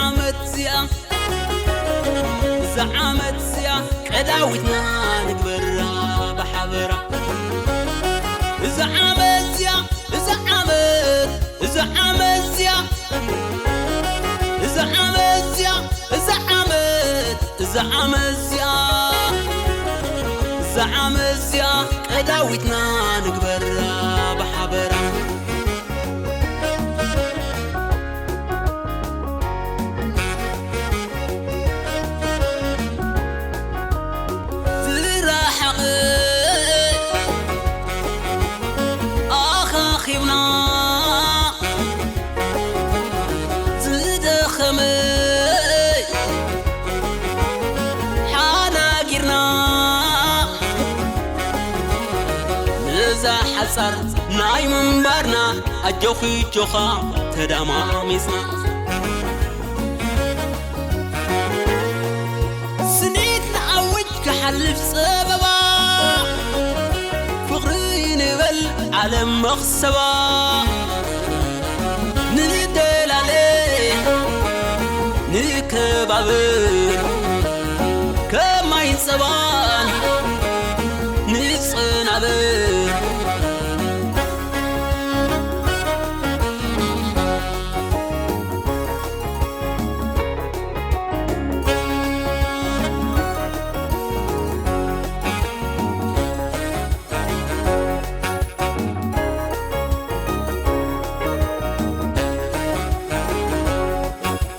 ዓመት እዚኣ፣ እዛ ዓመት እዚኣ ቀዳዊትና ንግበራ ብሓበራ። እዛ ዓመት እዚኣ፣ እዛ ዓመት፣ እዛ ዓመት እዚኣ፣ እዛ ዓመት እዚኣ፣ እዛ ዓመት፣ እዛ ዓመት እዚኣ፣ እዛ ዓመት እዚኣ ቀዳዊትና ንግበራ ብሓበራ። ዝረሓቐ ኣኻኺብና፣ ዝደኸመ ሓናጊርና፣ ነዛ ሓጻር ናይ ምንባርና ኣጆኺ ጆኻ ተዳማሚስና። ስኒት ንኣውጅ ክሓልፍ ጸበባ፣ ፍቕሪ ንበል ዓለም መኽሰባ። ንደላለ ንከባብር፣ ከማይን ጸባን ንጸናብር።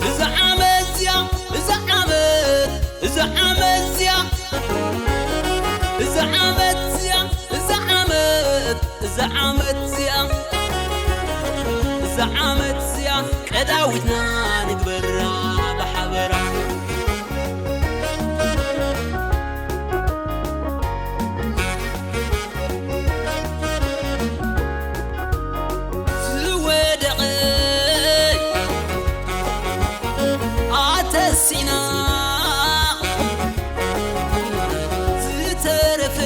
እዛ ዓመት እዚኣ፣ እዛ ዓመት፣ እዛ ዓመት እዚኣ፣ እዛ ዓመት እዚኣ፣ እዛ ዓመት፣ እዛ ዓመት እዚኣ፣ እዛ ዓመት እዚኣ ቀዳዊትና ንግበራ ብሓበራ። ዝወደቐ ኣተሲና፣ ዝተረፈ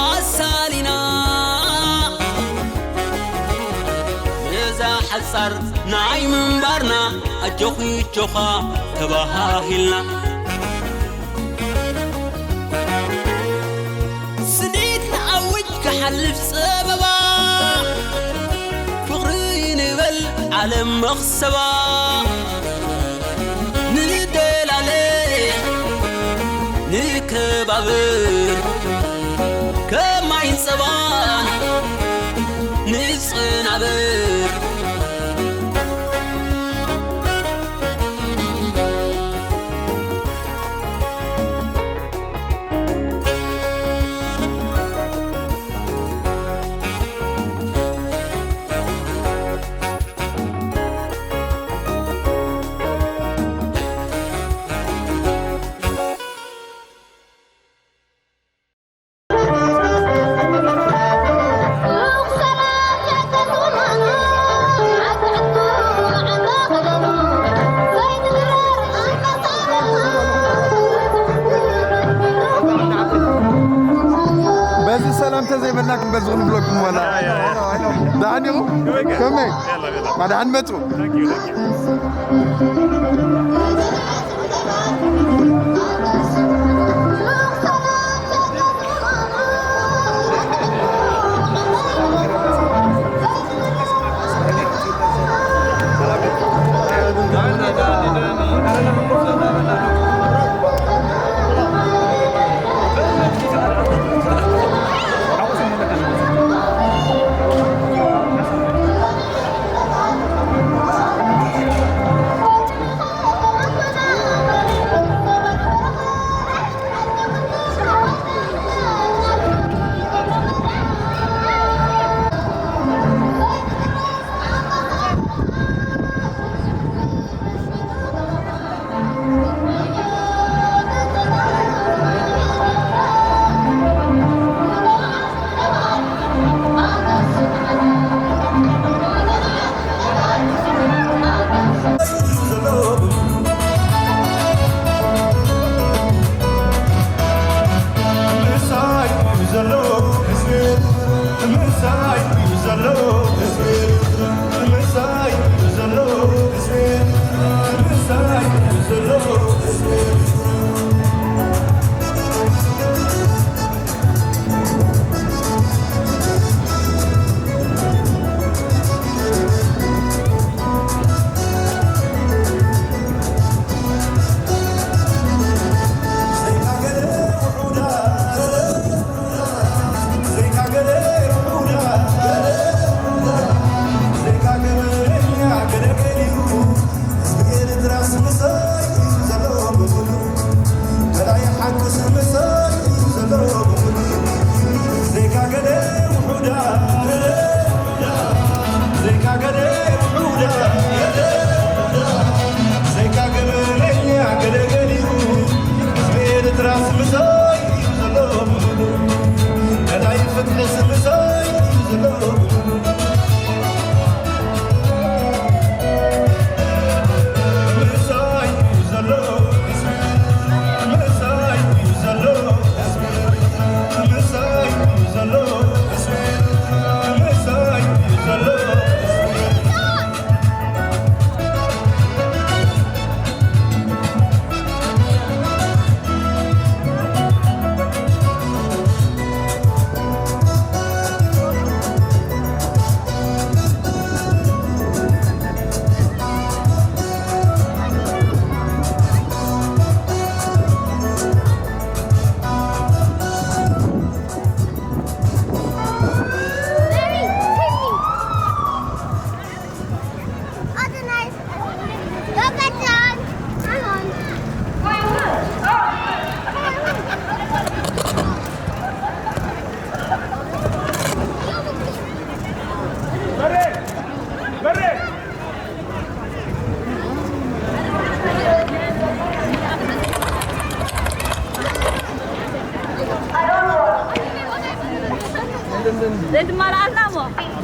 ኣሳሊና፣ ነዛ ሓጻር ናይ ምንባርና ኣጆኺ ጆኻ ተባሃሂልና። ስኒት ንኣውጅ ክሓልፍ ጸበባ፣ ፍቕሪ ንበል ዓለም መኽሰባ። ንደላለ ንከባብር፣ ከማይን ጸባን ንጸናብር። በዚ ሰላም ተዘይበልና ክንበዚ ክንብለኩም ዋላ። ደሓን ኢኹም? ከመይ? ደሓን መጹ።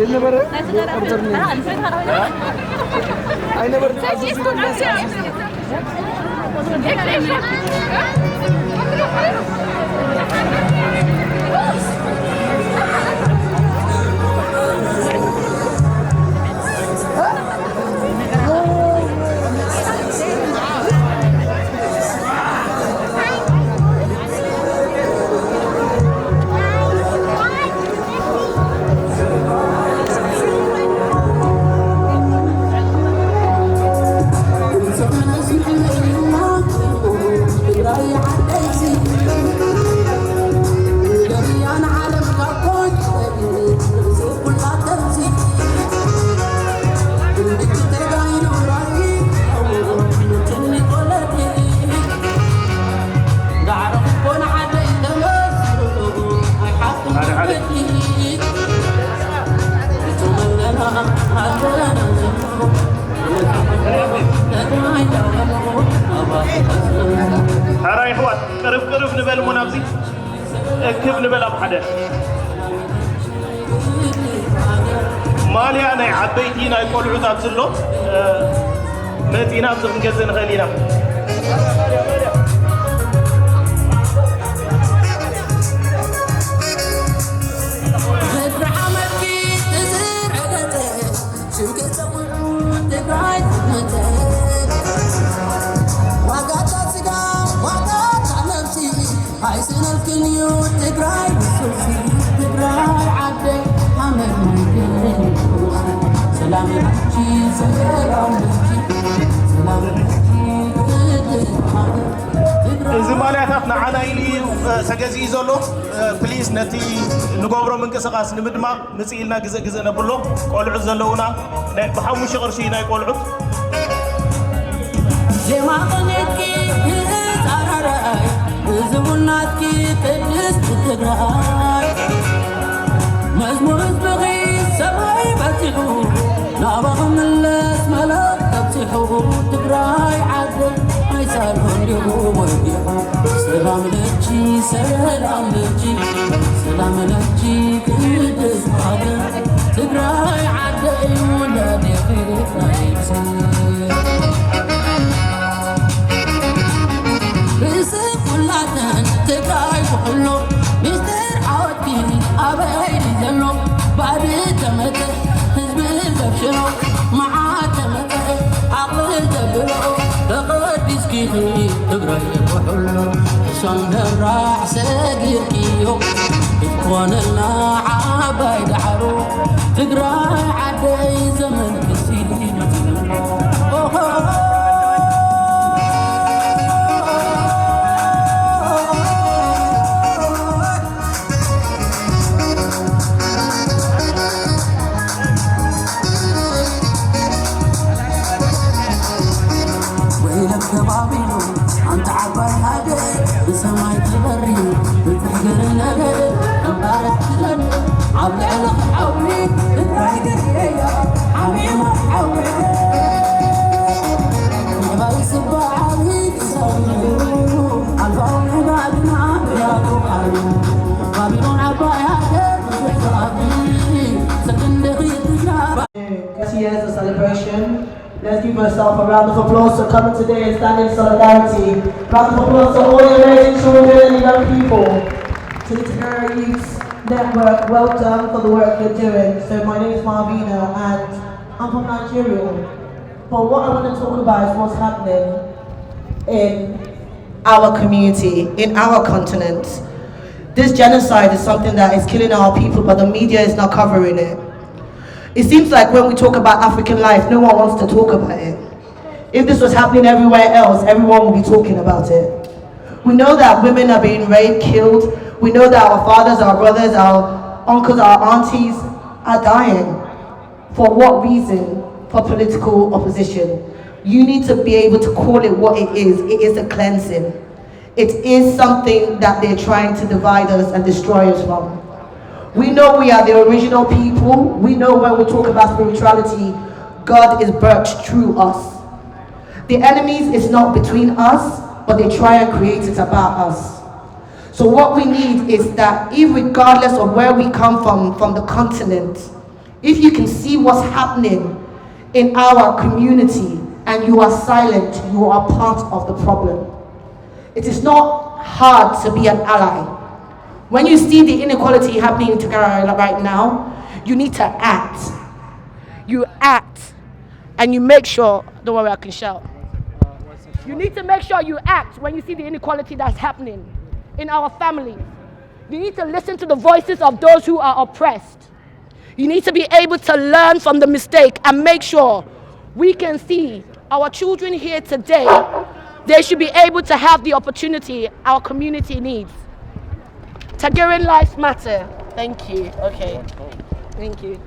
የነበረ ኦርደር ነው። አይነበረ አዝዙ። ሕራይ ኣሕዋት፣ ቅርብ ቅርብ ንበል እሞ ናብዚ እክብ ንበል ኣብ ሓደ። ማልያ ናይ ዓበይቲ ናይ ቆልዑት ኣብ ዘሎ፣ እ፣ መጺና ኣብዚ ክንገዝእ ንኽእል ኢና። ምድሪ ሓመድኪ ትዝር ዕገተ፣ ሽም ገጸ ቁልዑ ትግራይ ትመተ። ዋጋታ ስጋ፣ ዋጋታ ነብሲ፣ ኣይስእነልክን እዩ ትግራይ ብሱሲ። ትግራይ ዓደይ ሓመድ ማይክን፣ ሰላም ለኪ፣ ሰላም ለኪ፣ ሰላም ለኪ፣ ቅድስት ሃገር ትግራይ። እዚ ማልያታት ንዓና ኢሉ እዩ፣ እ፣ ተገዚኡ ዘሎ። እ፣ ፕሊዝ ነቲ ንገብሮ ምንቅስቓስ ንምድማቕ ምጽእ ኢልና ግዘ ግዘ ነብሎ። ቆልዑት ዘለውና ናይ ብሓሙሽተ ቅርሺ ናይ ቆልዑት። ዜማ ቅኒትኪ ንህፃናራይ፣ እዚ ቡናትኪ ቅድስቲ ትግራይ። መዝሙር ህዝብኺ ሰማይ በጺሑ፣ ናባኺ ምለስ መለኽ ተብጺሑ። ትግራይ ዓደይ ኣይሳልኩ እንዲሁ ወዲሑ። ሰላም ለኪ፣ ሰላም ለኪ፣ ሰላም ለኪ ቅድስት ሃገር ትግራይ ዓደይ ውላዴ ናይ ብሰ ርእሲ ኩላተን ትግራይ ኩሕሎ ሚስጥር ዓወትኪ ኣበይ ዘሎ? ባዕዲ ተመተ ህዝቢ ዘብሽሎ መዓት ተመተ ዓቕሊ ዘብሎ ተቐዲስኪ ትግራይ ኩሕሎ። እሶም ደራሕ ሰጊርክዮ ክትኮነልና ዓባይ ዳዕሮ ትግራይ ዓደይ ዘመን ክሲ ኦሆ። ወይለከ ባቢሎን ኣንቲ ዓባይ ሃገር ብሰማይ ትበሪ ብትሕግር ነገር እምባረት ትዘን ኣብ ልዕሊ ሓዊ ትግራይ ገርየያ ዓሚማ ሓዊ ምዕባይ ስባ ዓቢ ትሰምሩ ኣልፋው ምዕባድና ያቱ ዓሉ ባቢሎን ዓባይ ሃገር ትግራይ ስግንድኺ ትግራይ Yes, yes, a celebration. Let's give yourself a round of applause for coming today and standing in solidarity. Round of applause to all the amazing children and young people. To the Terror Youth Network, well done for the work you're doing. So my name is Marvina and I'm from Nigeria. But what I want to talk about is what's happening in our community, in our continent. This genocide is something that is killing our people, but the media is not covering it. It seems like when we talk about African life, no one wants to talk about it. If this was happening everywhere else, everyone would be talking about it. We know that women are being raped, killed. We know that our fathers, our brothers, our uncles, our aunties are dying. For what reason? For political opposition. You need to be able to call it what it is. It is a cleansing. It is something that they're trying to divide us and destroy us from. We know we are the original people. We know when we talk about spirituality, God is birthed through us. The enemies is not between us, but they try and create it about us. So what we need is that, irregardless of where we come from, from the continent, If you can see what's happening in our community and you are silent, you are part of the problem. It is not hard to be an ally. When you see the inequality happening in Tigray right now, you need to act. You act and you make sure, don't worry, I can shout. You need to make sure you act when you see the inequality that's happening in our families. You need to listen to the voices of those who are oppressed. You need to be able to learn from the mistake and make sure we can see our children here today. They should be able to have the opportunity our community needs. Tigerian lives matter. Thank you. Okay. Thank you.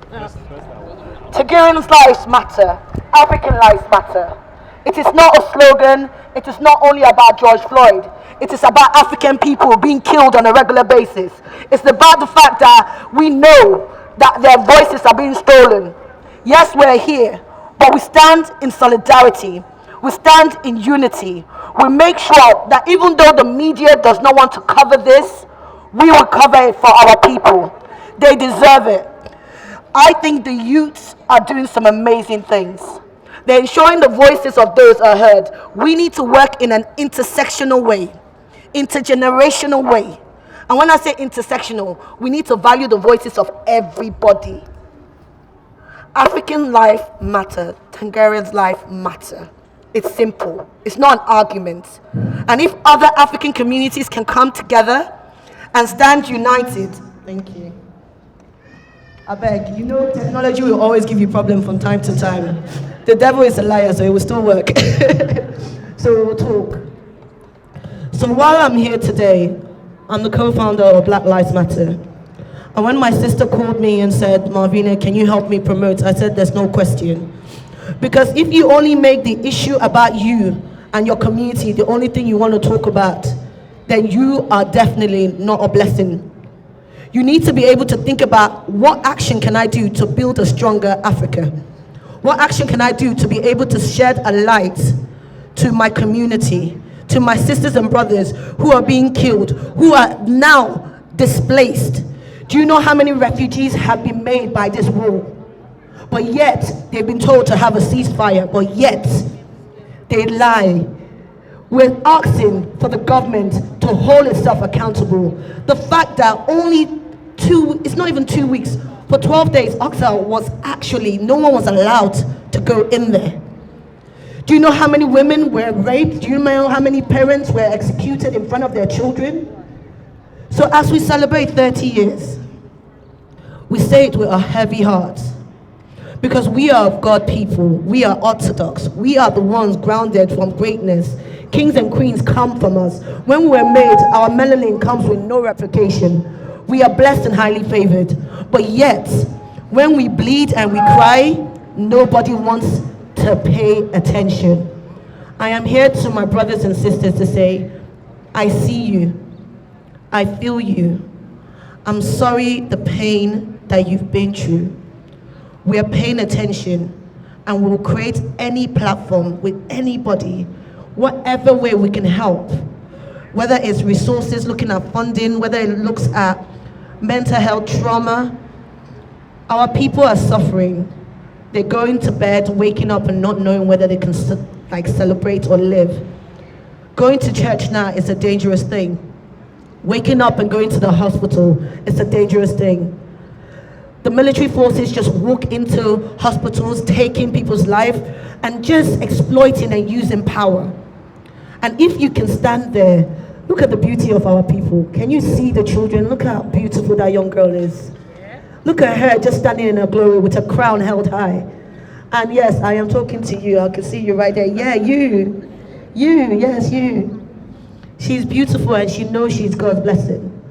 Tigerian lives matter. African lives matter. It is not a slogan. It is not only about George Floyd. It is about African people being killed on a regular basis. It's about the fact that we know that their voices are being stolen. Yes, we're here, but we stand in solidarity. We stand in unity. We make sure that even though the media does not want to cover this, we will cover it for our people. They deserve it. I think the youths are doing some amazing things. They're ensuring the voices of those are heard. We need to work in an intersectional way, intergenerational way. And when I say intersectional, we need to value the voices of everybody. African life matter, Tangarian's life matter. It's simple. It's not an argument. And if other African communities can come together and stand united, thank you. I beg, you know, technology will always give you problem from time to time. The devil is a liar, so it will still work. So we'll talk. So while I'm here today, I'm the co-founder of Black Lives Matter. And when my sister called me and said, "Marvina, can you help me promote?" I said, "There's no question." Because if you only make the issue about you and your community the only thing you want to talk about, then you are definitely not a blessing. You need to be able to think about, what action can I do to build a stronger Africa? What action can I do to be able to shed a light to my community, to my sisters and brothers who are being killed, who are now displaced? Do you know how many refugees have been made by this war? But yet, they've been told to have a ceasefire, but yet they lie. We're asking for the government to hold itself accountable. The fact that only two, it's not even two weeks, for twelve days, Oxal was actually, no one was allowed to go in there. Do you know how many women were raped? Do you know how many parents were executed in front of their children? So as we celebrate thirty years, we say it with a heavy heart. Because we are of God people, we are orthodox, we are the ones grounded from greatness. Kings and queens come from us. When we were made, our melanin comes with no replication. We are blessed and highly favored. But yet, when we bleed and we cry, nobody wants to pay attention. I am here to my brothers and sisters to say, I see you. I feel you. I'm sorry the pain that you've been through. We are paying attention and we will create any platform with anybody, whatever way we can help. Whether it's resources, looking at funding, whether it looks at mental health trauma, our people are suffering. They're going to bed, waking up and not knowing whether they can ce-, like, celebrate or live. Going to church now is a dangerous thing. Waking up and going to the hospital is a dangerous thing. The military forces just walk into hospitals, taking people's life and just exploiting and using power. And if you can stand there, look at the beauty of our people. Can you see the children? Look how beautiful that young girl is. Look at her just standing in her glory with her crown held high. And yes, I am talking to you. I can see you right there. Yeah, you. You, yes, you. She's beautiful and she knows she's God's blessing.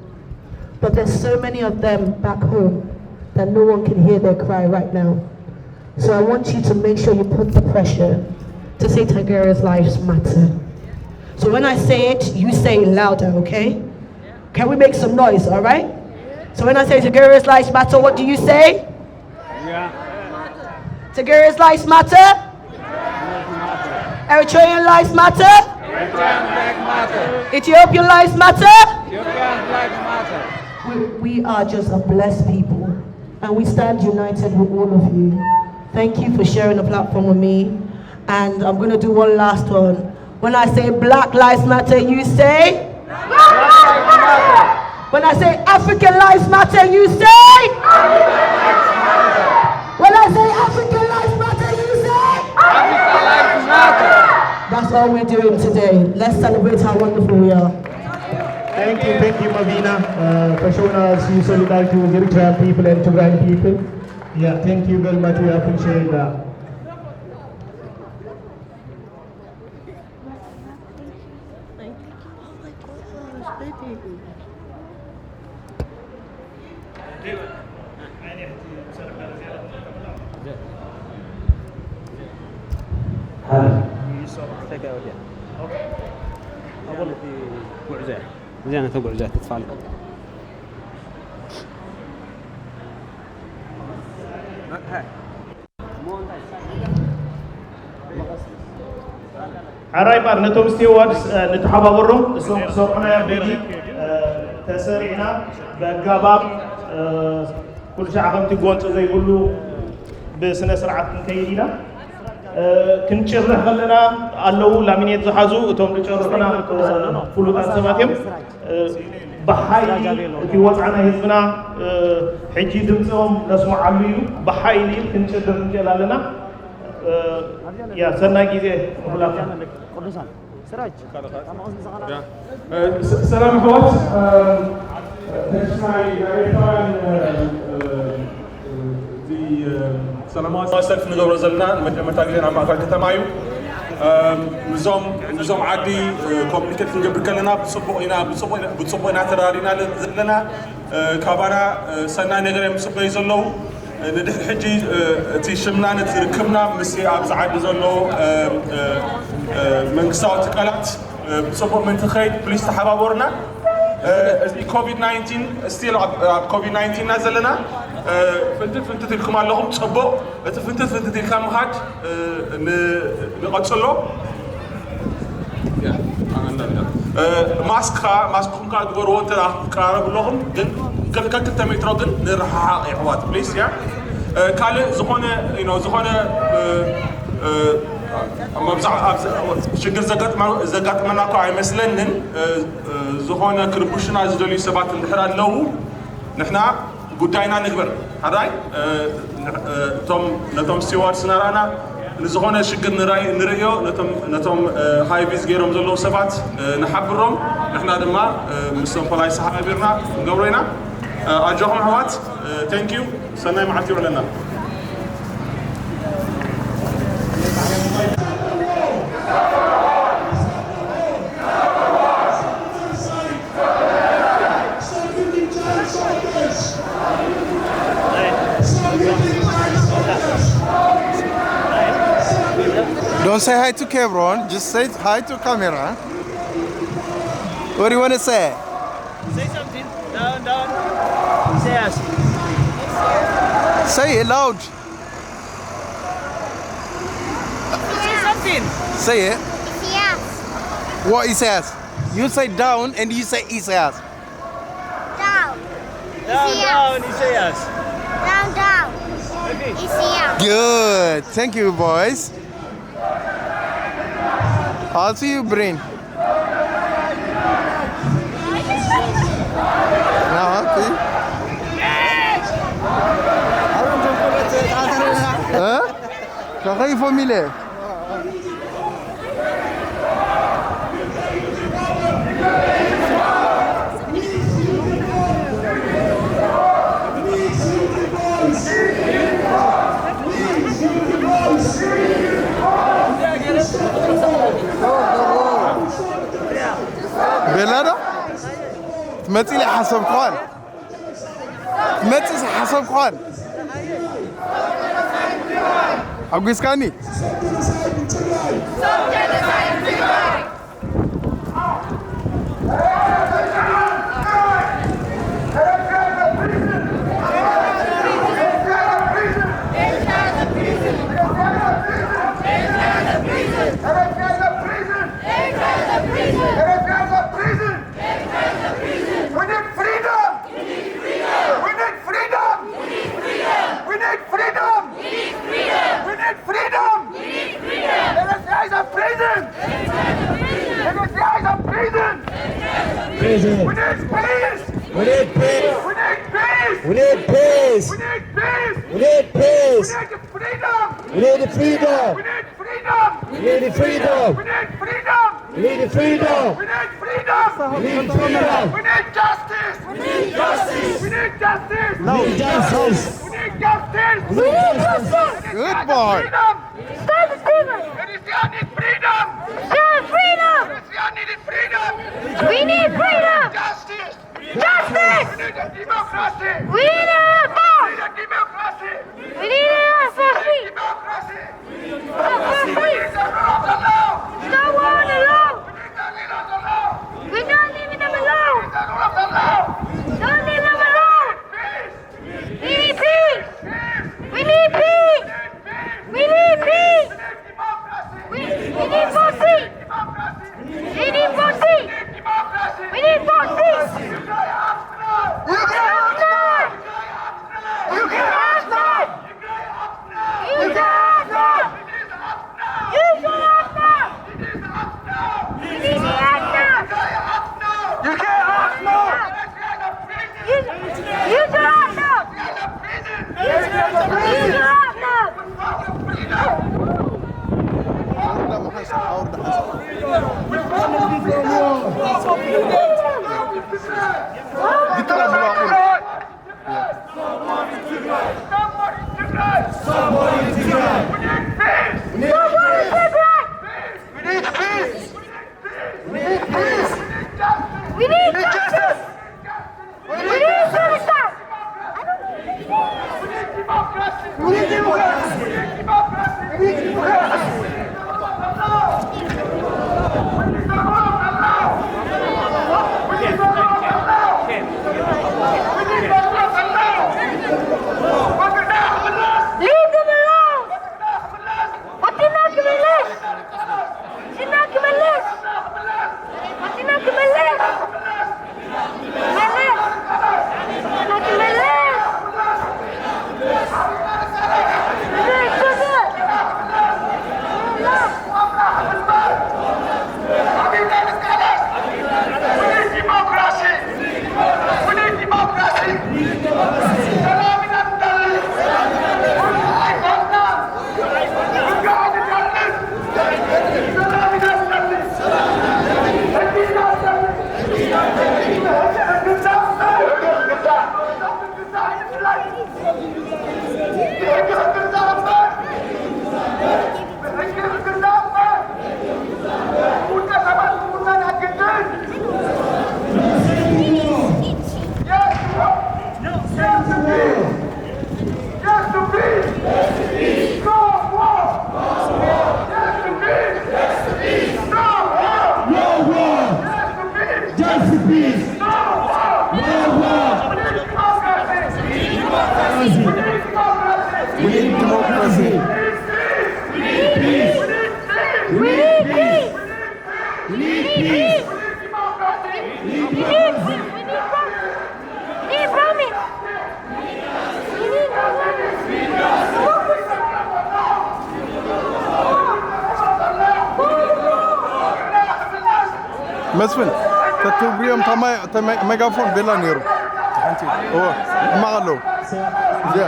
But there's so many of them back home that no one can hear their cry right now. So I want you to make sure you put the pressure to say Tangaria's lives matter. So when I say it, you say it louder, okay? Can we make some noise, all right? So when I say Tangaria's lives matter, what do you say? Tangaria's lives matter? Eritrean lives matter? Ethiopian lives matter? We, we are just a blessed people. And we stand united with all of you. Thank you for sharing the platform with me. And I'm going to do one last one. When I say Black Lives Matter, you say? When I say African Lives Matter, you say? When I say African Lives Matter, you say? That's all we're doing today. Let's celebrate how wonderful we are. Thank you, thank you, Mavina, uh, for showing us your solidarity with Eritrean people and Tigrayan people. Yeah, thank you very much. We appreciate that. እዚኣ ነተ ጉዕዞ እያ ተትፋልጥ። ሕራይ እምበር ነቶም ስቲዋርድስ ንተሓባበሮም፣ እሶም ክሰርሑና እዮም። በዚ ተሰሪዕና ብኣጋባብ ኩሉ ሻዕ ከምቲ ጎንፂ ዘይብሉ ብስነ ስርዓት ክንከይድ ኢና። ክንጭርሕ ከለና ኣለዉ ላሚኔት ዝሓዙ እቶም ዝጨርሑና ፍሉጣት ሰባት እዮም። ብሓይሊ እቲ ወፅዓ ናይ ህዝብና ሕጂ ድምፂኦም ነስምዓሉ እዩ። ብሓይሊ ክንጭርሕ ንክእል ኣለና። ያ ሰናይ ግዜ ንኩላትና። ሰላም ኣሕዋት፣ ሕጂ ናይ ኤርትራውያን ሰላማዊ ሰልፊ ንገብሮ ዘለና ንመጀመርታ ግዜ ኣብ ማእከል ከተማ እዩ። ምስዞም ዓዲ ኮሚኒኬት ክንገብር ከለና ብፅቡቕ ኢና ተራዲና ዘለና። ካባና ሰናይ ነገር እዮም ዝፅበዩ ዘለዉ። ንድሕሪ ሕጂ እቲ ሽምናን እቲ ርክብና ምስ ኣብዚ ዓዲ ዘለዉ መንግስታዊ ትካላት ብፅቡቕ ምእንቲ ክኸይድ ፕሊስ ተሓባበሩና። እዚ ኮቪድ ናይንቲን ስቲል ኣብ ኮቪድ ናይንቲን ኢና ዘለና። ፍንትት ፍንትት ኢልኩም ኣለኹም፣ ፅቡቕ። እቲ ፍንትት ፍንትት ኢልካ ምኻድ ንቐፅሎ። ማስክ ከዓ ማስክኹም ከዓ ግበርዎ እንተ ትቀራረቡ ኣለኹም፣ ግን ከክልተ ሜትሮ ግን ንረሓሓቕ የሕዋት ፕሊስ። ያ ካልእ ዝኾነ ዝኾነ ሽግር ዘጋጥመና እኳ ኣይመስለንን። ዝኾነ ክርብሹና ዝደልዩ ሰባት እንድሕር ኣለዉ ንሕና ጉዳይና ንግበር። ሓራይ እቶም ነቶም ስቲዋርድስ እናረኣና ንዝኾነ ሽግር ንርእዮ፣ ነቶም ሃይቪዝ ገይሮም ዘለዉ ሰባት ንሓብሮም፣ ንሕና ድማ ምስቶም ፖላይስ ተሓባቢርና ክንገብሮ ኢና። ኣጆኹም ኣሕዋት። ቴንኪዩ። ሰናይ መዓልቲ ይውዕለና። Don't say hi to Kebron, just say hi to camera. What do you want to say? Say something. Down, down. Say yes. Say it loud. Say something. Say it. What he says? You say down and you say Isaias. Down. Down, down, Isaias. Down, down. Isaias. Good. Thank you, boys. I'll see you, Brain. Now, okay. Huh? Kakay family. ቤላ ዶ ትመጽእ ኢለ ሓሰብኩኻን ትመጽእ ሓሰብኩኻን ሓጒስካኒ። We need peace. We need peace. We need peace. We need peace. We need peace. We need peace. We need freedom. We need freedom. We need freedom. We need freedom. We need freedom. We need freedom. We need freedom. We need justice. We need justice. We need justice. We need justice. We need justice. We need justice. Good boy. Freedom. Stop the stealing! Eritrea need freedom! Share freedom! Eritrea need freedom! We need freedom! Justice! Justice! We need a democracy! We need a We need a democracy! We need a free! Democracy! We need a free! We need the rule of the law! We don't want the law! We need the rule of the law! We don't leave them alone! We need the rule of the law! Don't leave them alone! Peace! We need peace! We need peace! We need peace! We, we need for peace! We need for peace! We need for peace! You cannot stop! You cannot stop! You cannot stop! You cannot stop! You cannot stop! You cannot stop! You, you cannot stop! You cannot stop! We need justice! We need justice! We need justice! We need democracy! We need democracy! We need democracy! Leave them alone! Putin ክመለስ! ዲና ክመለስ! ዲና ክመለስ! ክመለስ! ዲና ክመለስ! Yes to peace! No war! Yes to peace! No war! No war! Yes to peace! Just peace! No war! No war! We need democracy! We need democracy! We need democracy! We need peace! We need peace! We need peace! We need peace! We need peace! We need democracy! We need democracy! We need promise! መስፍን፣ ተትብርዮም እታ ማይ-፣ እታ ማይ-፣ ሜጋፎን ቤላ ነይሩ። እወ፣ ሕማቕ ኣለዉ። እዚኣ።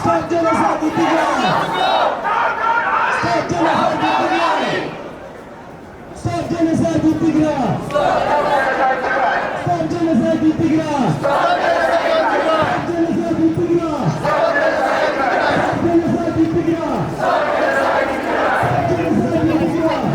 Stop genocide in Tigray! Stop genocide in Tigray! Stop genocide in Tigray! Stop genocide in Tigray! Stop genocide in Tigray! Stop genocide in Tigray! Stop genocide in Tigray!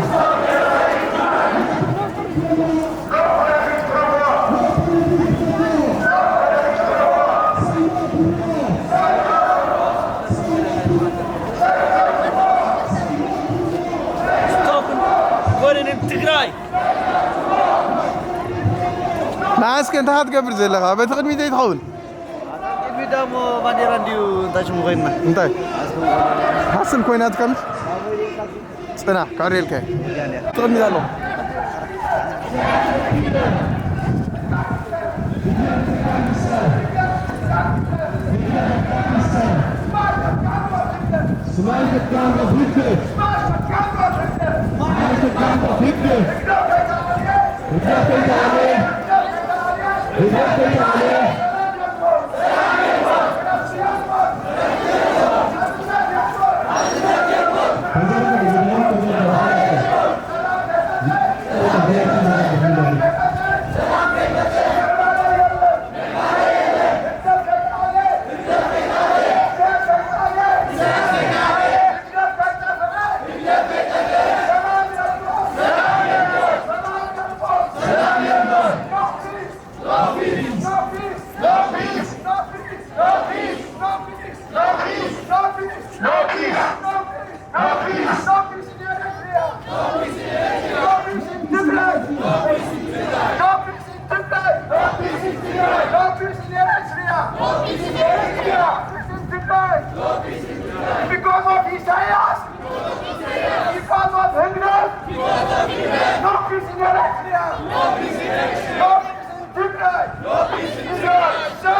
ኣስከ እንታይ ክትገብር ዘለኻ? በቲ ቅድሚት ዘይትኸውን? ቅድሚት ደሞ ባንዴራ እንድዩ እንታይ ሽሙ ኮይንና? እንታይ? ኣስከ ሓስል ኮይና ትከምሽ? ጽናሕ፣ ክዕር ኢልካ። ትቕድሚት ኣለኹ። Smile the gun of Hitler! Smile the gun of Hitler! Smile the gun of Hitler! Because of Isaias! Because of Hegdev! No peace in Eritrea! No peace in Tigray! No peace in Tigray! So,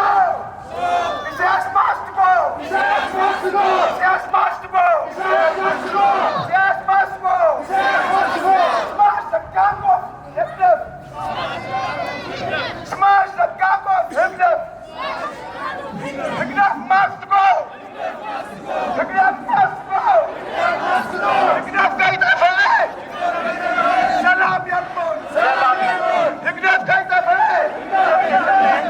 Isaias must go! Isaias must go! Isaias must go! Isaias must go! Smash the gang of Hegdev! Smash the gang of Hegdev! Hegdev must go! ህግደፍ መጽኦ! ህግደፍ ከይጠፍእ! ሰላም የልቦን! ሰላም የልቦን! ህግደፍ ከይጠፍእ!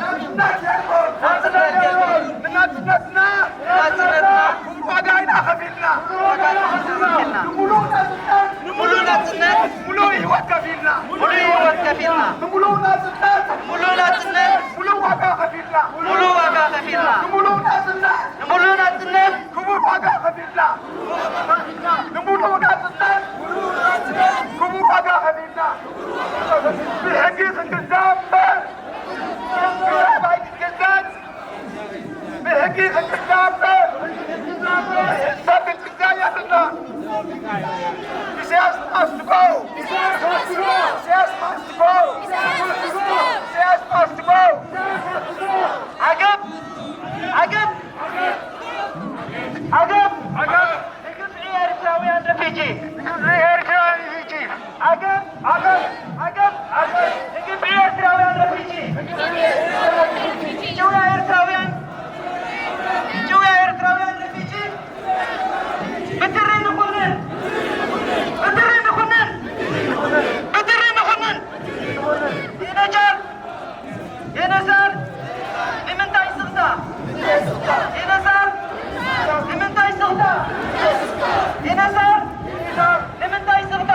ናጽነት የልቦን! ናጽነት የልቦን! ንናጽነትና! ንናጽነትና! ክቡር ዋጋ ኢና ከፊልና! ክቡር ዋጋ ኢና ከፊልና! ንምሉእ ናጽነት! ንምሉእ ናጽነት! ምሉእ ህይወት ከፊልና! ምሉእ ህይወት ከፊልና! ንምሉእ ናጽነት! ምሉእ ናጽነት! ምሉእ ዋጋ ከፊልና! ምሉእ ዋጋ ከፊልና! ንምሉእ ናጽነት! ንምሉእ ናጽነት! ክቡር ዋጋ ከፊልና! ንምሉእ ናጽነት! ክቡር ዋጋ ከፊልና! ብሕጊ ክንግዛእ እምበር! ብሰብ ኣይንግዛእን! ብሕጊ ክንግዛእ እምበር! ብሰብ ክንግዛእ የብልናን! ኢሳያስ must go! ኢሳያስ must go! ኢሳያስ must go! ዓገብ! ዓገብ! ዓገብ! ዓገብ! ንግብፂ ኤርትራውያን ረፊጂ! ንግብፂ ኤርትራውያን ረፊጂ! ዓገብ! ዓገብ! ዓገብ! ዓገብ! ንግብፂ ኤርትራውያን ረፊጂ! ንግብፂ ኤርትራውያን ረፊጂ! ጭውያ ኤርትራውያን! ጭውያ ኤርትራውያን ረፊጂ! ብትሪ ንኹንን! ብትሪ ንኹንን! ብትሪ ንኹንን! የነጃር! የነሳር! ንምንታይ ስቕታ? የነሳር! ንምንታይ ስቕታ? የነሳር! ንምንታይ ስቕታ?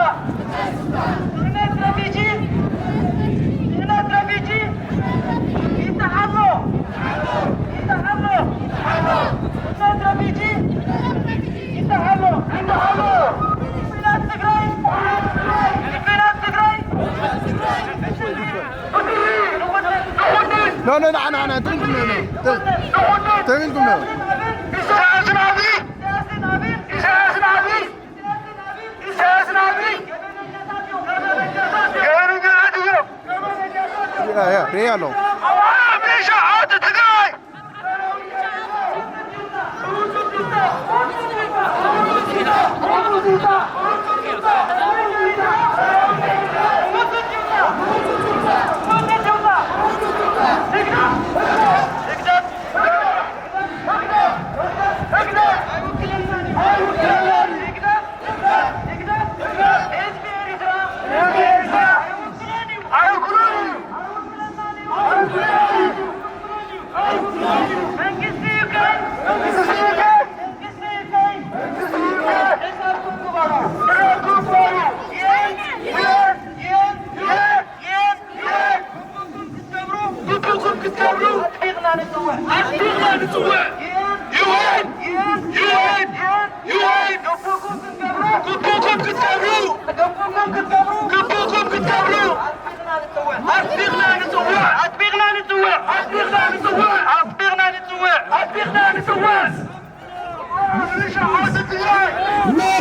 ድህነት ረፊጂ! ድህነት ረፊጂ! ይተሓሎ! ይተሓሎ! ድህነት ረፊጂ! ይተሓሎ! ይተሓሎ! ኩናት ትግራይ! ኩናት ትግራይ! No, no, no, no, no, don't come here, no. Don't, don't come here. ኢሳያስን ኣብይ! ኢሳያስን ኣብይ! ኢሳያስን ኣብይ! ገበነኛታት እዮም! ገበነኛታት እዮም! Yeah, yeah, ሪኣ ኣለዉ። ኣዋራ ሚሊሻ ዓወት ትግራይ!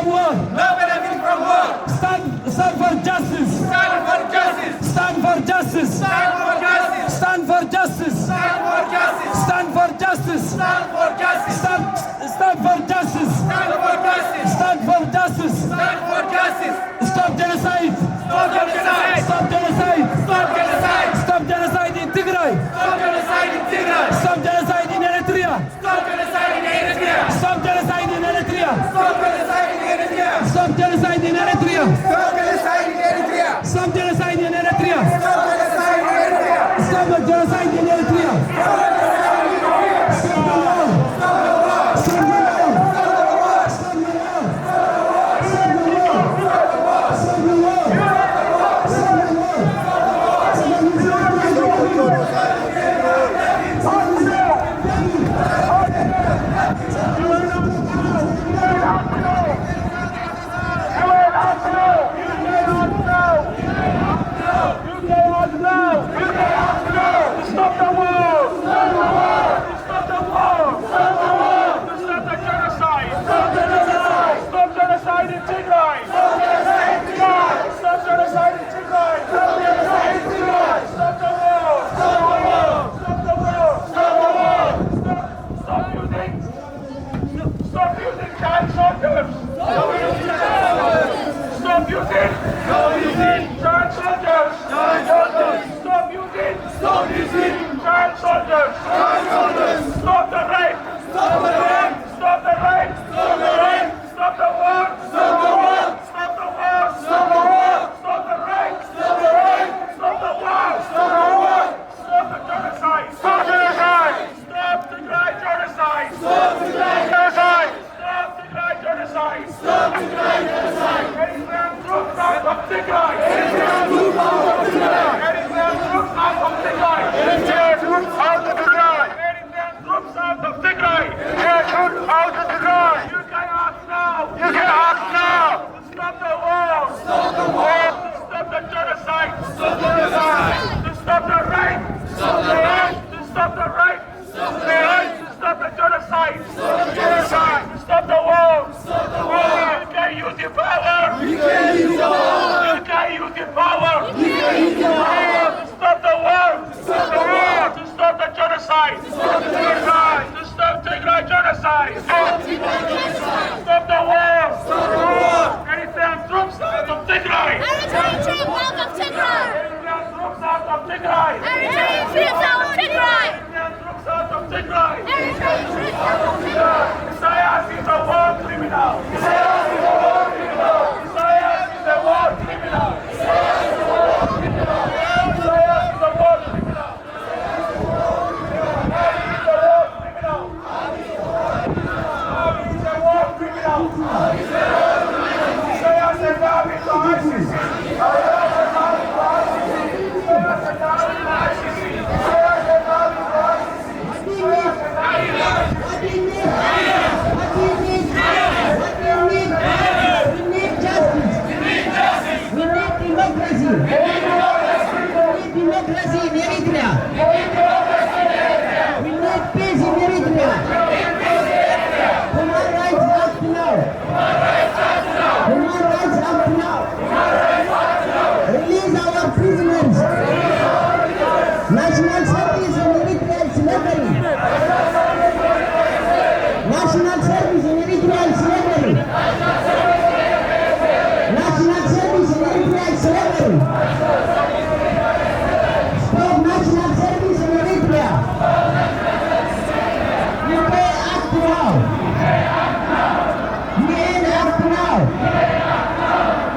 War. No benefit from war. Stand, stand for justice. Stand for justice. Stand for justice. Stand for justice. Stand for justice. Stand for justice. Stand for justice. Stand, stand for justice. Stand for justice. Stand for justice. Stand for justice. Stop genocide. Stop genocide. Stop genocide. Stop genocide. Stop genocide in Tigray. Stop genocide in Tigray. Stop genocide in Eritrea. Stop genocide in Eritrea! Stop genocide in Eritrea! Stop genocide in Eritrea! Stop genocide in Eritrea! Stop genocide in Eritrea! Stop genocide in Eritrea! Stop genocide in Eritrea! Stop the genocide in Eritrea! Stop the war! Stop the war! Stop the war! Stop the war! Stop the war! Stop the war! Stop the war! Stop the war! Stop the war! Stop the war! Stop the war! Stop the war! Stop the war! Stop the genocide! Stop the genocide! Stop genocide in Tigray! Stop genocide in Tigray! Stop genocide in Tigray! Stop genocide in Tigray! Stop the war! Stop the war! Stop the war! Stop! Stop using Stop using child soldiers! Stop using child soldiers! Stop using child soldiers! Stop using child soldiers! Stop the rape! Stop the rape! Stop the rape! Stop the rape! Stop the war! Stop the war! Stop the war! Stop the rape! Stop the rape! Stop the war! Stop the war! Stop the genocide! Stop genocide! Stop Tigray genocide! Stop Tigray genocide! Stop Tigray genocide! Stop Tigray genocide! Eritrean troops out of Tigray! Eritrean troops out of Tigray! Eritrean troops out of Tigray! Eritrean troops out of Tigray! Eritrean troops out of Tigray! Eritrean troops out of Tigray! You can act now! You can act now! Stop the war! Stop the war! Stop the genocide! Stop the genocide! Stop the rape! Stop the rape! Stop the rape! Stop the genocide! Stop the genocide! Stop the war! Stop the war! You can use your power! You can use your power! You can use your power! You can use your power! Stop the war! Stop the war! Stop the genocide! Stop the genocide! Stop Tigray genocide! Stop Tigray genocide! Stop the war! Stop the war! Eritrean troops out of Tigray! Eritrean troops out of Tigray! Eritrean troops out of Tigray! Eritrean troops out of Tigray! Eritrean troops out of Tigray! Eritrean troops out of Tigray! Isaias is a war criminal! Isaias is a war criminal! Isaias is a war criminal! Isaias is a war criminal! Isaias is a war criminal! Isaias is a war criminal! Abiy is a war criminal! Isaias and Abiy to I C C! Isaias and Abiy to I C C! Isaias and Abiy to I C C! Isaias and Abiy to I C C! What we need, what we need, what we need, we need justice. We need democracy. We need democracy in Eritrea. We need peace in Eritrea. Human rights act now. Human rights act now. Release our prisoners. National service in Eritrea is slavery. National service in Eritrea is slavery. National service in Eritrea is slavery. Stop national service in Eritrea. U K act now. U N act now.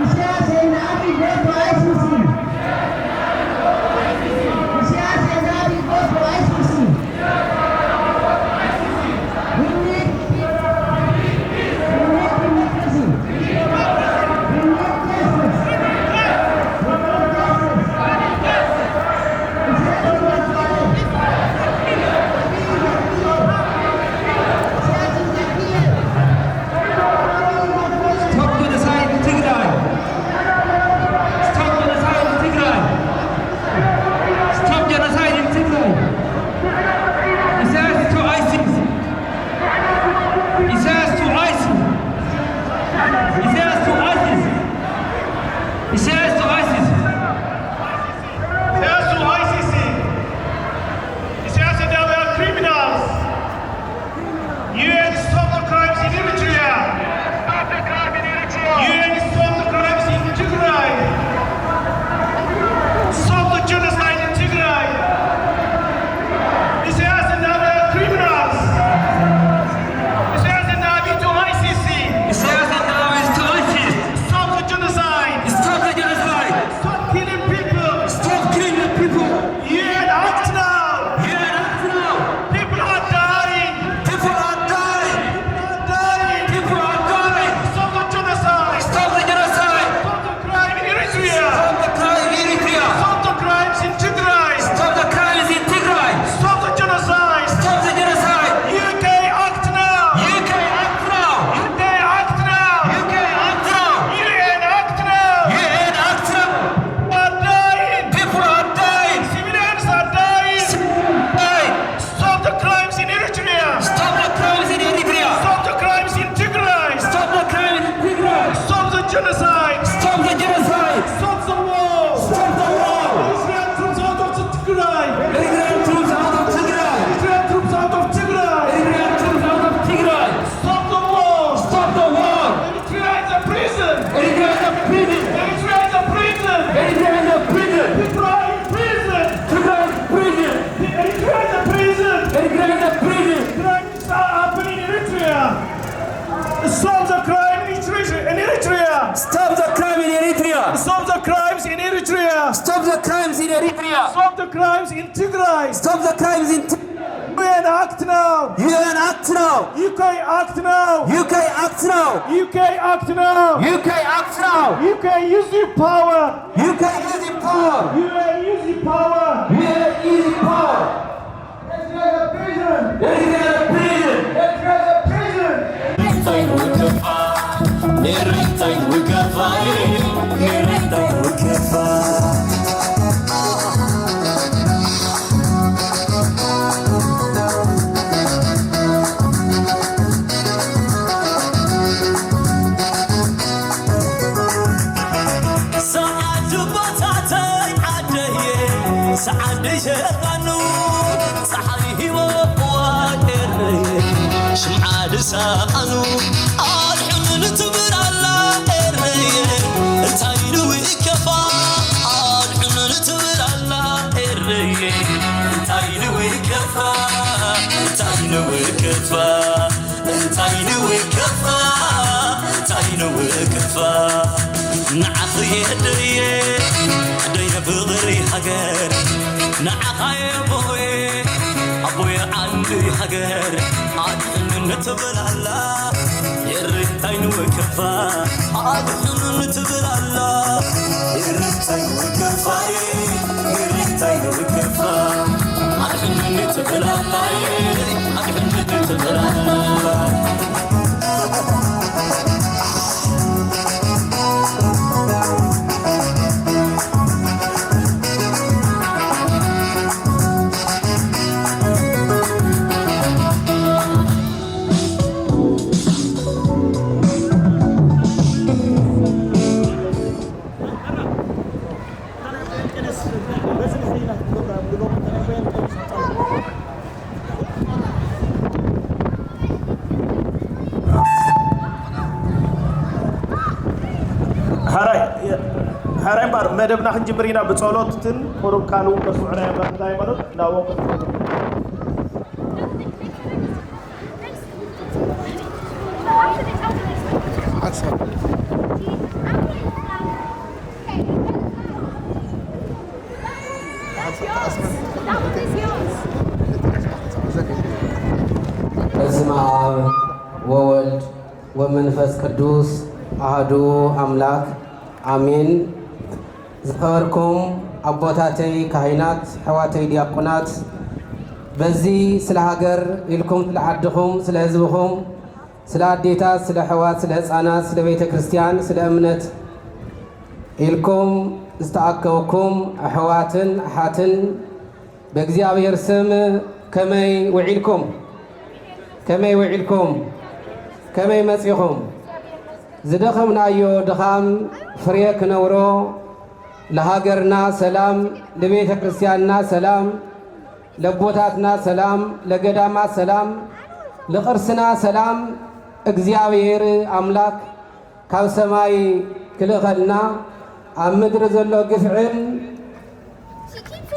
Isaias and Abiy go to I C C. Isaias and Abiy go to I C C. We need peace. Stop the crime in Eritrea. In Eritrea. Stop the crime in Eritrea. Stop the crimes in Eritrea. Stop the crimes in Eritrea. Stop the crimes in Tigray. Stop the crimes in Tigray. U N act now. U N act now. U K act now. U K act now. U K act now. U K act now. U K use your power. U K use your power. U N use your power. U N use your power. Eritrea is a prison. Eritrea is a prison. Eritrea is a prison. ሰዓት ቦታተይ ዓደየ፣ ሰዓት ደሸቃኑ፣ ፀሓይ ሂወዋ ኤረየ፣ ሽምዓ ድሳኣኑ፣ ኣድሕኑኒ ትብል ኣላ ኤረየ፣ እንታይ ኢሉ ይከፋ፣ ኣድሕኑኒ ትብል ኣላ ኤረየ፣ እንታይ ኢሉ ይከፋ፣ እንታይ ኢሉ ይከፋ። እንታይ ንውከፋ፣ እንታይ ንውከፋ፣ ንዓኺ የደየ፣ ዓደየ ፍቕሪ ሃገር፣ ንዓኻ የቦየ፣ ኣቦየ ዓንዲ ሃገር፣ ኣድሕኑኒ ትብል ኣላ፣ ኤሪ እንታይ ንውከፋ፣ ኣድሕኑኒ ትብል ኣላ፣ ኤሪ እንታይ ንውከፋ፣ ኤሪ እንታይ ንውከፋ። ሓራይ ሓራይ እምበር መደብና ክንጅምር ኢና። ብጸሎትን ቁሩብ ካልኡ መስምዑና እያ። ሃይማኖት ናብ ወቅት በስመ አብ ወወልድ ወመንፈስ ቅዱስ አሐዱ አምላክ አሜን። ዝኸበርኩም ኣቦታተይ ካህናት፣ ኣሕዋተይ ዲያቆናት፣ በዚ ስለ ሃገር ኢልኩም ስለ ዓድኹም፣ ስለ ህዝብኹም፣ ስለ ኣዴታት፣ ስለ ኣሕዋት፣ ስለ ህፃናት፣ ስለ ቤተ ክርስቲያን፣ ስለ እምነት ኢልኩም ዝተኣከብኩም ኣሕዋትን ኣሓትን ብእግዚኣብሔር ስም ከመይ ውዒልኩም? ከመይ ውዒልኩም? ከመይ መጺኹም? ዝደኸምናዮ ድኻም ፍሬ ክነብሮ፣ ለሃገርና ሰላም፣ ለቤተ ክርስቲያንና ሰላም፣ ለቦታትና ሰላም፣ ለገዳማት ሰላም፣ ለቕርስና ሰላም እግዚኣብሔር ኣምላክ ካብ ሰማይ ክልእኸልና፣ ኣብ ምድሪ ዘሎ ግፍዕን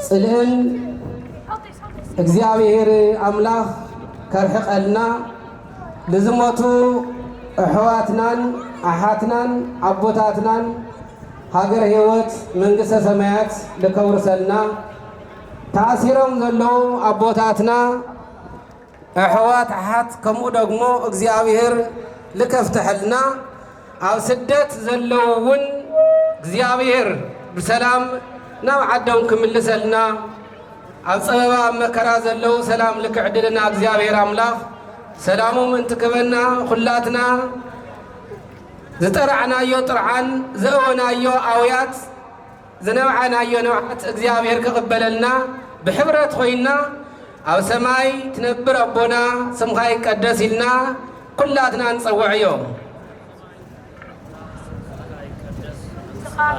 ጽልእን እግዚኣብሔር ኣምላኽ ከርሕቐልና፣ ንዝሞቱ ኣሕዋትናን ኣሓትናን ኣቦታትናን ሃገረ ህይወት መንግስተ ሰማያት ልከውርሰልና፣ ተኣሲሮም ዘለዉ ኣቦታትና ኣሕዋት ኣሓት ከምኡ ደግሞ እግዚኣብሔር ልከፍትሐልና፣ ኣብ ስደት ዘለዉ እውን እግዚኣብሔር ብሰላም ናብ ዓዶም ክምልሰልና፣ ኣብ ጸበባ ኣብ መከራ ዘለዉ ሰላም ልክዕድልና እግዚኣብሔር ኣምላኽ ሰላሙ ምእንቲ ክበና ኩላትና ዝጠራዕናዮ ጥርዓን ዘእወናዮ ኣውያት ዝነብዓናዮ ንብዓት እግዚኣብሔር ክቕበለልና ብሕብረት ኮይንና ኣብ ሰማይ ትነብር ኣቦና ስምኻ ይቀደስ ኢልና ኩላትና ንጸውዕዮ።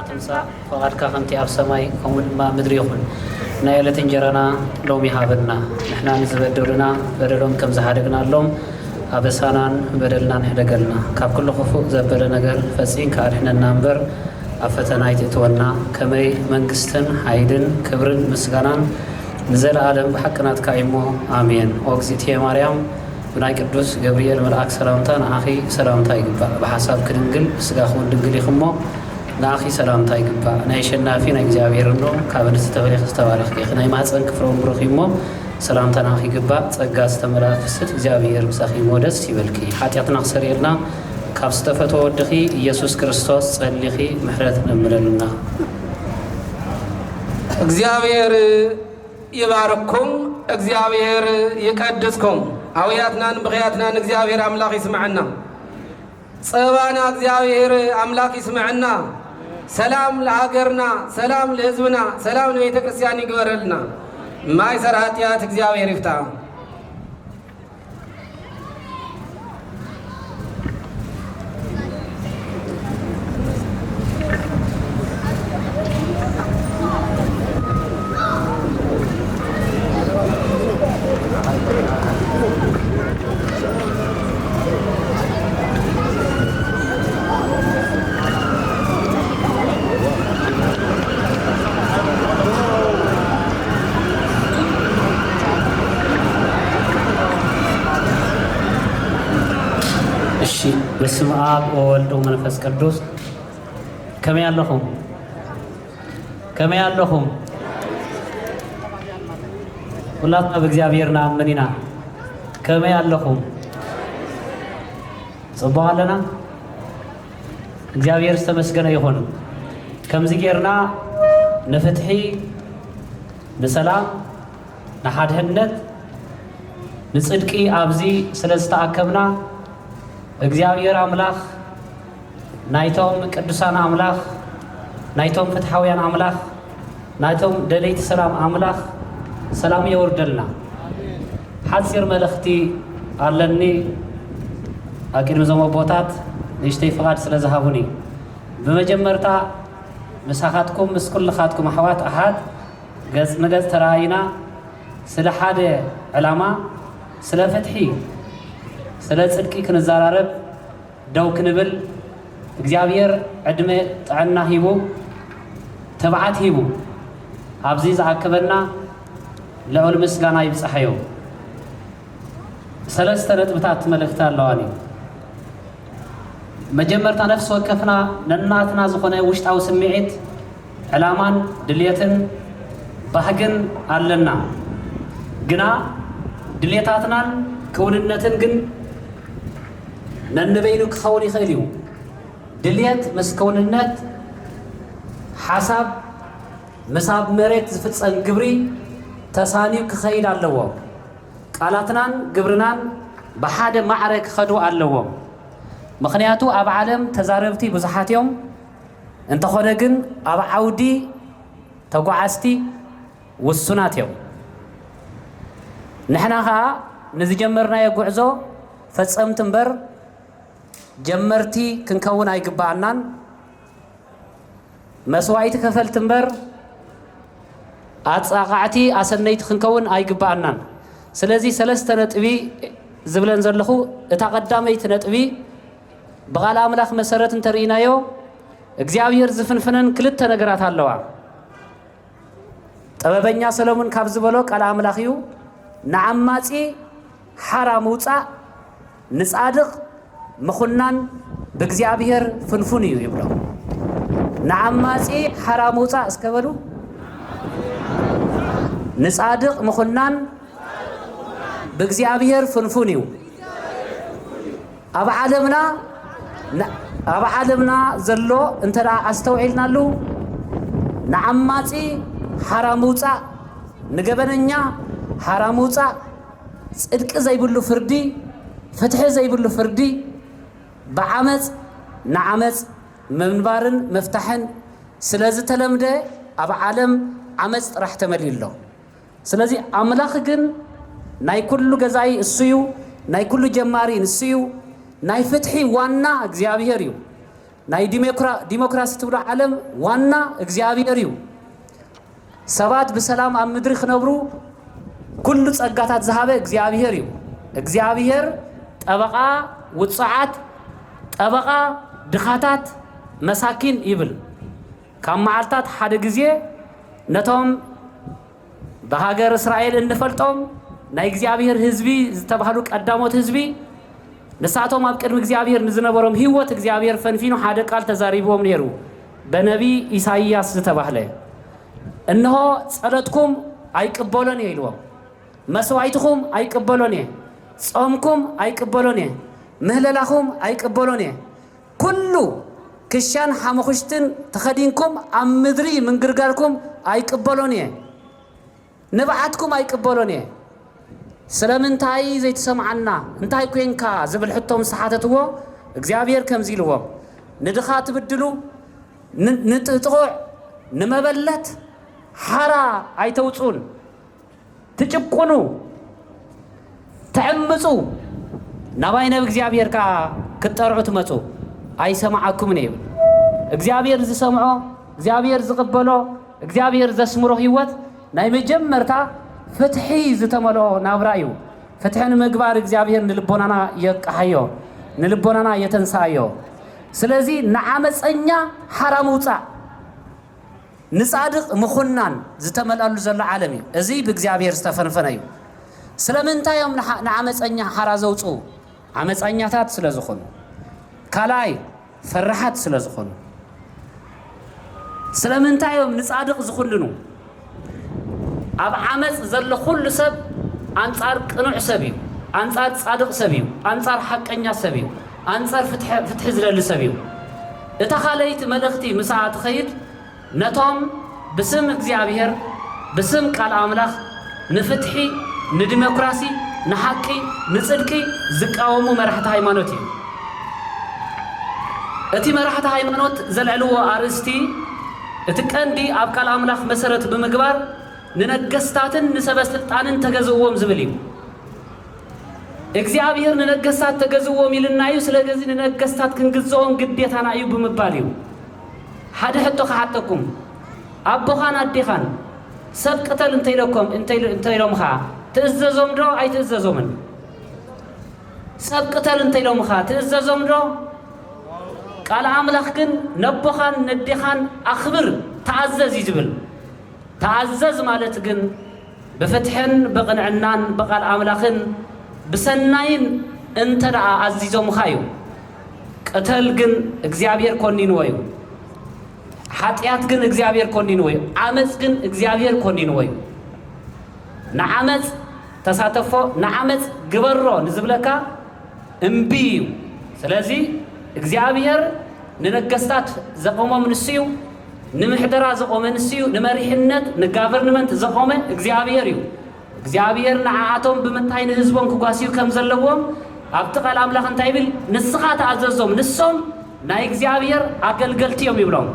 ትምጻእ ፈቓድካ ከምቲ ኣብ ሰማይ ከምኡ ድማ ምድሪ ይኹን። ናይ ዕለት እንጀራና ሎሚ ሃበና። ንሕና ንዝበደሉና በደሎም ከም ዝሓደግናሎም ኣበሳናን በደልናን ሕደገልና። ካብ ኩሉ ክፉእ ዘበለ ነገር ፈጺምካ ኣድሕነና እምበር ኣብ ፈተና ኣይትእትወና። ከመይ መንግስትን ሓይልን ክብርን ምስጋናን ንዘለኣለም ብሓቂ ናትካ እዩሞ። ኣሜን። ኦ እግዝእትየ ማርያም ብናይ ቅዱስ ገብርኤል መልኣክ ሰላምታ ንኣኺ ሰላምታ ይግባእ። ብሓሳብኪ ድንግል ብስጋኺ እውን ድንግል ኢኺ እሞ ንኣኺ ሰላምታ ይግባእ። ናይ ኣሸናፊ ናይ እግዚኣብሔር እንዶ ካብ ኣንስቲ ተፈሊኺ ዝተባረኽኪ ኢኺ። ናይ ማህፀንኪ ፍረ እውን ብሩኽ እዩ እሞ ሰላምታ ንኣኺ ይግባእ። ጸጋ ዝተመልኣ ፍስሕቲ እግዚኣብሔር ምሳኺ እሞ ደስ ይበልኪ። ሓጢኣትና ክሰርየልና ካብ ዝተፈትወ ወድኺ ኢየሱስ ክርስቶስ ጸሊኺ ምሕረት ለምነልና። እግዚኣብሔር ይባርኩም፣ እግዚኣብሔር ይቀድስኩም። ኣውያትናን ብኽያትናን እግዚኣብሔር ኣምላኽ ይስምዐና። ጸባና እግዚኣብሔር ኣምላኽ ይስምዐና። ሰላም ለሃገርና፣ ሰላም ለህዝብና፣ ሰላም ለቤተ ክርስቲያን ይግበረልና። ማይ ሰር ኃጢአት እግዚኣብሔር ይፍታ። እሺ፣ በስመ አብ ወወልድ ወመንፈስ ቅዱስ። ከመይ ኣለኹም? ከመይ ኣለኹም? ሁላትና ብእግዚኣብሔር ንኣምን ኢና። ከመይ ኣለኹም? ጽቡቕ ኣለና? እግዚኣብሔር ዝተመስገነ ይኹን። ከምዚ ጌርና ንፍትሒ፣ ንሰላም፣ ንሓድሕነት፣ ንጽድቂ ኣብዚ ስለ ዝተኣከብና እግዚኣብሔር ኣምላኽ ናይቶም ቅዱሳን ኣምላኽ፣ ናይቶም ፍትሓውያን ኣምላኽ፣ ናይቶም ደለይቲ ሰላም ኣምላኽ ሰላሙ የውርደልና። ሓጺር መልእኽቲ ኣለኒ። ኣብ ቅድሚ እዞም ኣቦታት ንእሽተይ ፍቓድ ስለ ዝሃቡኒ፣ ብመጀመርታ ምሳኻትኩም ምስ ኩልኻትኩም ኣሕዋት ኣሓት ገጽ ንገጽ ተራእይና ስለ ሓደ ዕላማ፣ ስለ ፍትሒ፣ ስለ ጽድቂ ክንዘራረብ ደው ክንብል እግዚኣብሔር ዕድመ ጥዕና ሂቡ፣ ትብዓት ሂቡ ኣብዚ ዝኣከበና ልዑል ምስጋና ይብጽሓዮ። ሰለስተ ነጥብታት መልእኽቲ ኣለዋኒ። መጀመርታ ነፍሲ ወከፍና ነናትና ዝኾነ ውሽጣዊ ስምዒት፣ ዕላማን ድልየትን ባህግን ኣለና። ግና ድልየታትናን ክውንነትን ግን ነንበይኑ ክኸውን ይኽእል እዩ። ድልየት ምስ ክውንነት፣ ሓሳብ ምስ ኣብ መሬት ዝፍጸም ግብሪ ተሳንዩ ክኸይድ ኣለዎ። ቃላትናን ግብርናን ብሓደ ማዕረ ክኸዱ ኣለዎም። ምኽንያቱ ኣብ ዓለም ተዛረብቲ ብዙሓት እዮም፣ እንተኾነ ግን ኣብ ዓውዲ ተጓዓዝቲ ውሱናት እዮም። ንሕና ኸኣ ንዝጀመርናዮ ጉዕዞ ፈጸምቲ እምበር ጀመርቲ ክንከውን ኣይግብኣናን። መስዋእቲ ከፈልቲ እምበር ኣጻቓዕቲ ኣሰነይቲ ክንከውን ኣይግብኣናን። ስለዚ ሰለስተ ነጥቢ ዝብለን ዘለኹ፣ እታ ቀዳመይቲ ነጥቢ ብቓል ኣምላኽ መሰረት እንተርኢናዮ እግዚኣብሔር ዝፍንፍነን ክልተ ነገራት ኣለዋ። ጥበበኛ ሰሎሞን ካብ ዝበሎ ቃል ኣምላኽ እዩ፣ ንዓማጺ ሓራ ምውጻእ ንጻድቕ ምኹናን ብእግዚኣብሔር ፍንፉን እዩ ይብሎ። ንዓማጺ ሓራ ምውጻእ እስከ በሉ። ንጻድቕ ምኹናን ብእግዚኣብሔር ፍንፉን እዩ። ኣብ ዓለምና ኣብ ዓለምና ዘሎ እንተ ደኣ ኣስተውዒልናሉ፣ ንዓማጺ ሓራ ምውጻእ፣ ንገበነኛ ሓራ ምውጻእ፣ ጽድቂ ዘይብሉ ፍርዲ፣ ፍትሒ ዘይብሉ ፍርዲ፣ ብዓመጽ ንዓመጽ ምንባርን ምፍታሕን ስለ ዝተለምደ ኣብ ዓለም ዓመጽ ጥራሕ ተመሊኡ ኣሎ። ስለዚ ኣምላኽ ግን ናይ ኩሉ ገዛኢ እሱ እዩ፣ ናይ ኩሉ ጀማሪ ንሱ እዩ፣ ናይ ፍትሒ ዋና እግዚኣብሔር እዩ። ናይ ዲሞክራ-፣ ዲሞክራሲ ትብሎ ዓለም ዋና እግዚኣብሔር እዩ። ሰባት ብሰላም ኣብ ምድሪ ክነብሩ ኩሉ ጸጋታት ዝሃበ እግዚኣብሔር እዩ። እግዚኣብሔር ጠበቓ ውጹዓት፣ ጠበቓ ድኻታት፣ መሳኪን ይብል። ካብ መዓልታት ሓደ ግዜ ነቶም ብሃገር እስራኤል እንፈልጦም ናይ እግዚኣብሔር ህዝቢ ዝተባህሉ ቀዳሞት ህዝቢ፣ ንሳቶም ኣብ ቅድሚ እግዚኣብሔር ንዝነበሮም ህይወት እግዚኣብሔር ፈንፊኑ ሓደ ቃል ተዛሪብዎም ነይሩ፣ በነቢ ኢሳይያስ ዝተባህለ። "እንሆ ጸሎትኩም ኣይቅበሎን እየ" ኢልዎም። "መስዋዕትኹም ኣይቅበሎን እየ፣ ጾምኩም ኣይቅበሎን እየ፣ ምህለላኹም ኣይቅበሎን እየ፣ ኩሉ ክሻን ሓመኹሽትን ተኸዲንኩም ኣብ ምድሪ ምንግርጋርኩም ኣይቅበሎን እየ፣ ንብዓትኩም ኣይቅበሎን እየ። ስለምንታይ ዘይትሰምዓና? እንታይ ኮንካ?" ዝብል ሕቶ ምስ ሓተትዎ፣ እግዚኣብሔር ከምዚ ኢልዎም፣ "ንድኻ ትብድሉ፣ ን-፣ ንጥጥቑዕ፣ ንመበለት ሓራ ኣይተውፅኡን፣ ትጭቁኑ፣ ትዕምፁ፣ ናባይ ናብ እግዚኣብሔር ከኣ ክትጠርዑ ትመፁ፣ ኣይሰማዓኩምን እየ" ይብል። እግዚኣብሔር ዝሰምዖ፣ እግዚኣብሔር ዝቕበሎ፣ እግዚኣብሔር ዘስምሮ ህይወት ናይ መጀመርታ ፍትሒ ዝተመልኦ ናብራ እዩ። ፍትሒ ንምግባር እግዚኣብሔር ንልቦናና የብቅሓዮ፣ ንልቦናና የተንስኣዮ። ስለዚ ንዓመፀኛ ሓራ ምውፃእ፣ ንጻድቕ ምኹናን ዝተመልኣሉ ዘሎ ዓለም እዩ። እዚ ብእግዚኣብሔር ዝተፈንፈነ እዩ። ስለምንታይ እዮም ንዓ-፣ ንዓመፀኛ ሓራ ዘውፅኡ? ዓመፀኛታት ስለ ዝኾኑ። ካልኣይ፣ ፈራሓት ስለ ዝኾኑ። ስለምንታይ እዮም ንጻድቕ ዝኹንኑ? ኣብ ዓመፅ ዘሎ ኩሉ ሰብ ኣንጻር ቅኑዕ ሰብ እዩ፣ ኣንጻር ጻድቕ ሰብ እዩ፣ ኣንጻር ሓቀኛ ሰብ እዩ፣ ኣንጻር ፍትሒ፣ ፍትሒ ዝደሊ ሰብ እዩ። እታ ካልኣይቲ መልእኽቲ ምስኣ ትኸይድ፣ ነቶም ብስም እግዚኣብሔር፣ ብስም ቃል ኣምላኽ፣ ንፍትሒ፣ ንዲሞክራሲ፣ ንሓቂ፣ ንጽድቂ ዝቃወሙ መራሕቲ ሃይማኖት እዩ። እቲ መራሕቲ ሃይማኖት ዘልዕልዎ ኣርእስቲ፣ እቲ ቀንዲ ኣብ ቃል ኣምላኽ መሰረት ብምግባር ንነገስታትን ንሰበ ስልጣንን ተገዝእዎም ዝብል እዩ። እግዚኣብሔር ንነገስታት ተገዝእዎም ኢልና እዩ፣ ስለዚ ንነገስታት ክንግዝኦም ግዴታና እዩ ብምባል እዩ። ሓደ ሕቶ ክሓተኩም፣ ኣቦኻን ኣዴኻን ሰብ ቅተል እንተኢለኮም፣ እንተኢሎ-፣ እንተኢሎምኻ ትእዘዞም ዶ ኣይትእዘዞምን? ሰብ ቅተል እንተኢሎምኻ ትእዘዞም ዶ? ቃል ኣምላኽ ግን ነቦኻን ነዴኻን ኣኽብር፣ ተኣዘዝ እዩ ዝብል። ተኣዘዝ ማለት ግን ብፍትሕን ብቕንዕናን ብቓል ኣምላኽን ብሰናይን እንተ ደኣ ኣዚዞምኻ እዩ። ቅተል ግን እግዚኣብሔር ኮኒንዎ እዩ። ሓጢኣት ግን እግዚኣብሔር ኮኒንዎ እዩ። ዓመፅ ግን እግዚኣብሔር ኮኒንዎ እዩ። ንዓመፅ ተሳተፎ፣ ንዓመፅ ግበሮ ንዝብለካ እምቢ እዩ። ስለዚ እግዚኣብሔር ንነገስታት ዘቆሞም ንሱ እዩ፣ ንምሕደራ ዘቆመ ንሱ እዩ፣ ንመሪሕነት ንጋቨርንመንት ዘቆመ እግዚኣብሔር እዩ። እግዚኣብሔር ንዓኣቶም ብምንታይ ንህዝቦም ክጓስዩ ከም ዘለዎም ኣብቲ ቃል ኣምላኽ እንታይ ይብል? ንስኻ ተኣዘዞም፣ ንሶም ናይ እግዚኣብሔር ኣገልገልቲ እዮም ይብሎም።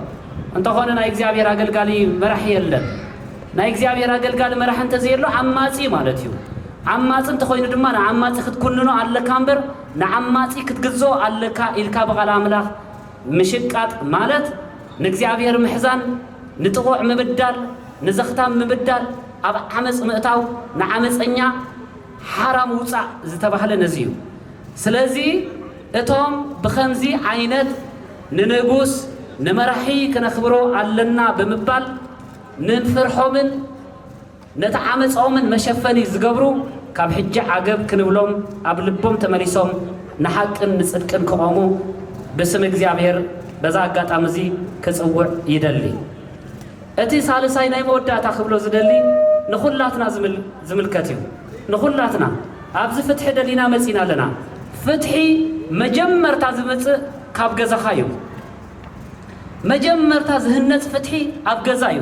እንተኾነ ናይ እግዚኣብሔር ኣገልጋሊ መራሒ የለን። ናይ እግዚኣብሔር ኣገልጋሊ መራሒ እንተዘየሎ ዓማጺ ማለት እዩ። ዓማጺ እንተኾይኑ ድማ ንዓማጺ ክትኩንኖ ኣለካ እምበር ንዓማጺ ክትግዝኦ ኣለካ ኢልካ ብቓል ኣምላኽ ምሽቃጥ ማለት ንእግዚኣብሔር ምሕዛን፣ ንጥቑዕ ምብዳል፣ ንዘኽታም ምብዳል፣ ኣብ ዓመጽ ምእታው፣ ንዓመጸኛ ሓራ ምውጻእ ዝተባህለ ነዚ እዩ። ስለዚ እቶም ብኸምዚ ዓይነት ንንጉስ ንመራሒ ክነኽብሮ ኣለና ብምባል ንፍርሖምን ነቲ ዓመጾምን መሸፈኒ ዝገብሩ፣ ካብ ሕጂ ዓገብ ክንብሎም ኣብ ልቦም ተመሊሶም ንሓቅን ንጽድቅን ክቖሙ ብስም እግዚኣብሔር በዛ ኣጋጣሚ እዚ ክጽውዕ ይደሊ። እቲ ሳልሳይ ናይ መወዳእታ ክብሎ ዝደሊ ንኹላትና ዝምል-፣ ዝምልከት እዩ። ንኹላትና ኣብዚ ፍትሒ ደሊና መጺና ኣለና። ፍትሒ መጀመርታ ዝመጽእ ካብ ገዛኻ እዩ። መጀመርታ ዝህነጽ ፍትሒ ኣብ ገዛ እዩ።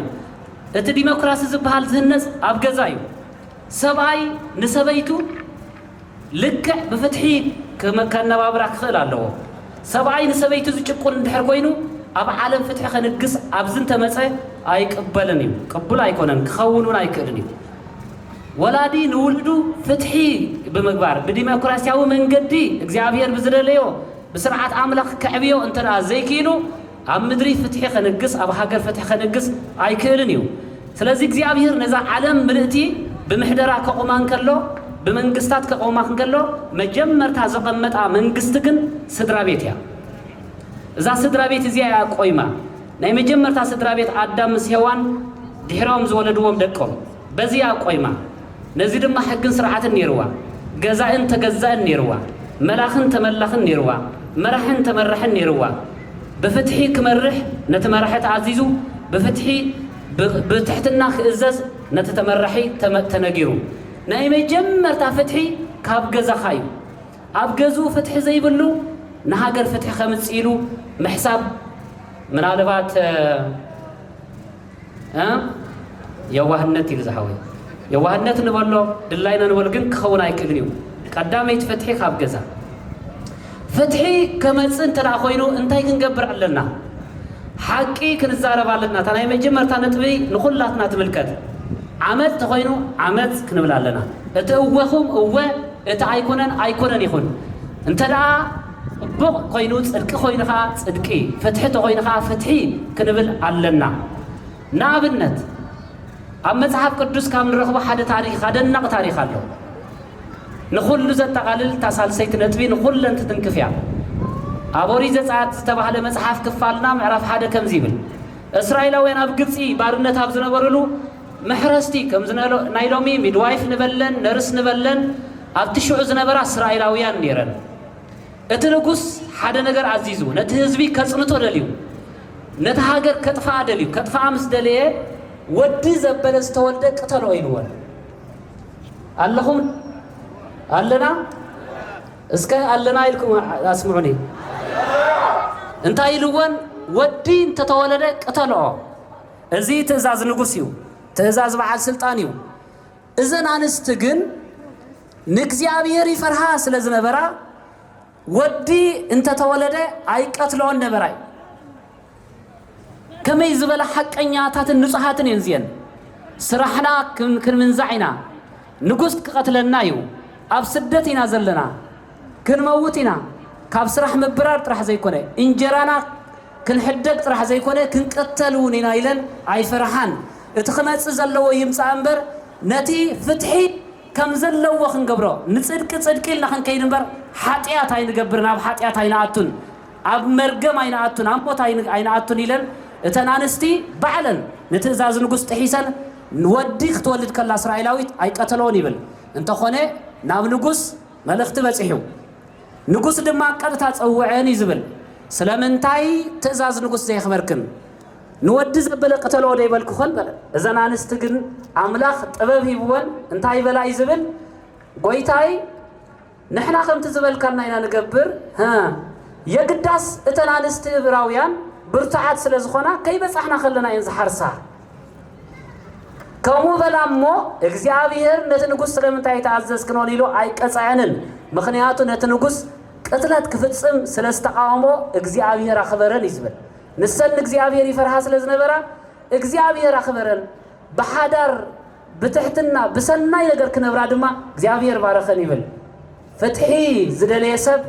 እቲ ዲሞክራሲ ዝበሃል ዝህነጽ ኣብ ገዛ እዩ። ሰብኣይ ንሰበይቱ ልክዕ ብፍትሒ ክመ-፣ ከነባብራ ክኽእል ኣለዎ። ሰብኣይ ንሰበይቱ ዝጭቁን እንድሕር ኮይኑ ኣብ ዓለም ፍትሒ ከንግስ ኣብዚ እንተመጸ ኣይቅበልን እዩ። ቅቡል ኣይኮነን፣ ክኸውን እውን ኣይክእልን እዩ። ወላዲ ንውልዱ ፍትሒ ብምግባር ብዲሞክራሲያዊ መንገዲ እግዚኣብሔር ብዝደለዮ ብስርዓት ኣምላኽ ከዕብዮ እንተ ደኣ ዘይክኢሉ፣ ኣብ ምድሪ ፍትሒ ከንግስ፣ ኣብ ሃገር ፍትሒ ከንግስ ኣይክእልን እዩ። ስለዚ እግዚኣብሔር ነዛ ዓለም ምልእቲ ብምሕደራ ከቑማ እንከሎ፣ ብመንግስታት ከቑማ እንከሎ፣ መጀመርታ ዘቐመጣ መንግስቲ ግን ስድራ ቤት እያ። እዛ ስድራ ቤት እዚኣ እያ ቆይማ። ናይ መጀመርታ ስድራ ቤት ኣዳም ምስ ሄዋን ድሕሮም ዝወለድዎም ደቆም። በዚ እያ ቆይማ። ነዚ ድማ ሕግን ስርዓትን ነይርዋ። ገዛእን ተገዛእን ነይርዋ። መላኽን ተመላኽን ነይርዋ። መራሕን ተመራሕን ነይርዋ። ብፍትሒ ክመርሕ፣ ነቲ መራሒ ተኣዚዙ፣ ብፍትሒ ብ-፣ ብትሕትና ክእዘዝ ነቲ ተመራሒ ተመ-፣ ተነጊሩ። ናይ መጀመርታ ፍትሒ ካብ ገዛኻ እዩ። ኣብ ገዝኡ ፍትሒ ዘይብሉ ንሃገር ፍትሒ ከምጽእ ኢሉ ምሕሳብ ምናልባት፣ እ፣ እ፣ የዋህነት ኢሉ ዝሓወይ። የዋህነት ንበሎ፣ ድላይና ንበሎ፣ ግን ክኸውን ኣይክእልን እዩ። ቀዳመይቲ ፍትሒ ካብ ገዛ። ፍትሒ ከመጽእ እንተ ደኣ ኮይኑ እንታይ ክንገብር ኣለና? ሓቂ ክንዛረብ ኣለና። እታ ናይ መጀመርታ ነጥቢ ንኹላትና ትምልከት። ዓመጽ ተኾይኑ ዓመጽ ክንብል ኣለና። እቲ እወኹም እወ፣ እቲ ኣይኮነን ኣይኮነን ይኹን። እንተ ደኣ ጽቡቕ ኮይኑ ጽድቂ ኮይኑ ኸኣ ጽድቂ፣ ፍትሒ ተኾይኑ ኸኣ ፍትሒ ክንብል ኣለና። ንኣብነት ኣብ መጽሓፍ ቅዱስ ካብ ንረኽቦ ሓደ ታሪኽ፣ ኣደናቒ ታሪኽ ኣሎ። ንኹሉ ዘጠቓልል እታ ሳልሰይቲ ነጥቢ ንኹለን ትትንክፍ እያ። ኣብ ኦሪት ዘጸኣት ዝተባህለ መጽሓፍ ክፋልና ምዕራፍ ሓደ ከምዚ ይብል፣ እስራኤላውያን ኣብ ግብጺ ባርነት ኣብ ዝነበሩሉ መሕረስቲ፣ ከም ዝነ-፣ ናይ ሎሚ ሚድዋይፍ ንበለን ነርስ ንበለን ኣብቲ ሽዑ ዝነበራ እስራኤላውያን ነይረን። እቲ ንጉስ ሓደ ነገር ኣዚዙ፣ ነቲ ህዝቢ ከጽንቶ ደልዩ፣ ነቲ ሃገር ከጥፍኣ ደልዩ። ከጥፍኣ ምስ ደለየ፣ ወዲ ዘበለ ዝተወልደ ቅተሎ ኢልወን። ኣለኹም? ኣለና? እስከ ኣለና ኢልኩም ኣስምዑኒ። እንታይ ኢልወን? ወዲ እንተተወለደ ቅተልኦ። እዚ ትእዛዝ ንጉስ እዩ። ትእዛዝ በዓል ስልጣን እዩ። እዘን ኣንስቲ ግን ንእግዚኣብሔር ይፈርሃ ስለ ዝነበራ፣ ወዲ እንተተወለደ ኣይቀትልኦን ነበራ እዩ። ከመይ ዝበላ ሓቀኛታትን ንጹሃትን እየን እዚአን። ስራሕና ክን-፣ ክንምንዛዕ ኢና። ንጉስ ክቐትለና እዩ። ኣብ ስደት ኢና ዘለና። ክንመውት ኢና። ካብ ስራሕ ምብራር ጥራሕ ዘይኮነ፣ እንጀራና ክንሕደግ ጥራሕ ዘይኮነ፣ ክንቀተል እውን ኢና ኢለን ኣይፈርሓን። እቲ ክመጽእ ዘለዎ ይምጻእ እምበር፣ ነቲ ፍትሒ ከም ዘለዎ ክንገብሮ፣ ንጽድቂ ጽድቂ ኢልና ክንከይድ እምበር፣ ሓጢኣት ኣይንገብርን፣ ኣብ ሓጢኣት ኣይንኣቱን፣ ኣብ መርገም ኣይንኣቱን፣ ኣብ ሞት ኣይን-፣ ኣይንኣቱን ኢለን፣ እተን ኣንስቲ ባዕለን ንትእዛዝ ንጉስ ጥሒሰን፣ ንወዲ ክትወልድ ከላ እስራኤላዊት ኣይቀተልኦን ይብል። እንተኾነ ናብ ንጉስ መልእኽቲ በጺሑ። ንጉስ ድማ ቀጥታ ጸውዐን እዩ ዝብል። ስለምንታይ ትእዛዝ ንጉስ ዘየኽበርክን? ንወዲ ዘበለ ቅተልኦ ዶ ይበልኩኸን? በለ። እዘን ኣንስቲ ግን ኣምላኽ ጥበብ ሂብወን እንታይ ይበላ እዩ ዝብል? ጎይታይ፣ ንሕና ከምቲ ዝበልካና ኢና ንገብር። ሀ፣ የግዳስ እተን ኣንስቲ እብራውያን ብርቱዓት ስለ ዝኾና ከይበጻሕና ከለና እየን ዝሓርሳ። ከምኡ በላ እሞ፣ እግዚኣብሔር ነቲ ንጉስ ስለምንታይ ኣይተኣዘዝክኖን ኢሉ ኣይቀጸዐንን። ምኽንያቱ ነቲ ንጉስ ቅትለት ክፍጽም ስለ ዝተቓወሞ እግዚኣብሔር ኣኽበረን እዩ ዝብል። ንሰን ንእግዚኣብሔር ይፈርሃ ስለ ዝነበራ እግዚኣብሔር ኣኽበረን። ብሓዳር፣ ብትሕትና፣ ብሰናይ ነገር ክነብራ ድማ እግዚኣብሔር ባረኸን ይብል። ፍትሒ ዝደለየ ሰብ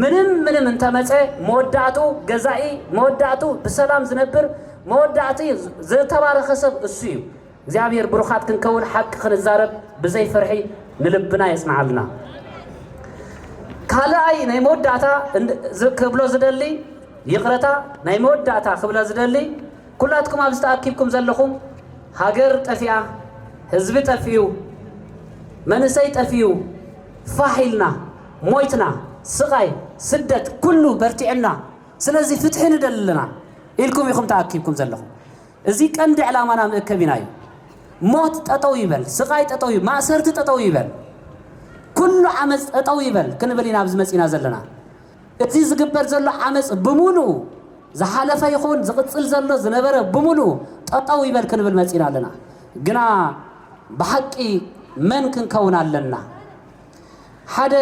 ምንም ምንም እንተመጸ መወዳእቱ ገዛኢ፣ መወዳእቱ ብሰላም ዝነብር፣ መወዳእቲ ዝተባረኸ ሰብ እሱ እዩ። እግዚኣብሔር ብሩኻት ክንከውን ሓቂ ክንዛረብ ብዘይ ፍርሒ ንልብና የጽንዓልና። ካልኣይ ናይ መወዳእታ እንድ-፣ ዝ-፣ ክብሎ ዝደሊ፣ ይቕረታ፣ ናይ መወዳእታ ክብሎ ዝደሊ፣ ኩላትኩም ኣብዚ ተኣኪብኩም ዘለኹም፣ ሃገር ጠፊኣ፣ ህዝቢ ጠፊኡ፣ መንእሰይ ጠፊኡ፣ ፋሕ ኢልና፣ ሞይትና፣ ስቓይ፣ ስደት፣ ኩሉ በርቲዕና፣ ስለዚ ፍትሒ ንደሊ ኣለና ኢልኩም ኢኹም ተኣኪብኩም ዘለኹም። እዚ ቀንዲ ዕላማና መእከቢና እዩ። ሞት ጠጠው ይበል፣ ስቓይ ጠጠው ይበል፣ ማእሰርቲ ጠጠው ይበል፣ ኩሉ ዓመፅ ጠጠው ይበል ክንብል ኢና ኣብዚ መፂና ዘለና። እዚ ዝግበር ዘሎ ዓመፅ ብምሉኡ፣ ዝሓለፈ ይኹን ዝቕፅል ዘሎ ዝነበረ ብምሉኡ ጠጠው ይበል ክንብል መፂና ኣለና። ግና ብሓቂ መን ክንከውን ኣለና? ሓደ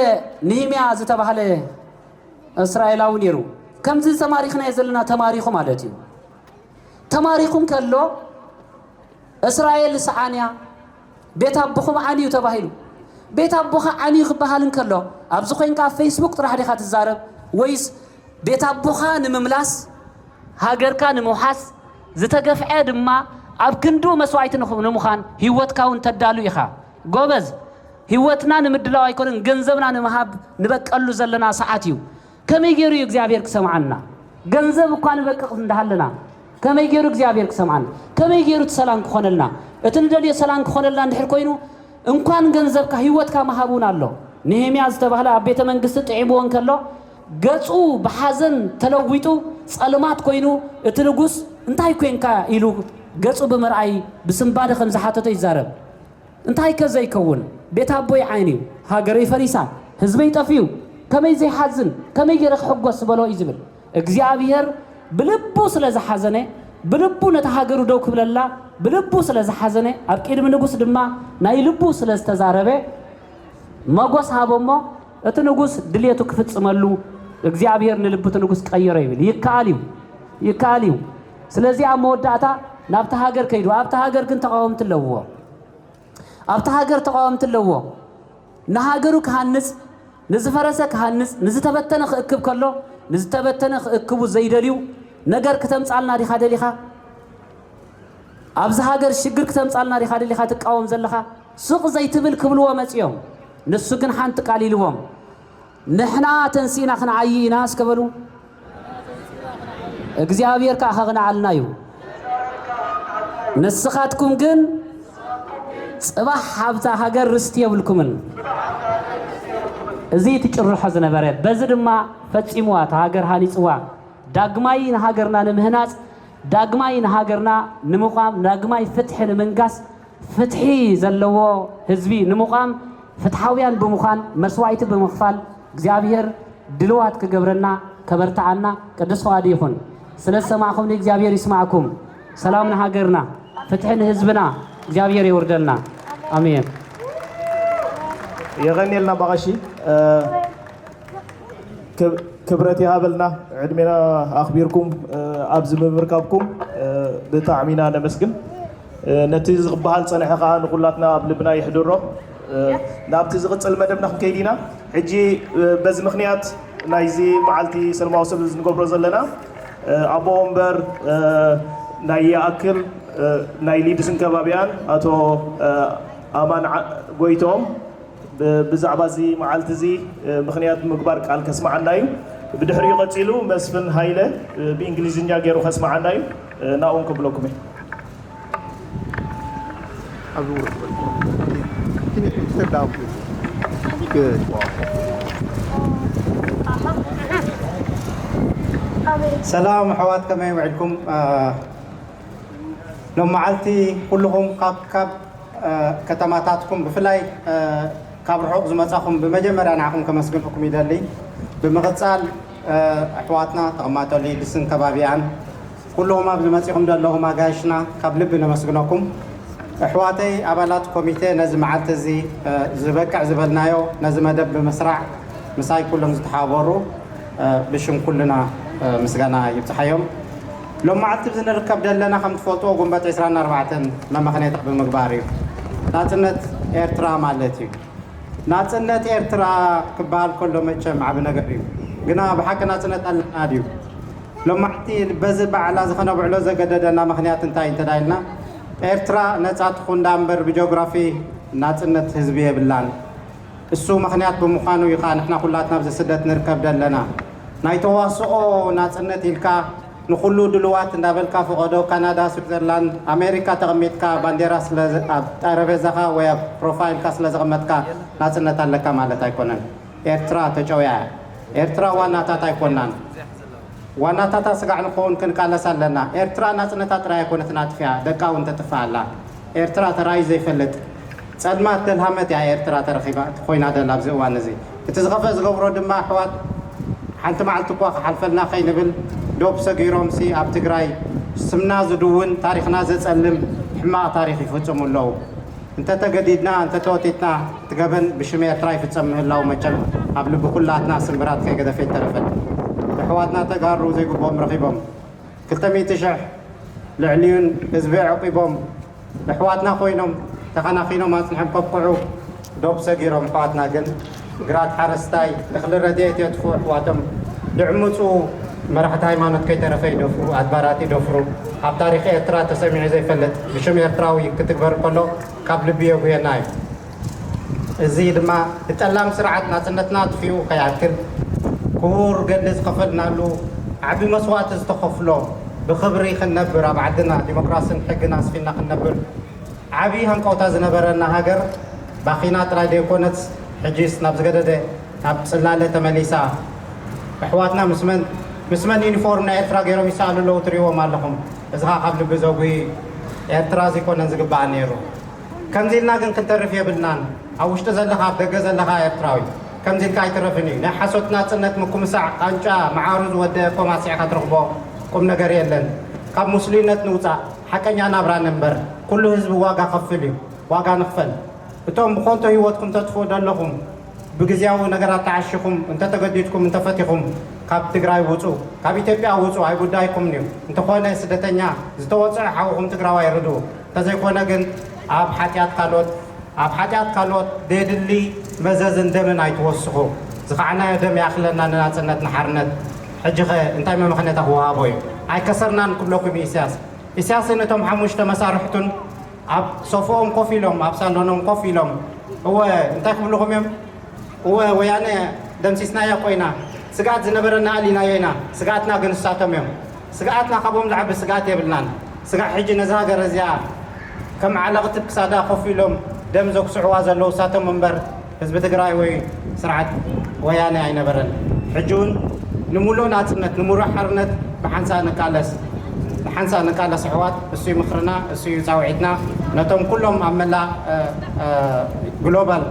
ንህምያ ዝተባህለ እስራኤላዊ ነይሩ። ከምዚ ተማሪኽናዮ ዘለና ተማሪኹ ማለት እዩ። ተማሪኹ እንከሎ፣ እስራኤል ሰዓንያ፣ ቤት ኣቦኹም ዓንዩ ተባሂሉ። ቤት ኣቦኻ ዓንዩ ክበሃል እንከሎ፣ ኣብዚ ኮይንካ ኣብ ፌስቡክ ጥራሕ ዲኻ ትዛረብ? ወይስ ቤት ኣቦኻ ንምምላስ፣ ሃገርካ ንምውሓስ፣ ዝተገፍዐ ድማ ኣብ ክንድኡ መስዋዕቲ ንኹ-፣ ንምዃን ህይወትካ እውን ተዳሉ ኢኻ? ጎበዝ፣ ህይወትና ንምድላው ኣይኮነን፣ ገንዘብና ንምሃብ ንበቀሉ ዘለና ሰዓት እዩ። ከመይ ገይሩ እዩ እግዚኣብሔር ክሰምዓና? ገንዘብ እኳ ንበቅቕ እንዳሃለና፣ ከመይ ገይሩ እግዚኣብሔር ክሰምዓና? ከመይ ገይሩ እቲ ሰላም ክኾነልና? እቲ ንደልዮ ሰላም ክኾነልና እንድሕር ኮይኑ፣ እንኳን ገንዘብካ ህይወትካ ምሃብ እውን ኣሎ። ነሄምያ ዝተባህለ ኣብ ቤተ መንግስቲ ጥዒምዎ እንከሎ ገጹ ብሓዘን ተለዊጡ ጸልማት ኮይኑ እቲ ንጉስ እንታይ ኮንካ ኢሉ ገጹ ብምርኣይ ብስንባደ ከም ዝሓተቶ ይዛረብ። እንታይ ከ ዘይከውን? ቤት ኣቦይ ዓይን እዩ፣ ሃገረይ ፈሪሳ፣ ህዝበይ ጠፊኡ፣ ከመይ ዘይሓዝን፣ ከመይ ገይረ ክሕጎስ ዝበሎ እዩ ዝብል። እግዚኣብሔር ብልቡ ስለ ዝሓዘነ፣ ብልቡ ነታ ሃገሩ ደው ክብለላ ብልቡ ስለ ዝሓዘነ፣ ኣብ ቅድሚ ንጉስ ድማ ናይ ልቡ ስለ ዝተዛረበ፣ መጎስ ሃቦ እሞ እቲ ንጉስ ድልየቱ ክፍጽመሉ እግዚኣብሔር ንልቢ እቲ ንጉስ ቀየሮ ይብል። ይከኣል እዩ፣ ይከኣል እዩ። ስለዚ ኣብ መወዳእታ ናብቲ ሃገር ከይዱ፣ ኣብቲ ሃገር ግን ተቃወምቲ ኣለውዎ። ኣብቲ ሃገር ተቃወምቲ ኣለውዎ። ንሃገሩ ክሃንጽ፣ ንዝፈረሰ ክሃንጽ፣ ንዝተበተነ ክእክብ ከሎ፣ ንዝተበተነ ክእክቡ ዘይደልዩ ነገር ክተምጻልና ዲኻ ደሊኻ? ኣብዚ ሃገር ሽግር ክተምጻልና ዲኻ ደሊኻ ትቃወም ዘለኻ? ሱቕ ዘይትብል ክብልዎ መጺኦም። ንሱ ግን ሓንቲ ቃል ኢልዎም። ንሕና ተንሲእና ክንዓዪ ኢና እስከ በሉ። እግዚኣብሔር ከኣ ከቕንዓልና እዩ። ንስኻትኩም ግን ጽባሕ ኣብታ ሃገር ርስቲ የብልኩምን። እዚ እቲ ጭርሖ ዝነበረ፣ በዚ ድማ ፈጺምዋ፣ እታ ሃገር ሃኒጽዋ። ዳግማይ ንሃገርና ንምህናጽ፣ ዳግማይ ንሃገርና ንምቋም፣ ዳግማይ ፍትሒ ንምንጋስ፣ ፍትሒ ዘለዎ ህዝቢ ንምቋም ፍትሓውያን ብምዃን መስዋእቲ ብምኽፋል እግዚኣብሔር ድልዋት ክገብረና ከበርትዓና ቅዱስ ፍቓዱ ይኹን። ስለ ዝሰማዕኹምኒ እግዚኣብሔር ይስማዕኩም። ሰላም ንሃገርና፣ ፍትሒ ንህዝብና እግዚኣብሔር የውርደልና። ኣሜን። የቐንየልና ኣባ ቀሺ። ክብረት ይሃበልና ዕድሜና ኣኽቢርኩም ኣብዚ ምምርካብኩም ብጣዕሚ ኢና ነመስግን። ነቲ ዝኽበሃል ጸንሐ ከኣ ንኹላትና ኣብ ልብና ይሕድሮ። ናብቲ ዝቕጽል መደብና ክንከይድ ኢና። ሕጂ በዚ ምኽንያት ናይዚ መዓልቲ ሰለማዊ ሰልፊ ንገብሮ ዘለና ኣቦ ወንበር ናይ ይኣክል ናይ ሊድስን ከባቢኣን ኣቶ ኣማን ጎይቶም ብዛዕባ እዚ መዓልቲ እዚ ምኽንያት ምግባር ቃል ከስምዓና እዩ። ብድሕሪኡ ቀጺሉ መስፍን ሃይለ ብእንግሊዝኛ ገይሩ ከስምዓና እዩ። ናብኦም ከብለኩም እየ። ሰላም ኣሕዋት፣ ከመይ ውዒልኩም? ሎም መዓልቲ ኩልኹም ካብ ካብ ከተማታትኩም ብፍላይ ካብ ርሑቕ ዝመጻኹም ብመጀመርያ ንዓኹም ከመስግንኩም ይደሊ። ብምቕጻል ኣሕዋትና ተቐማጦ ሊድስን ከባቢኣን ኩልኹም ኣብዚ መጺኹም ዘለኹም ኣጋይሽና ካብ ልቢ ነመስግነኩም። ኣሕዋተይ ኣባላት ኮሚቴ ነዚ መዓልቲ እዚ ዝበቅዕ ዝበልናዮ ነዚ መደብ ብምስራዕ ምሳይ ኩሎም ዝተሓባበሩ ብሽም ኩልና ምስጋና ይብጽሓዮም። ሎም መዓልቲ እዚ ንርከብ ዘለና ከም ትፈልጥዎ ጉንበት ዕስራን ኣርባዕተን መመኽነይታ ብምግባር እዩ። ናጽነት ኤርትራ ማለት እዩ። ናጽነት ኤርትራ ክበሃል ከሎ መቸም ዓቢ ነገር እዩ። ግና ብሓቂ ናጽነት ኣለና ድዩ? ሎም መዓልቲ በዚ በዓል እዚ ከነብዕሎ ዘገደደና ምኽንያት እንታይ እንተ ኢልና ኤርትራ ነጻ ትኹን ደኣ እምበር ብጂኦግራፊ ናጽነት ህዝቢ የብላን። እሱ ምኽንያት ብምዃኑ እዩ ከኣ ንሕና ኩላትና ኣብዚ ስደት ንርከብ ዘለና። ናይ ተዋስኦ ናጽነት ኢልካ ንኹሉ ድሉዋት እንዳበልካ ፈቐዶ ካናዳ፣ ስዊዘርላንድ፣ ኣሜሪካ ተቐሚጥካ ባንዴራ ስለ ኣብ ጠረቤዛኻ ወይ ኣብ ፕሮፋይልካ ስለ ዘቐመጥካ ናጽነት ኣለካ ማለት ኣይኮነን። ኤርትራ ተጨውያ እያ። ኤርትራ ዋናታት ኣይኮናን። ዋናታታ ስጋዕ ንኸውን ክንቃለስ ኣለና። ኤርትራ ናጽነታ ጥራይ ኣይኮነትን ኣጥፊኣ፣ ደቃ እውን ተጥፍእ ኣላ። ኤርትራ ተራእዩ ዘይፈልጥ ጸልማት ደልሃመት እያ ኤርትራ ተረኺባ ኮይና ደላ ኣብዚ እዋን እዚ። እቲ ዝኸፍአ ዝገብሮ ድማ ኣሕዋት ሓንቲ መዓልቲ እኳ ክሓልፈልና ከይንብል ዶብ ሰጊሮምሲ ኣብ ትግራይ ስምና ዝድውን ታሪኽና ዘጸልም ሕማቕ ታሪኽ ይፍጽሙ ኣለዉ። እንተተገዲድና እንተተወቲትና እቲ ገበን ብሽም ኤርትራ ይፍጸም ምህላው መቸም ኣብ ልቢ ኩላትና ስምብራት ከይገደፈ ይተረፈን። ኣሕዋትና ተጋሩ ዘይግብኦም ረኺቦም ክልተ ሚእቲ ሽሕ ልዕሊኡን ህዝቢ ኣዕቂቦም ኣሕዋትና ኮይኖም ተኸናኺኖም ኣጽኒሖም ከብቅዑ ዶብ ሰጊሮም ኣሕዋትና ግን ግራት ሓረስታይ እኽሊ ረድኤት የጥፍኡ ኣሕዋቶም ድዕምፁ መራሕቲ ሃይማኖት ከይተረፈ ይደፍሩ ኣድባራት ይደፍሩ ኣብ ታሪኽ ኤርትራ ተሰሚዑ ዘይፈልጥ ብሽም ኤርትራዊ ክትግበር ከሎ ካብ ልቢ የጉየና እዩ። እዚ ድማ እቲ ጠላም ስርዓት ናጽነትና ኣጥፊኡ ከይኣክል ክቡር ገድሊ ዝኸፈልናሉ ዓቢ መስዋእቲ ዝተኸፍሎ ብኽብሪ ክንነብር ኣብ ዓድና ዲሞክራስን ሕግን ኣስፊንና ክንነብር ዓቢ ሃንቀውታ ዝነበረና ሃገር ባኺና ጥራይ ዘይኮነትስ፣ ሕጂስ ናብ ዝገደደ ናብ ጽላለ ተመሊሳ። ኣሕዋትና ምስ መን፣ ምስ መን ዩኒፎርም ናይ ኤርትራ ገይሮም ይሰኣሉ ኣለዉ ትርእይዎም ኣለኹም። እዚ ኸኣ ካብ ልቢ ዘጉሂ ኤርትራ ዘይኮነን ዝግባኣ ነይሩ። ከምዚ ኢልና ግን ክንተርፍ የብልናን። ኣብ ውሽጢ ዘለኻ፣ ኣብ ደገ ዘለኻ ኤርትራዊ ከምዚ ኢልካ ኣይትረፍን እዩ። ናይ ሓሶት ናጽነት ምኩምሳዕ ቃንጫ መዓሩ ዝወደአ ኮማ ስዒኻ ትረኽቦ ቁም ነገር የለን። ካብ ምስሉይነት ንውጻእ፣ ሓቀኛ ናብራ ንንበር። ኩሉ ህዝቢ ዋጋ ከፍል እዩ። ዋጋ ንኽፈል። እቶም ብኾንቶ ህይወትኩም ተጥፍኡ ዘለኹም፣ ብግዝያዊ ነገራት ተዓሺኹም እንተተገዲድኩም እንተፈቲኹም፣ ካብ ትግራይ ውጹ፣ ካብ ኢትዮጵያ ውጹ፣ ኣይጉዳይኩምን እዩ። እንተኾነ ስደተኛ፣ ዝተወጽዐ ሓውኹም ትግራዋይ ርድኡ። እንተዘይኮነ ግን ኣብ ሓጢኣት ካልኦት፣ ኣብ ሓጢኣት ካልኦት ዘየድሊ መዘዝን ደምን ኣይትወስኹ። ዝኸዓናዮ ደም ይኣኽለና ንናጽነት ንሓርነት። ሕጂኸ እንታይ መመኽነታ ክወሃቦ እዩ? ኣይከሰርናን ክብለኩም እዩ ኢሳያስ። ኢሳያስን እቶም ሓሙሽተ መሳርሕቱን ኣብ ሶፍኦም ኮፍ ኢሎም፣ ኣብ ሳሎኖም ኮፍ ኢሎም፣ እወ፣ እንታይ ክብልኹም እዮም? እወ፣ ወያነ ደምሲስናያ ኮይና፣ ስግኣት ዝነበረና ኣሊናዮ ኢና። ስግኣትና ግን ንሳቶም እዮም። ስግኣትና ካብኦም ዝዓቢ ስግኣት የብልናን። ስጋዕ ሕጂ ነዛ ሃገር እዚኣ ከም ዓለቕቲ ክሳዳ ኮፍ ኢሎም ደም ዘኩስዕዋ ዘለዉ ንሳቶም እምበር ህዝቢ ትግራይ ወይ ስርዓት ወያነ ኣይነበረን። ሕጂ እውን ንምሉእ ናጽነት፣ ንምሉእ ሓርነት ብሓንሳእ ንቃለስ። ብሓንሳእ ንቃለስ ኣሕዋት፣ እሱ እዩ ምኽርና፣ እሱ እዩ ጻውዒትና። ነቶም ኩሎም ኣብ መላእ፣ እ፣ እ፣ ግሎባል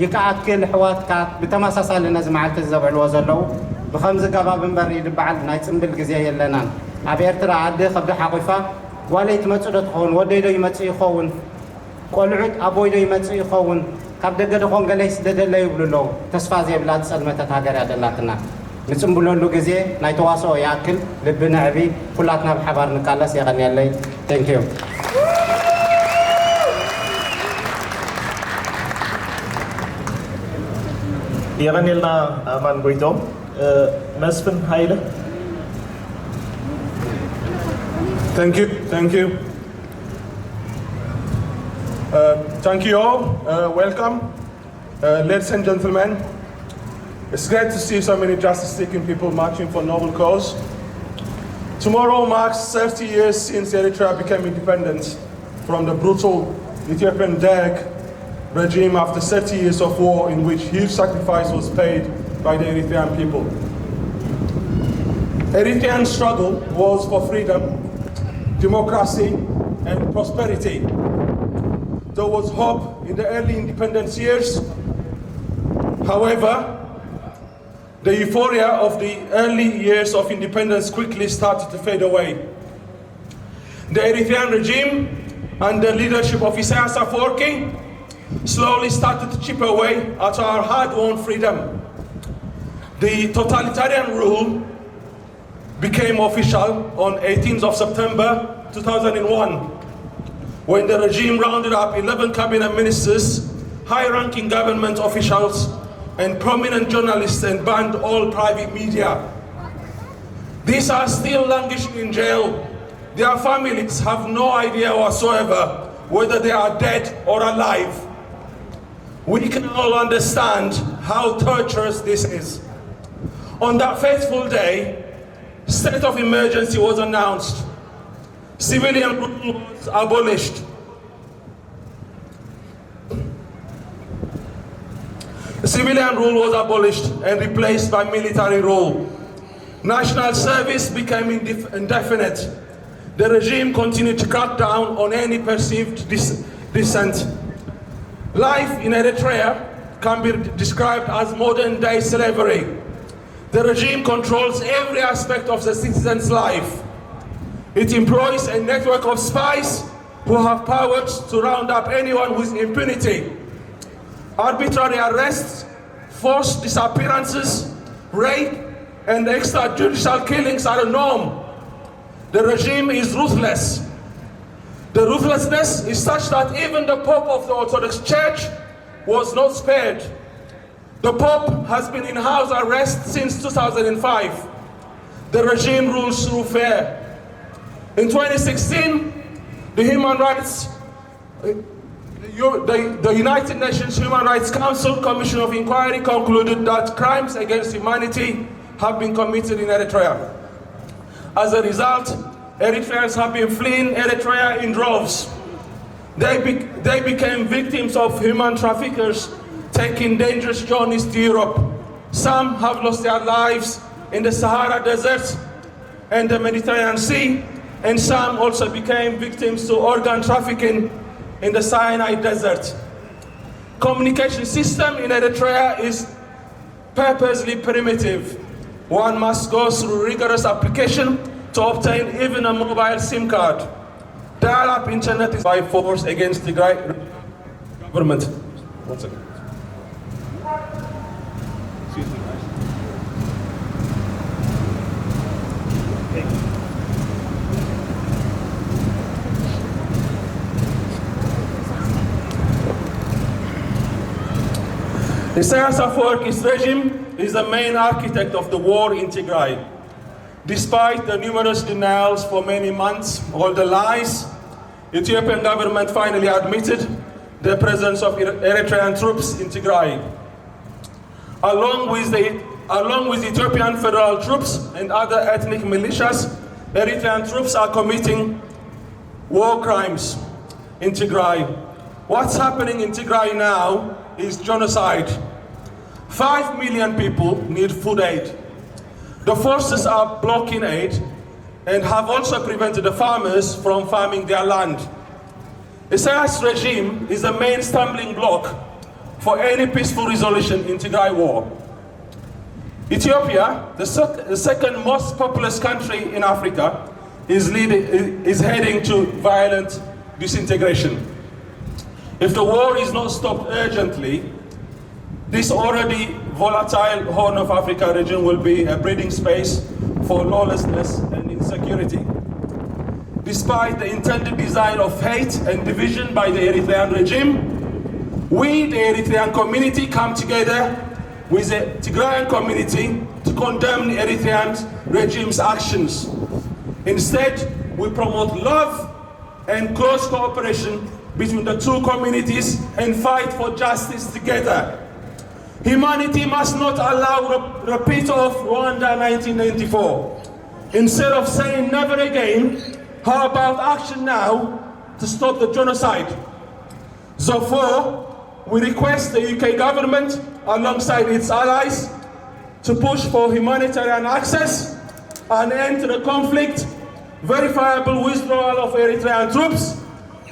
ይከኣክል ኣሕዋትካ ብተመሳሳሊ ነዚ መዓልቲ እዚ ዘብዕልዎ ዘለዉ፣ ብኸምዚ ገባብ እምበር ይድበዓል ናይ ጽምብል ግዜ የለናን። ኣብ ኤርትራ ኣደ ከብዳ ሓቑፋ ጓለይ ትመጽእ ዶ ትኸውን? ወደይ ዶ ይመጽእ ይኸውን? ቆልዑት ኣቦይ ዶ ይመጽእ ይኸውን? ካብ ደገ ዶ ኾን ገለ ይስደደለይ ይብሉ ኣለዉ። ተስፋ ዘየብላ ዝጸልመተት ሃገር እያ ደላትና። ንጽምብለሉ ግዜ ናይ ተዋስኦ ይኣክል፣ ልቢ ነዕቢ፣ ኩላትና ብሓባር ንቃለስ። የቐንየለይ። Thank you። የቐንየልና ኣማን ጎይቶም። እ፣ መስፍን ሃይለ። Thank you, thank you. Uh, thank you all. Uh, welcome. Uh, ladies and gentlemen, it's great to see so many justice-seeking people marching for noble cause. Tomorrow marks thirty years since Eritrea became independent from the brutal Ethiopian Derg regime after thirty years of war in which huge sacrifice was paid by the Eritrean people. Eritrean struggle was for freedom, democracy, and prosperity. There was hope in the early independence years. However, the euphoria of the early years of independence quickly started to fade away. The Eritrean regime, under leadership of Isaias Afwerki, slowly started to chip away at our hard-won freedom. The totalitarian rule became official on eighteenth of September two thousand and one, when the regime rounded up eleven cabinet ministers, high-ranking government officials, and prominent journalists and banned all private media. These are still languishing in jail. Their families have no idea whatsoever whether they are dead or alive. We can all understand how torturous this is. On that fateful day, state of emergency was announced. Civilian rule was abolished. Civilian rule was abolished and replaced by military rule. National service became indef- indefinite. The regime continued to crack down on any perceived dis- dissent. Life in Eritrea can be described as modern day slavery. The regime controls every aspect of the citizen's life. It employs a network of spies who have powers to round up anyone with impunity. Arbitrary arrests, forced disappearances, rape, and extrajudicial killings are a norm. The regime is ruthless. The ruthlessness is such that even the Pope of the Orthodox Church was not spared. The Pope has been in house arrest since two thousand and five. The regime rules through fear. In twenty sixteen, the human rights, uh, the, the United Nations Human Rights Council Commission of Inquiry concluded that crimes against humanity have been committed in Eritrea. As a result, Eritreans have been fleeing Eritrea in droves. They be- They became victims of human traffickers taking dangerous journeys to Europe. Some have lost their lives in the Sahara Desert and the Mediterranean Sea, and some also became victims to organ trafficking in the Sinai Desert. Communication system in Eritrea is purposely primitive. One must go through rigorous application to obtain even a mobile SIM card. Dial-up internet is by force against the Tigray government. One second. Excuse me, guys. Isaias Afwerki's regime is the main architect of the war in Tigray. Despite the numerous denials for many months, all the lies, Ethiopian government finally admitted the presence of Eritrean troops in Tigray. Along with the, along with Ethiopian federal troops and other ethnic militias, Eritrean troops are committing war crimes in Tigray. What's happening in Tigray now is genocide. Five million people need food aid. The forces are blocking aid and have also prevented the farmers from farming their land. Isaias' regime is the main stumbling block for any peaceful resolution in Tigray war. Ethiopia, the, sec- the second most populous country in Africa, is, leading, is heading to violent disintegration. If the war is not stopped urgently, this already volatile Horn of Africa region will be a breeding space for lawlessness and insecurity. Despite the intended design of hate and division by the Eritrean regime, we, the Eritrean community, come together with the Tigrayan community to condemn the Eritrean regime's actions. Instead, we promote love and close cooperation between the two communities and fight for justice together. Humanity must not allow a repeat of Rwanda nineteen ninety-four. Instead of saying never again, how about action now to stop the genocide? Therefore, we request the U K government, alongside its allies, to push for humanitarian access, an end to the conflict, verifiable withdrawal of Eritrean troops,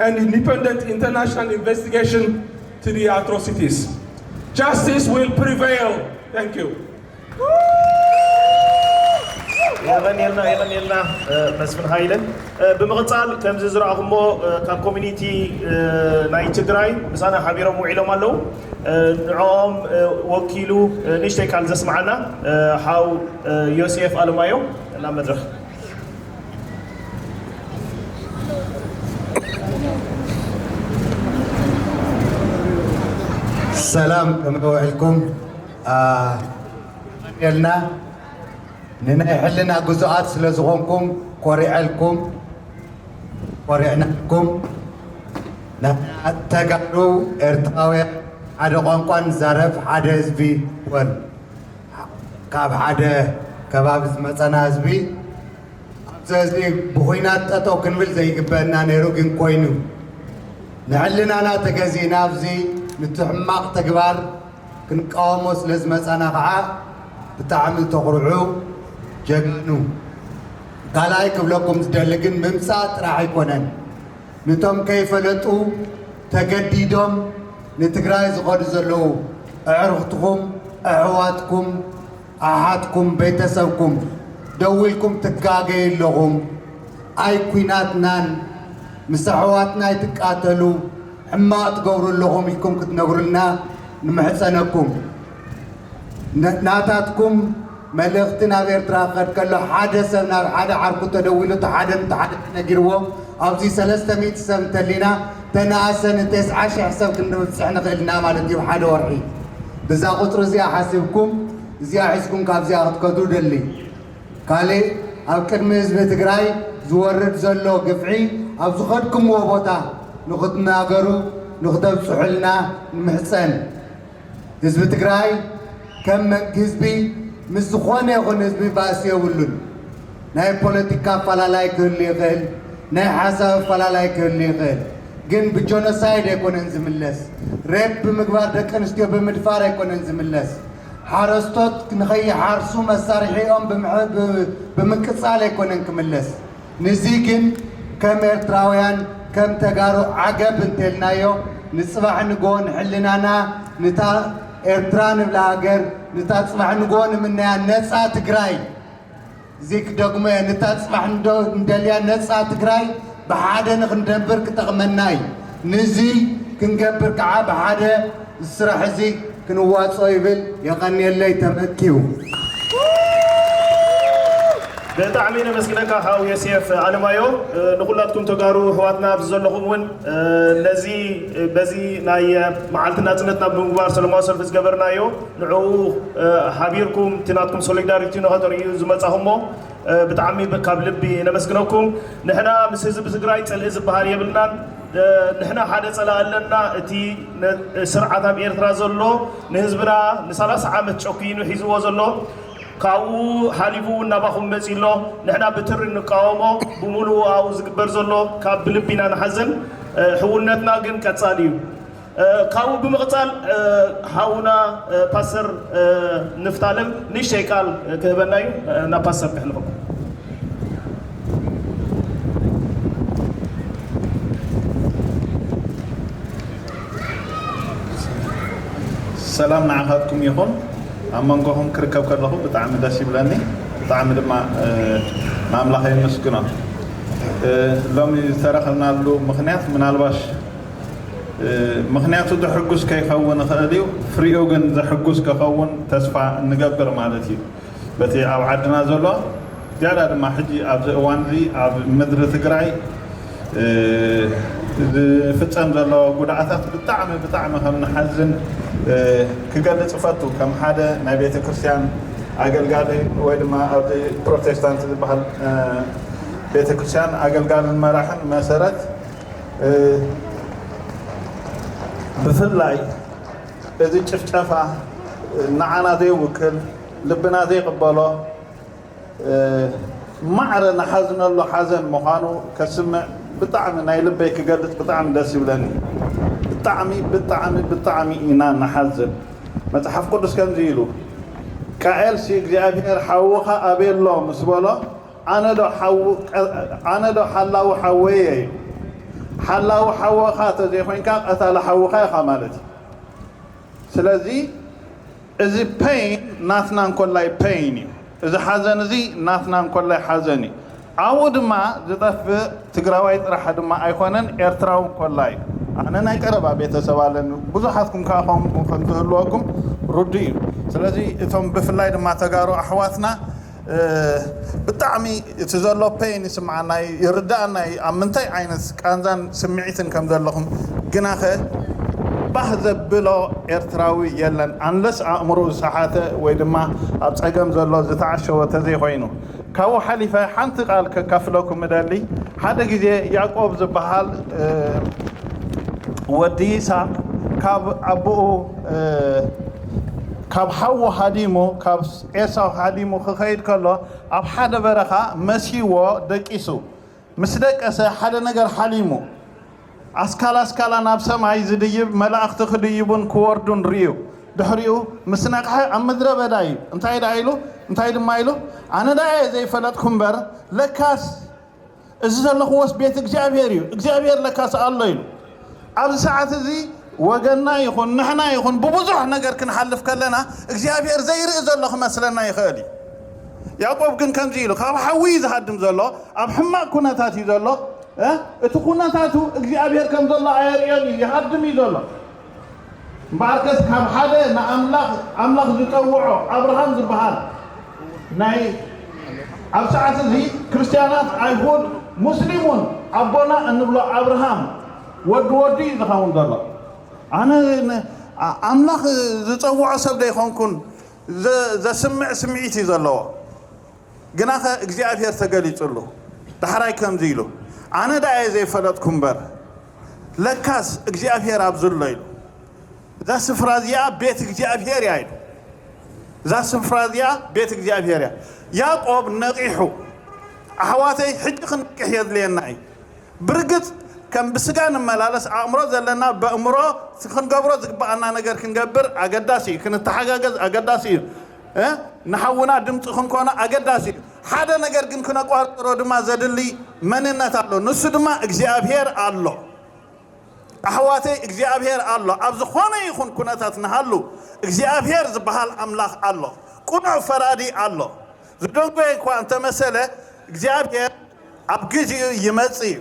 and independent international investigation to the atrocities. Justice will prevail. Thank you. የቐንየልና የቐንየልና መስፍን ሃይለ። ብምቕፃል ከምዚ ዝረኣኹሞ ካብ ኮሚኒቲ ናይ ትግራይ ምሳና ሓቢሮም ውዒሎም ኣለዉ። ንዕኦም ወኪሉ ንእሽተይ ቃል ዘስምዓና ሓው ዮሴፍ ኣለማዮ ናብ መድረኽ። ሰላም፣ ከመይ ውዒልኩም? የልና። ንናይ ሕልና ግዙኣት ስለ ዝኾንኩም ኮሪዐልኩም፣ ኮሪዕናልኩም። ንሕና ተጋሩ ኤርትራውያን ሓደ ቋንቋ ንዛረብ ሓደ ህዝቢ ወል ካብ ሓደ ከባቢ ዝመፀና ህዝቢ ኣብዚ ህዝቢ ብኹናት ጠጠው ክንብል ዘይግበአና ነይሩ፣ ግን ኮይኑ ንሕልናና ተገዚእና ኣብዚ ንቲ ሕማቕ ተግባር ክንቃወሞ ስለ ዝመጻና ከዓ ብጣዕሚ ተኹርዑ ጀጋኑ። ካልኣይ ክብለኩም ዝደሊ ግን ምምጻእ ጥራሕ ኣይኮነን። ንቶም ከይፈለጡ ተገዲዶም ንትግራይ ዝኸዱ ዘለዉ ኣዕሩኽትኹም፣ ኣሕዋትኩም፣ ኣሓትኩም፣ ቤተሰብኩም ደዊልኩም ትጋገዩ ኣለኹም። ኣይ ኲናትናን ምስ ኣሕዋትና ኣይትቃተሉ፣ ሕማቕ ትገብሩ ኣለኹም ኢልኩም ክትነግሩልና ንምሕጸነኩም። ናታትኩም መልእኽቲ ናብ ኤርትራ ክኸድ ከሎ ሓደ ሰብ ናብ ሓደ ዓርኩ ተደዊሉ እቲ ሓደ ነቲ ሓደ ተነጊርዎ ኣብዚ ሰለስተ ሚእቲ ሰብ እንተሊና ተነኣሰ ንተስዓ ሽሕ ሰብ ክንብጽሕ ንኽእል ኢና ማለት እዩ ሓደ ወርሒ። ብዛ ቁጽሪ እዚኣ ሓሲብኩም እዚኣ ሒዝኩም ካብዚኣ ክትከዱ ደሊ። ካልእ ኣብ ቅድሚ ህዝቢ ትግራይ ዝወርድ ዘሎ ግፍዒ ኣብ ዝኸድኩምዎ ቦታ ንኽትናገሩ ንኽተብጽሑልና ንምሕጸን። ህዝቢ ትግራይ ከም ህዝቢ ምስ ዝኾነ ይኹን ህዝቢ ባእሲ የብሉን። ናይ ፖለቲካ ኣፈላላይ ክህሉ ይኽእል፣ ናይ ሓሳብ ኣፈላላይ ክህሉ ይኽእል። ግን ብጆኖሳይድ ኣይኮነን ዝምለስ። ሬፕ ብምግባር፣ ደቂ ኣንስትዮ ብምድፋር ኣይኮነን ዝምለስ። ሓረስቶት ንኸይሓርሱ መሳርሒኦም ብምሕ- ብ- ብምቅጻል ኣይኮነን ክምለስ። ንዚ ግን ከም ኤርትራውያን፣ ከም ተጋሩ ዓገብ እንተልናዮ፣ ንጽባሕ ንግሆ ንሕልናና፣ ንታ ኤርትራ ንብላ ሃገር፣ ንታ ጽባሕ ንግሆ ንምነያ ነጻ ትግራይ፣ እዚ ክደግሞ እየ፣ ንታ ጽባሕ ንዶ- እንደልያ ነጻ ትግራይ ብሓደ ንኽንደብር ክጠቕመና እዩ። ንዚ ክንገብር ከዓ ብሓደ እዚ ስራሕ እዚ ክንዋፅኦ ይብል። የቐንየለይ። ተመኪው። ብጣዕሚ ነመስግነካ ሓው ዮሴፍ ኣለማዮ። ንኩላትኩም ተጋሩ ኣሕዋትና ኣብዚ ዘለኹም እውን ነዚ በዚ ናይ መዓልቲ ናፅነትና ብምግባር ሰለማዊ ሰልፊ ዝገበርናዮ ንዕኡ ሓቢርኩም እቲ ናትኩም ሶሊዳሪቲ ንኸተርእዩ ዝመፃኹሞ ብጣዕሚ ካብ ልቢ ነመስግነኩም። ንሕና ምስ ህዝቢ ትግራይ ፅልኢ ዝበሃል የብልናን። ንሕና ሓደ ፀላኢ ኣለና። እቲ ስርዓት ኣብ ኤርትራ ዘሎ ንህዝብና ንሰላሳ ዓመት ጨኪኑ ሒዝዎ ዘሎ ካብኡ ሓሊፉ እውን ናባኹም መፂ ኣሎ። ንሕና ብትሪ ንቃወሞ። ብምሉኡ ኣብኡ ዝግበር ዘሎ ካብ ብልቢ ኢና ንሓዝን። ሕውነትና ግን ቀፃሊ እዩ። ካብኡ ብምቕፃል ሓውና ፓስተር ንፍታለም ንእሽተይ ቃል ክህበና እዩ። ናብ ፓስተር ከሕልፈኩም። ሰላም ንዓኻትኩም ይኹን። ኣብ መንጎኹም ክርከብ ከለኹ ብጣዕሚ ደስ ይብለኒ፣ ብጣዕሚ ድማ ንኣምላኽ የመስግኖ። ሎሚ ዝተረኸብናሉ ምኽንያት ምናልባሽ ምኽንያቱ ዘሕጉስ ከይኸውን ይኽእል እዩ፣ ፍሪኡ ግን ዘሕጉስ ክኸውን ተስፋ እንገብር ማለት እዩ። በቲ ኣብ ዓድና ዘሎ ዝያዳ ድማ ሕጂ ኣብዚ እዋን እዚ ኣብ ምድሪ ትግራይ ዝፍፀም ዘሎ ጉድኣታት ብጣዕሚ ብጣዕሚ ከም ንሓዝን ክገልፅ እፈቱ። ከም ሓደ ናይ ቤተ ክርስቲያን ኣገልጋሊ ወይ ድማ ኣብዚ ፕሮቴስታንት ዝበሃል ቤተ ክርስቲያን ኣገልጋልን መራሕን መሰረት ብፍላይ እዚ ጭፍጨፋ ንዓና ዘይውክል ልብና ዘይቕበሎ ማዕረ ንሓዝነሉ ሓዘን ምዃኑ ከስምዕ ብጣዕሚ ናይ ልበይ ክገልፅ ብጣዕሚ ደስ ይብለኒ። ብጣዕሚ ብጣዕሚ ብጣዕሚ ኢና ንሓዝን። መፅሓፍ ቅዱስ ከምዚ ኢሉ ቃኤልሲ እግዚኣብሔር ሓውኻ ኣቤሎ ምስ በሎ ኣነ ዶ ሓላዊ ሓወየ እዩ። ሓላዊ ሓወኻ ተዘይኮይንካ ቀታሊ ሓውኻ ኢኻ ማለት እዩ። ስለዚ እዚ ፔይን ናትና እንኮላይ ፔይን እዩ። እዚ ሓዘን እዚ ናትና እንኮላይ ሓዘን እዩ። ኣብኡ ድማ ዝጠፍእ ትግራዋይ ጥራሕ ድማ ኣይኮነን፣ ኤርትራዊ እንኮላይ እዩ። ኣነ ናይ ቀረባ ቤተሰብ ኣለኒ፣ ብዙሓትኩም ከዓ ከምኡ ከምዝህልወኩም ርዱእ እዩ። ስለዚ እቶም ብፍላይ ድማ ተጋሩ ኣሕዋትና ብጣዕሚ እቲ ዘሎ ፔይን ይስምዓና እዩ፣ ይርዳእና እዩ ኣብ ምንታይ ዓይነት ቃንዛን ስምዒትን ከም ዘለኹም። ግናኸ ባህ ዘብሎ ኤርትራዊ የለን ኣንለስ ኣእምሮ ዝሰሓተ ወይ ድማ ኣብ ፀገም ዘሎ ዝተዓሸወ ተዘይኮይኑ። ካብኡ ሓሊፈ ሓንቲ ቃል ከካፍለኩም እደሊ። ሓደ ግዜ ያዕቆብ ዝበሃል ወዲ ይስሐቅ ካብ ኣቦኡ ካብ ሓዉ ሃዲሙ ካብ ኤሳው ሃዲሙ ክኸይድ ከሎ ኣብ ሓደ በረኻ መሲዎ ደቂሱ። ምስ ደቀሰ ሓደ ነገር ሓሊሙ። ኣስካል ኣስካላ ናብ ሰማይ ዝድይብ መላእኽቲ ክድይቡን ክወርዱን ርእዩ። ድሕሪኡ ምስ ነቕሐ ኣብ ምድረ በዳ እዩ። እንታይ ደኣ ኢሉ እንታይ ድማ ኢሉ ኣነ ደኣ እየ ዘይፈለጥኩ እምበር ለካስ እዚ ዘለኽዎስ ቤት እግዚኣብሔር እዩ፣ እግዚኣብሔር ለካስ ኣሎ ኢሉ። ኣብዚ ሰዓት እዚ ወገንና ይኹን ንሕና ይኹን ብብዙሕ ነገር ክንሓልፍ ከለና እግዚኣብሔር ዘይርኢ ዘሎ ክመስለና ይኽእል እዩ። ያዕቆብ ግን ከምዚ ኢሉ ካብ ሓዊ እዩ ዝሃድም ዘሎ፣ ኣብ ሕማቕ ኩነታት እዩ ዘሎ። እቲ ኩነታቱ እግዚኣብሔር ከም ዘሎ ኣየርእዮን እዩ፣ ይሃድም እዩ ዘሎ። እምበኣርከስ ካብ ሓደ ንኣምላኽ ኣምላኽ ዝጸውዖ ኣብርሃም ዝበሃል ናይ ኣብ ሰዓት እዚ ክርስትያናት ኣይሁድ ሙስሊም እውን ኣቦና እንብሎ ኣብርሃም ወዲ ወዲ እዩ ዝኸውን ዘሎ። ኣነ ኣምላኽ ዝጸውዖ ሰብ ዘይኮንኩን ዘስምዕ ስምዒት እዩ ዘለዎ። ግናኸ እግዚኣብሔር ተገሊጹሉ። ዳሕራይ ከምዚ ኢሉ ኣነ ደኣ እየ ዘይፈለጥኩ እምበር ለካስ እግዚኣብሔር ኣብዚ ኣሎ ኢሉ። እዛ ስፍራ እዚኣ ቤት እግዚኣብሔር እያ ኢሉ። እዛ ስፍራ እዚኣ ቤት እግዚኣብሔር እያ። ያዕቆብ ነቒሑ ኣሕዋተይ ሕጂ ክንነቅሕ የድልየና እዩ። ብርግጽ ከም ብስጋ ንመላለስ ኣእምሮ ዘለና በእምሮ ክንገብሮ ዝግባኣና ነገር ክንገብር ኣገዳሲ እዩ። ክንተሓጋገዝ ኣገዳሲ እዩ። እ? ንሓውና ድምፂ ክንኮኖ ኣገዳሲ እዩ። ሓደ ነገር ግን ክነቋርፅሮ ድማ ዘድሊ መንነት ኣሎ። ንሱ ድማ እግዚኣብሔር ኣሎ። ኣሕዋተይ እግዚኣብሔር ኣሎ። ኣብ ዝኾነ ይኹን ኩነታት ንሃሉ እግዚኣብሔር ዝበሃል ኣምላኽ ኣሎ። ቅኑዕ ፈራዲ ኣሎ። ዝደንጎየ እኳ እንተመሰለ እግዚኣብሔር ኣብ ግዚኡ ይመጽእ እዩ።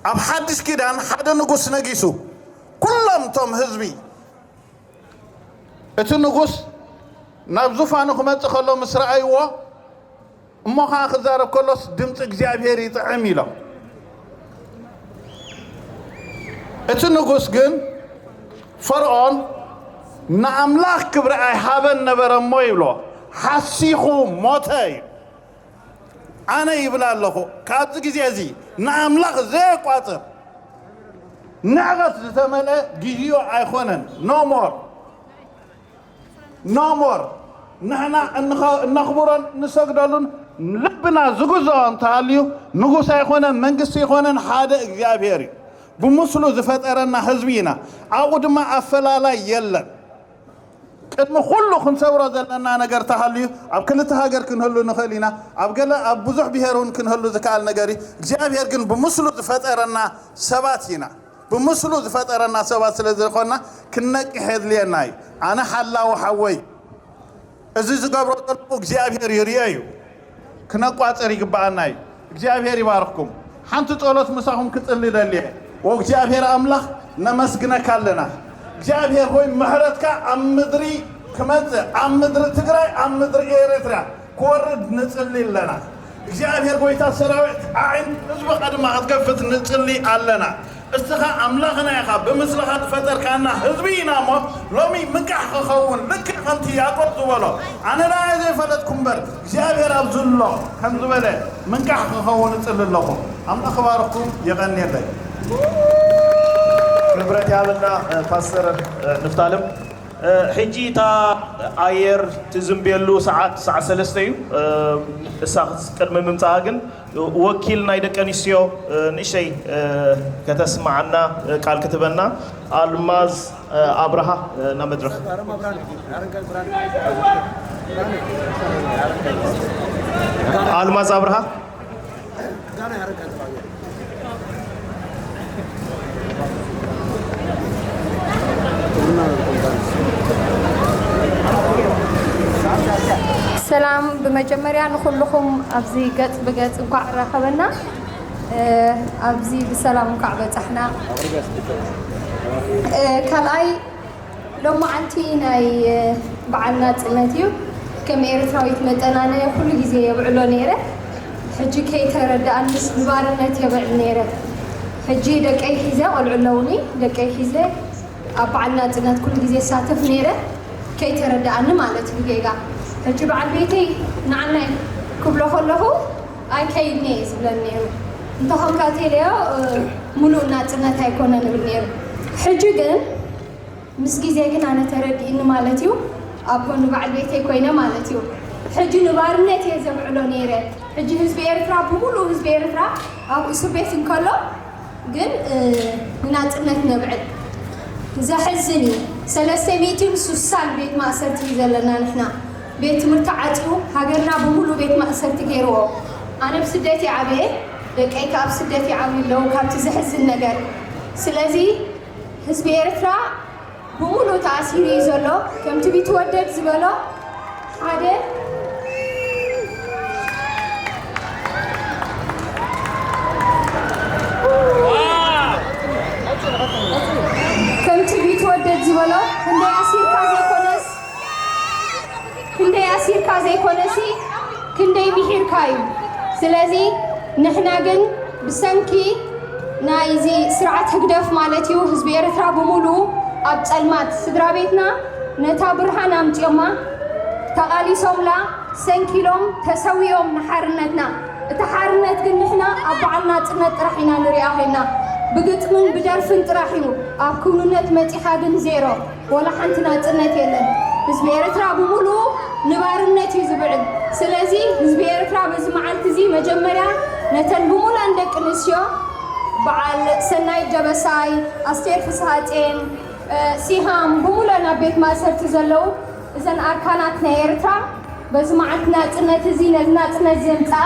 ኣብ ሓድሽ ኪዳን ሓደ ንጉስ ነጊሱ ኩሎም እቶም ህዝቢ እቲ ንጉስ ናብ ዙፋኑ ክመጽእ ከሎ ምስ ረኣይዎ እሞ ኸዓ ክዛረብ ከሎስ ድምፂ እግዚኣብሔር ይጥዕም ኢሎም። እቲ ንጉስ ግን ፈርዖን ንኣምላኽ ክብሪ ኣይሃበን ነበረ እሞ ይብሎ ሓሲኹ ሞተ እዩ። ኣነ ይብል ኣለኹ ካብዚ ግዜ እዚ ንኣምላኽ ዘየቋፅር ንዕቐት ዝተመልአ ግዜኡ ኣይኮነን። No more no more ንሕና እንኸ- እነኽብሮን እንሰግደሉን ልብና ዝግዝኦ እንተሃልዩ ንጉስ ኣይኮነን መንግስቲ ኣይኮነን ሓደ እግዚኣብሔር እዩ። ብምስሉ ዝፈጠረና ህዝቢ ኢና። ኣብኡ ድማ ኣፈላላይ የለን። ቅድሚ ኩሉ ክንሰብሮ ዘለና ነገር ተሃልዩ ኣብ ክልተ ሃገር ክንህሉ ንኽእል ኢና። ኣብ ገለ ኣብ ብዙሕ ብሄር እውን ክንህሉ ዝከኣል ነገር እዩ። እግዚኣብሔር ግን ብምስሉ ዝፈጠረና ሰባት ኢና። ብምስሉ ዝፈጠረና ሰባት ስለ ዝኾንና ክንነቅሕ የድልየና እዩ። ኣነ ሓላዊ ሓወይ እዚ ዝገብሮ ዘለኹ እግዚኣብሔር ይርዮ እዩ። ክነቋፅር ይግባኣና እዩ። እግዚኣብሔር ይባርኽኩም። ሓንቲ ጸሎት ምሳኹም ክጽሊ ደልየ። ወእግዚኣብሔር ኣምላኽ ነመስግነካ ኣለና። እግዚኣብሔር ሆይ ምሕረትካ ኣብ ምድሪ ክመጽእ ኣብ ምድሪ ትግራይ ኣብ ምድሪ ኤርትራ ክወርድ ንጽሊ ኣለና። እግዚኣብሔር ጎይታ ሰራዊት ኣዒን ህዝብኻ ድማ ክትከፍት ንጽሊ ኣለና። እስኻ ኣምላኽና ኢኻ፣ ብምስልኻ ዝፈጠርካና ህዝቢ ኢና እሞ ሎሚ ምንቃሕ ክኸውን ልክዕ ከምቲ ያዕቆብ ዝበሎ ኣነ ደኣ ዘይፈለጥኩ እምበር እግዚኣብሔር ኣብዚ ኣሎ ከም ዝበለ ምንቃሕ ክኸውን እጽሊ ኣለኹ። ኣምላኽ ክባርኽኩም። የቐንየለይ። ክብረት ያብልና ፓስተር ንፍታለም። ሕጂ እታ ኣየር ትዝንብየሉ ሰዓት ሰዓት ሰለስተ እዩ። እሳ ቅድሚ ምምፃኣ ግን ወኪል ናይ ደቂ ኣንስትዮ ንእሽተይ ከተስምዓና ቃል ክትበና ኣልማዝ ኣብርሃ ናብ መድረኽ። ኣልማዝ ኣብርሃ። ሰላም፣ ብመጀመርያ ንኹልኹም ኣብዚ ገጽ ብገጽ እንኳዕ ኣራኸበና። ኣብዚ ብሰላም እንኳዕ በጻሕና። ካልኣይ ሎማዓንቲ ናይ በዓል ናጽነት እዩ። ከም ኤርትራዊት መጠን ኣነ ኩሉ ግዜ የብዕሎ ነይረ። ሕጂ ከይተረድኣንስ ንባርነት የብዕል ነይረ። ሕጂ ደቀይ ሒዘ፣ ቆልዑ ኣለውኒ፣ ደቀይ ሒዘ ኣብ በዓል ናጽነት ኩሉ ግዜ እሳተፍ ነይረ። ከይተረድኣኒ ማለት እዩ ብጌጋ። ሕጂ በዓል ቤተይ ንዓናይ ክብሎ ከለኹ ኣይከይድን እየ ዝብለኒ ነይሩ። እንተኾንካ ቴልዮ ሙሉእ ናጽነት ኣይኮነን እብል ነይሩ። ሕጂ ግን ምስ ግዜ ግን ኣነ ተረዲእኒ ማለት እዩ። ኣብ ጎኒ በዓል ቤተይ ኮይነ ማለት እዩ። ሕጂ ንባርነት እየ ዘብዕሎ ነይረ። ሕጂ ህዝቢ ኤርትራ ብሙሉእ ህዝቢ ኤርትራ ኣብ እስር ቤት እንከሎ ግን ንናጽነት ነብዕል። ዘሕዝን እዩ። ሰለስተ ሚእትን ሱሳን ቤት ማእሰርቲ እዩ ዘለና ንሕና። ቤት ትምህርቲ ዓጽዩ ሃገርና ብሙሉእ ቤት ማእሰርቲ ገይርዎ። ኣነ ብስደት እየ ዓብየ፣ ደቀይ ከኣ ብስደት ይዓብዩ ኣለዉ ካብቲ ዘሕዝን ነገር። ስለዚ ህዝቢ ኤርትራ ብሙሉእ ተኣሲሩ እዩ ዘሎ። ከምቲ ቢትወደድ ዝበሎ ሓደ ከምቲ ቢትወደድ ዝበሎ ክንደይ ኣሲርካ ዘይኮነስ ክንደይ ኣሲርካ ዘይኮነሲ ክንደይ ምሒርካ እዩ። ስለዚ ንሕና ግን ብሰንኪ ናይዚ ስርዓት ህግደፍ ማለት እዩ ህዝቢ ኤርትራ ብምሉኡ ኣብ ጸልማት ስድራ ቤትና ነታ ብርሃን ኣምጽዮማ ተቓሊሶምላ ሰንኪሎም ተሰዊኦም ንሓርነትና። እቲ ሓርነት ግን ንሕና ኣብ በዓል ናጽነት ጥራሕ ኢና ንሪኣ ኮይና ብግጥምን ብደርፍን ጥራሕ እዩ ኣብ ክውንነት መጺኻ ግን ዜሮ። ወላ ሓንቲ ናጽነት የለን። ህዝቢ ኤርትራ ብምሉኡ ንባርነት እዩ ዝብዕል። ስለዚ ህዝቢ ኤርትራ በዚ መዓልቲ እዚ መጀመርያ ነተን ብምሉኣን ደቂ ኣንስትዮ በዓል ሰናይ ደበሳይ፣ ኣስቴር ፍስሃጼን፣ እ፣ ሲሃም ብምሉእ ኣብ ቤት ማእሰርቲ ዘለዉ እዘን ኣርካናት ናይ ኤርትራ በዚ መዓልቲ ናጽነት እዚ ነዚ ናጽነት ዘምጽኣ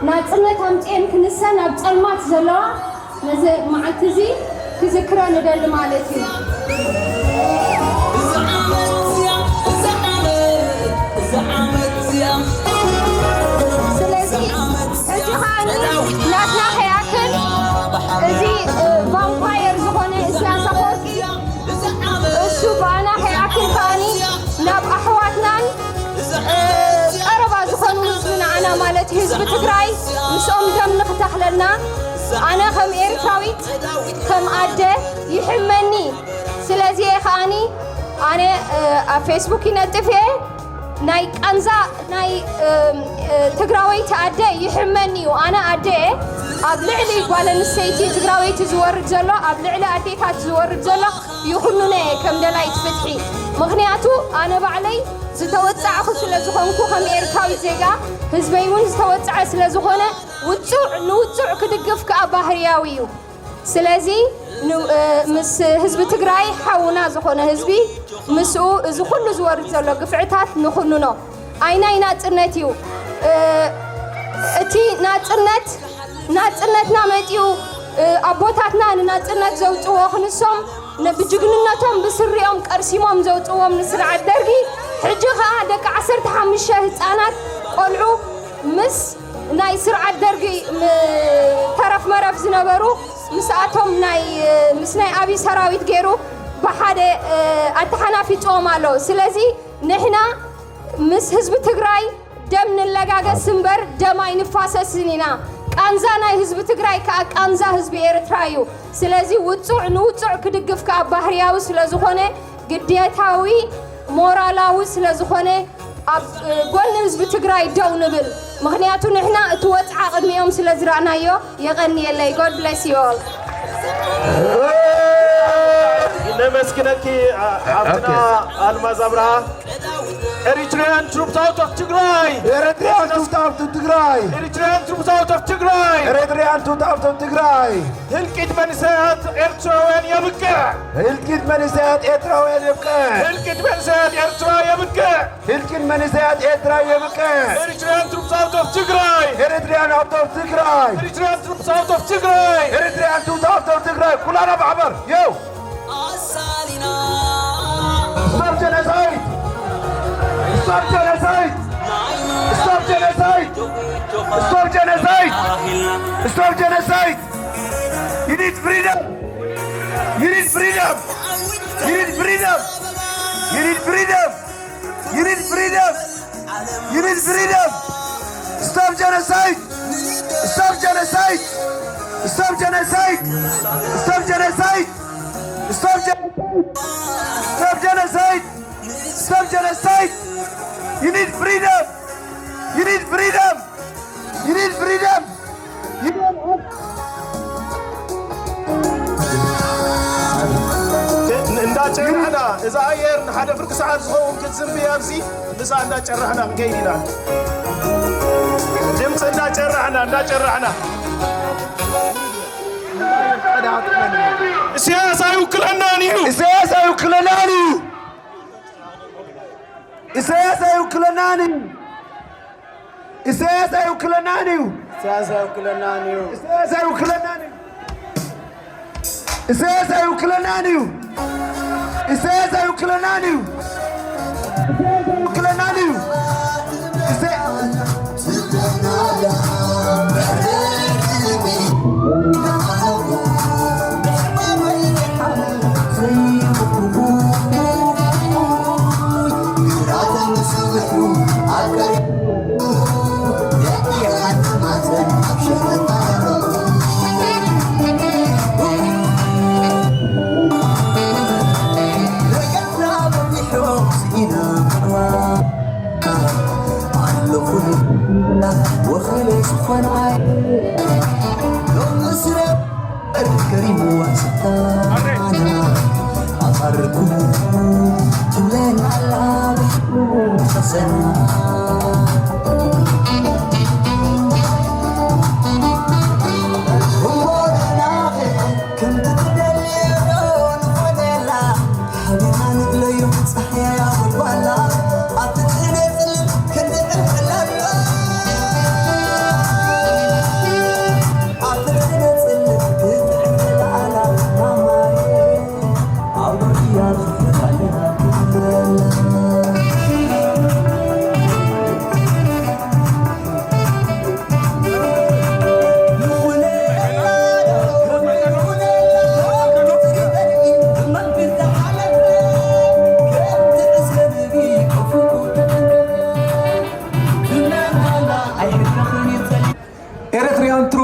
ናጽነት ኣምጽኤን ክንሰን ኣብ ጸልማት ዘለዋ ነዚ መዓልቲ እዚ ክዝክረን እደሊ ማለት እዩ። ስለዚ ሕጂ ከዓኒ ናትና ከይኣክል እዚ፣ እ፣ ቫምፓየር ዝኾነ ኢሳያስ ኣፈወርቂ እሱ ብኣና ከይኣክል ከዓኒ ናብ ኣሕዋትናን፣ እ፣ ቀረባ ዝኾኑ ህዝቢ ንዓና ማለት ህዝቢ ትግራይ ምስኦም ደም ንኽተኽለልና ኣነ ከም ኤርትራዊት ከም ኣደ ይሕመኒ። ስለዚ እየ ከዓኒ ኣነ፣ እ፣ ኣብ ፌስቡክ ይነጥፍ እየ። ናይ ቃንዛ ናይ፣ እ፣ እ፣ ትግራወይቲ ኣደ ይሕመኒ እዩ። ኣነ ኣደ እየ። ኣብ ልዕሊ ጓል ኣንስተይቲ ትግራወይቲ ዝወርድ ዘሎ፣ ኣብ ልዕሊ ኣዴታት ዝወርድ ዘሎ ይኹንኖ እየ ከም ደላይት ፍትሒ። ምኽንያቱ ኣነ ባዕለይ ዝተወጻዕኩ ስለ ዝኾንኩ ከም ኤርትራዊት ዜጋ ህዝበይ እውን ዝተወጽዐ ስለ ዝኾነ ውጹዕ ንውጹዕ ክድግፍ ከኣ ባህርያዊ እዩ። ስለዚ ን-፣ እ፣ ምስ ህዝቢ ትግራይ ሓውና ዝኾነ ህዝቢ ምስኡ እዚ ኩሉ ዝወርድ ዘሎ ግፍዕታት ንኹንኖ። ኣይናይ ናጽነት እዩ። እ፣ እቲ ናጽነት፣ ናጽነትና መጺኡ፣ እ፣ ኣቦታትና ንናጽነት ዘውጽዎ ክንሶም ን-፣ ብጅግንነቶም ብስሪኦም ቀርሲሞም ዘውጽዎም ንስርዓት ደርጊ፣ ሕጂ ኸኣ ደቂ ዓሰርተ ሓሙሽተ ህጻናት ቆልዑ ምስ ናይ ስርዓት ደርጊ ም-፣ ተረፍ መረፍ ዝነበሩ ምስኣቶም ናይ፣ ምስ ናይ ኣብይ ሰራዊት ገይሩ ብሓደ፣ እ፣ ኣተሓናፊጽዎም ኣሎ። ስለዚ ንሕና ምስ ህዝቢ ትግራይ ደም ንለጋገስ እምበር ደም ኣይንፋሰስን ኢና። ቃንዛ ናይ ህዝቢ ትግራይ ከኣ ቃንዛ ህዝቢ ኤርትራ እዩ። ስለዚ ውጹዕ ንውጹዕ ክድግፍ ከኣ ባህርያዊ ስለ ዝኾነ፣ ግዴታዊ ሞራላዊ ስለ ዝኾነ፣ ኣብ፣ እ፣ ጎኒ ህዝቢ ትግራይ ደው ንብል። ምኽንያቱ ንሕና እቲ ወጽዓ ቅድሚኦም ስለ ዝረኣናዮ። የቐንየለይ። God bless you all። ነመስግነኪ፣ ኣ-፣ ሓፍትና ኣልማዝ ኣብርሃ። Eritrean troops out of ትግራይ! Eritrean troops out of ትግራይ! Eritrean troops out of ትግራይ! Eritrean troops out of ትግራይ! ህልቂት መንእሰያት ኤርትራውያን የብቅዕ! ህልቂት መንእሰያት ኤርትራውያን የብቅዕ! ህልቂት መንእሰያት ኤርትራ የብቅዕ! ህልቂት መንእሰያት ኤርትራ የብቅዕ! Eritrean troops out of ትግራይ! Eritrean out of ትግራይ! Eritrean troops out of ትግራይ! Eritrean troops out of ትግራይ! ኩላና ብሓባር! Yo! Stop genocide! Stop genocide! Stop genocide! Stop genocide! Stop genocide! You need freedom! You need freedom! You need freedom! You need freedom! You need freedom! You need freedom! Stop genocide! Stop genocide! Stop genocide! Stop genocide! Stop genocide! Stop genocide! Stop genocide! You need freedom! You need freedom! You need freedom! You need እንዳጨራሕና እዛ ኣየር ንሓደ ፍርቂ ሰዓት ዝኸውን ክትዝንቢ ኣብዚ ምሳ እንዳጨራሕና ክንከይድ ኢና። ድምፂ እንዳጨራሕና እንዳጨራሕና ኢሳያስ ኣይውክለናን እዩ። ኢሳያስ ኣይውክለናን እዩ። ኢሳያስ ኣይውክለናን እዩ። ኢሳያስ ኣይውክለናን እዩ። ኢሳያስ ኣይውክለናን እዩ። ኢሳያስ ኣይውክለናን እዩ። ኢሳያስ ኣይውክለናን እዩ። ኢሳያስ ኣይውክለናን እዩ። ኢሳያስ ኣይውክለናን እዩ።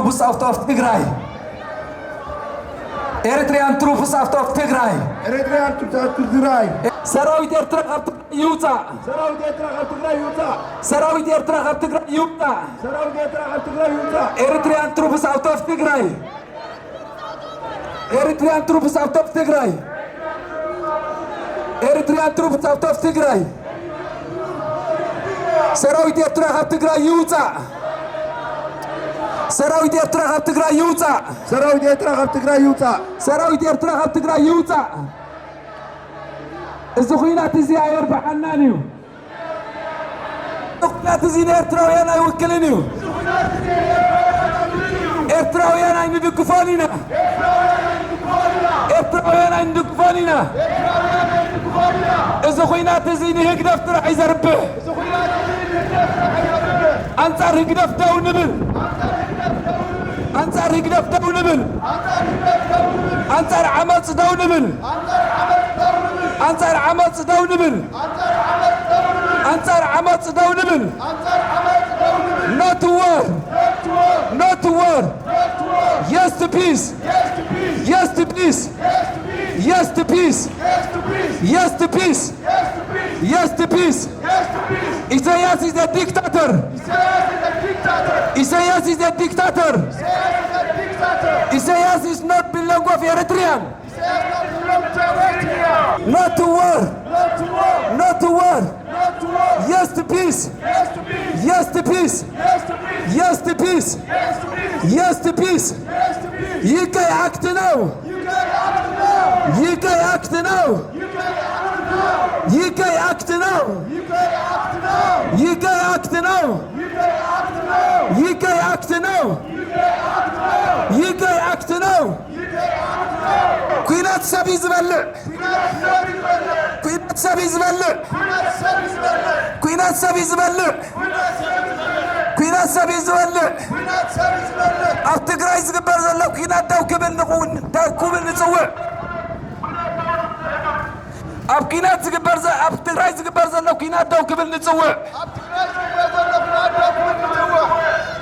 Out of Tigray. Eritrean troops out of Tigray. Eritrean troops out of Tigray. ሰራዊት ኤርትራ ካብ ትግራይ ይውፃእ። ሰራዊት ኤርትራ ካብ ትግራይ ይውፃእ። ሰራዊት ኤርትራ ካብ ትግራይ ይውፃእ። ሰራዊት ኤርትራ ካብ ትግራይ ይውፃእ። Eritrean troops out of Tigray. Eritrean troops out of Tigray. Eritrean troops out of Tigray. ሰራዊት ኤርትራ ካብ ትግራይ ይውፃእ። ሰራዊት ኤርትራ ካብ ትግራይ ይውፃእ። ሰራዊት ኤርትራ ካብ ትግራይ ይውፃእ። ሰራዊት ኤርትራ ካብ ትግራይ ይውፃእ። እዚ ኹናት እዚ ኣየርብሓናን እዩ። እዚ ኹናት እዚ ንኤርትራውያን ኣይውክልን እዩ። ኤርትራውያን ኣይንድግፎን ኢና። ኤርትራውያን ኣይንድግፎን ኢና። እዚ ኹናት እዚ ንህግደፍ ጥራሕ እዩ ዘርብሕ። ኣንጻር ህግደፍ ደው ንብል። ኣንጻር ህግደፍ ደው ንብል። ኣንጻር ዓመጽ ደው ንብል። ኣንጻር ዓመጽ ደው ንብል። ኣንጻር ዓመጽ ደው ንብል። No to war. No to war. Yes to peace. Yes to peace. Yes to peace. Yes to peace. Yes to peace. Isaias is a dictator. Isaias is a dictator. Isaias is not belong of Eritrean. Not to war. Not to war. Yes to peace. Yes to peace. Yes to peace. Yes to peace. Yes to peace. Yes to peace. Yes to peace. U K act now. U K act now. U K act now. U K act now. U K act now. U K act now. U K act now. U K act now. U K act now. U K act now. U K act now. ኲናት ሰብ እዩ ዝበልዕ። ኲናት ሰብ እዩ ዝበልዕ። ኲናት ሰብ እዩ ዝበልዕ። ኲናት ሰብ እዩ ዝበልዕ። ኣብ ትግራይ ዝግበር ዘሎ ኲናት ደው ክብል ንኹን ደው ክብል ንጽውዕ። ኣብ ኲናት ዝግበር ዘ- ኣብ ትግራይ ዝግበር ዘሎ ኲናት ደው ክብል ንጽውዕ። ኣብ ትግራይ ዘሎ ኲናት ደው ክብል ንጽውዕ።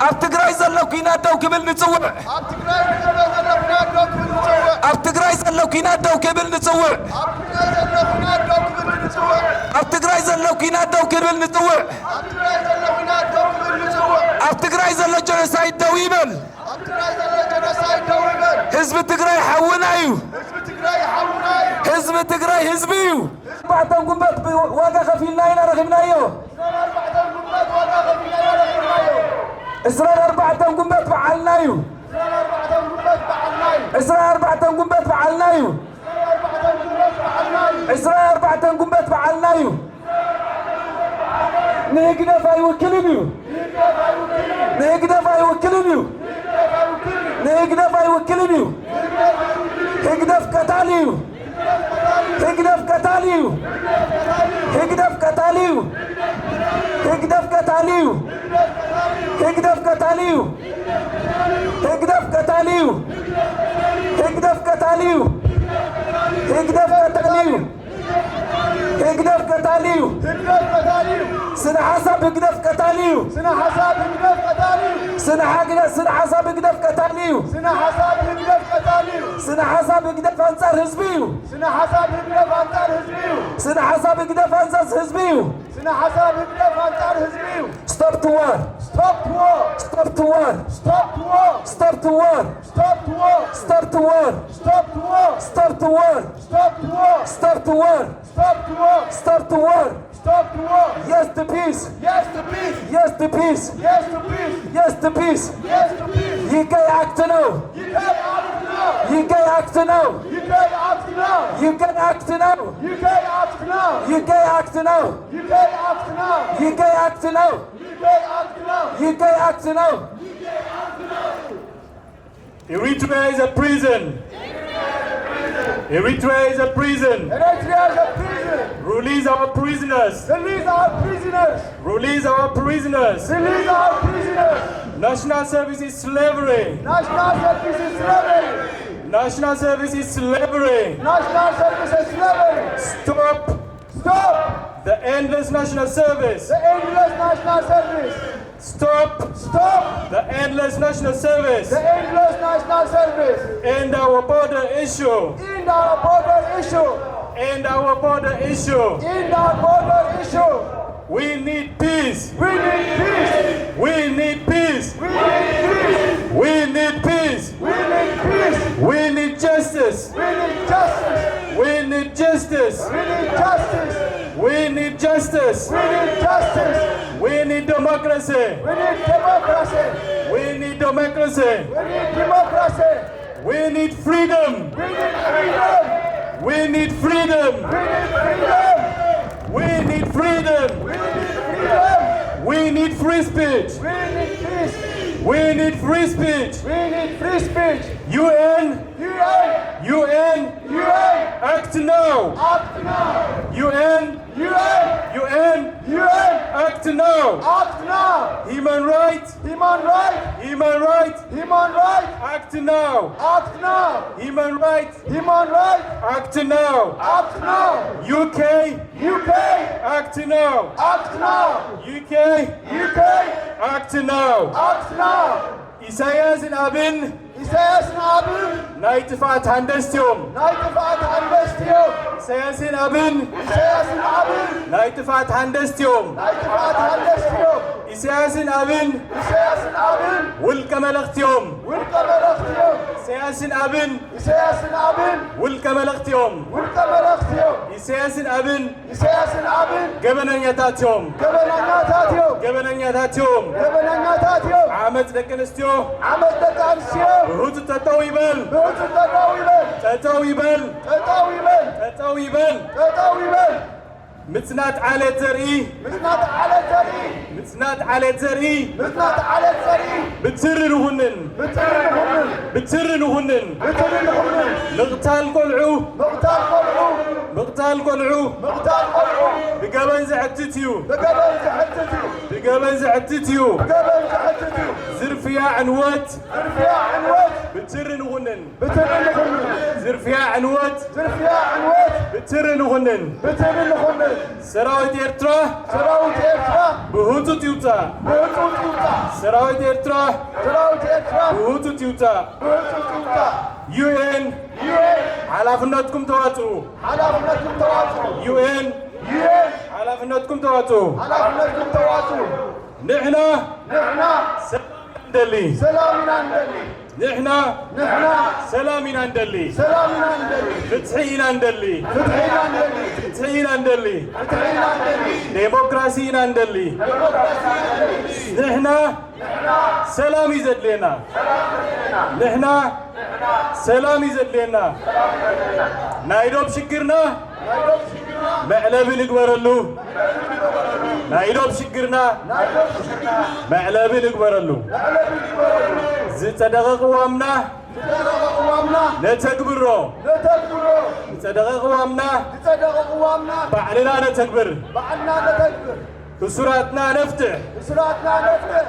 ኣብ ትግራይ ዘሎ ኲናት ደው ክብል ንጽውዕ። ኣብ ትግራይ ዘሎ ኲናት ደው ክብል ንጽውዕ። ኣብ ትግራይ ዘሎ ኲናት ደው ክብል ንጽውዕ። ኣብ ትግራይ ዘሎ ኲናት ደው ክብል ንጽውዕ። ኣብ ትግራይ ዘሎ ኲናት ደው ክብል ንጽውዕ። ኣብ ትግራይ ዘሎ ኲናት ደው ክብል ንጽውዕ። ኣብ ትግራይ ዘሎ ጀኖሳይድ ደው ይበል። ኣብ ትግራይ ዘሎ ጀኖሳይድ ደው ይበል። ህዝቢ ትግራይ ሓውና እዩ። ህዝቢ ትግራይ ሓውና እዩ። ህዝቢ ትግራይ ህዝቢ እዩ። ኣርባዕተ ጉንበት ዋጋ ከፊልና ኢና ረኺብናዮ። ዕስራን ኣርባዕተን ጉንበት ዋጋ ከፊልና ኢና ረኺብናዮ። ዕስራን ኣርባዕተን ጉንበት በዓልና እዩ። ዕስራን ኣርባዕተን ጉንበት በዓልና እዩ። ዕስራን ኣርባዕተን ጉንበት በዓልና እዩ። ዕስራን ኣርባዕተን ጉንበት በዓልና እዩ። ዕስራን ኣርባዕተን ጉንበት በዓልና እዩ። ንህግደፍ ኣይውክልን እዩ። ንህግደፍ ኣይውክልን እዩ። ንህግደፍ ኣይውክልን እዩ። ህግደፍ ቀታሊ እዩ። ህግደፍ ቀታሊ እዩ። ህግደፍ ቀታሊ እዩ። ህግደፍ ቀታሊ እዩ። ህግደፍ ቀታሊ እዩ። ህግደፍ ቀታሊ እዩ። ህግደፍ ቀታሊ እዩ። ህግደፍ ቀታሊ እዩ። ህግደፍ ቀታሊ እዩ። ህግደፍ ቀታሊ እዩ። ስነ ሓሳብ ህግደፍ ቀታሊ እዩ። ስነ ሓሳብ ህግደፍ ቀታሊ እዩ። ስነ ሓግደ- ስነ ሓሳብ ህግደፍ ቀታሊ እዩ። ስነ ሓሳብ ህግደፍ ቀታሊ እዩ። ስነ ሓሳብ ህግደፍ ኣንጻር ህዝቢ እዩ። ስነ ሓሳብ ህግደፍ ኣንጻር ህዝቢ እዩ። ስነ ሓሳብ ህግደፍ ኣንጻር ህዝቢ እዩ። ስነ ሓሳብ ህግደፍ ኣንጻር ህዝቢ እዩ። Stop to war. Stop to war. Stop to war. Stop to war. Stop to war. Stop to war. Stop to war. Stop to war. Stop to war. Stop to war. Stop to war. Stop to war. Stop to war. Stop to war. Yes to peace. Yes to peace. Yes to peace. Yes to peace. Yes to peace. Yes to peace. U K act now. U K act now. U K act now. U K act now. U K act now. U K act now. U K act now. U K act now. U K act now. U K act now. U K act now. U K act now. Eritrea is a prison. Eritrea is a prison. Eritrea is a prison. Release our prisoners. Release our prisoners. Release our prisoners. Release our prisoners. National service is slavery. National service is slavery. National service is slavery. National service is slavery. Stop. Stop. The endless national service. The endless national service. Stop Stop the endless national service the endless national service and our border issue. and our border issue. And our border issue. And our border issue. We need peace. We need peace. We need peace. We need peace. We need peace. We need peace. We need justice. We need justice. We need justice. We need justice. We need justice. We need justice. We need democracy. We need democracy. We need democracy. We need democracy. We need freedom. We need freedom. We need freedom. We need freedom. We need freedom. We need freedom. We need free speech. We need peace. We need free speech. We need free speech. U N. U N. U N. U N. Act now. Act now. U N. U N. U N. U N. Act now. Act now. Human rights. Human rights. Human rights. Human rights. Act now. Act now. Human rights. Human rights. Act now. Act now. U K. U K. Act now. Act now. U K. U K. Act now. Act now. ኢሳያስን ኣብን ኢሳያስን ኣብን ናይ ጥፍኣት ሃንደስቲ እዮም። ናይ ጥፍኣት ሃንደስቲ እዮም። ኢሳያስን ኣብን ኢሳያስን ኣብን ናይ ጥፍኣት ሃንደስቲ እዮም። ናይ ጥፍኣት ሃንደስቲ እዮም። ኢሳያስን ኣብን ኢሳያስን ኣብን ውልቀ መለኽቲ እዮም። ውልቀ መለኽቲ እዮም። ኢሳያስን ኣብን ኢሳያስን ኣብን ውልቀ መለኽቲ እዮም። ውልቀ መለኽቲ እዮም። ኢሳያስን ኣብን ኢሳያስን ኣብን ገበነኛታት እዮም። ገበነኛታት እዮም። ገበነኛታት እዮም። ገበነኛታት እዮም። ዓመፅ ደቂ ኣንስትዮ ዓመፅ ደቂ ኣንስትዮ ብህፁፅ ጠጠው ይበል። ብህፁፅ ጠጠው ይበል። ጠጠው ይበል። ጠጠው ይበል። ጠጠው ይበል። ጠጠው ይበል። ምፅናት ዓሌት ዘርኢ ምፅናት ዓሌት ዘርኢ ምፅናት ዓሌት ዘርኢ ምፅናት ዓሌት ዘርኢ ብትሪ ንኹንን። ብትሪ ንኹንን። ብትሪ ንኹንን። ብትሪ ንኹንን። ምቕታል ቆልዑ ምቕታል ቆልዑ ምቕታል ቆልዑ ምቕታል ቆልዑ ብገበን ዘሕትት እዩ። ብገበን ዘሕትት እዩ። ብገበን ዘሕትት እዩ። ብገበን ዘሕትት እዩ። ዝርፍያ ዕንወት ዝርፍያ ዕንወት ብትሪ ንኹንን። ብትሪ ንኹንን። ዝርፍያ ዕንወት ዝርፍያ ዕንወት ብትሪ ንኹንን። ብትሪ ንኹንን። ሰራዊት ኤርትራ ሰራዊት ኤርትራ ብህጹጽ ይውጻእ። ብህጹጽ ይውጻእ። ሰራዊት ኤርትራ ሰራዊት ኤርትራ ብህጹጽ ይውጻእ። ብህጹጽ ይውጻእ። ዩ ኤን ዩ ኤን ሓላፍነትኩም ተዋጽኡ። ሓላፍነትኩም ተዋጽኡ። ዩ ኤን ዩ ኤን ሓላፍነትኩም ተዋጽኡ። ሓላፍነትኩም ተዋጽኡ። ንሕና ንሕና ሰላም ኢና ንደሊ። ሰላም ኢና ንደሊ። ንሕና ንሕና ሰላም ኢና ንደሊ። ሰላም ኢና ንደሊ። ፍትሒ ኢና ንደሊ። ፍትሒ ኢና ንደሊ። ፍትሒ ኢና ንደሊ። ፍትሒ ኢና ንደሊ። ዴሞክራሲ ኢና ንደሊ። ዴሞክራሲ ኢና ንደሊ። ንሕና ንሕና ሰላም እዩ ዘድልየና። ሰላም እዩ ዘድልየና። ንሕና ንሕና ሰላም እዩ ዘድልየና። ሰላም እዩ ዘድልየና። ናይ ዶብ ሽግርና ናይ ዶብ ሽግርና መዕለቢ ንግበረሉ። ናይ ዶብ ሽግርና መዕለቢ ንግበረሉ። ዝጸደቐ ቅዋምና ነተግብሮ። ዝጸደቐ ቅዋምና ባዕልና ነተግብር። እሱራትና ነፍትሕ። እሱራትና ነፍትሕ።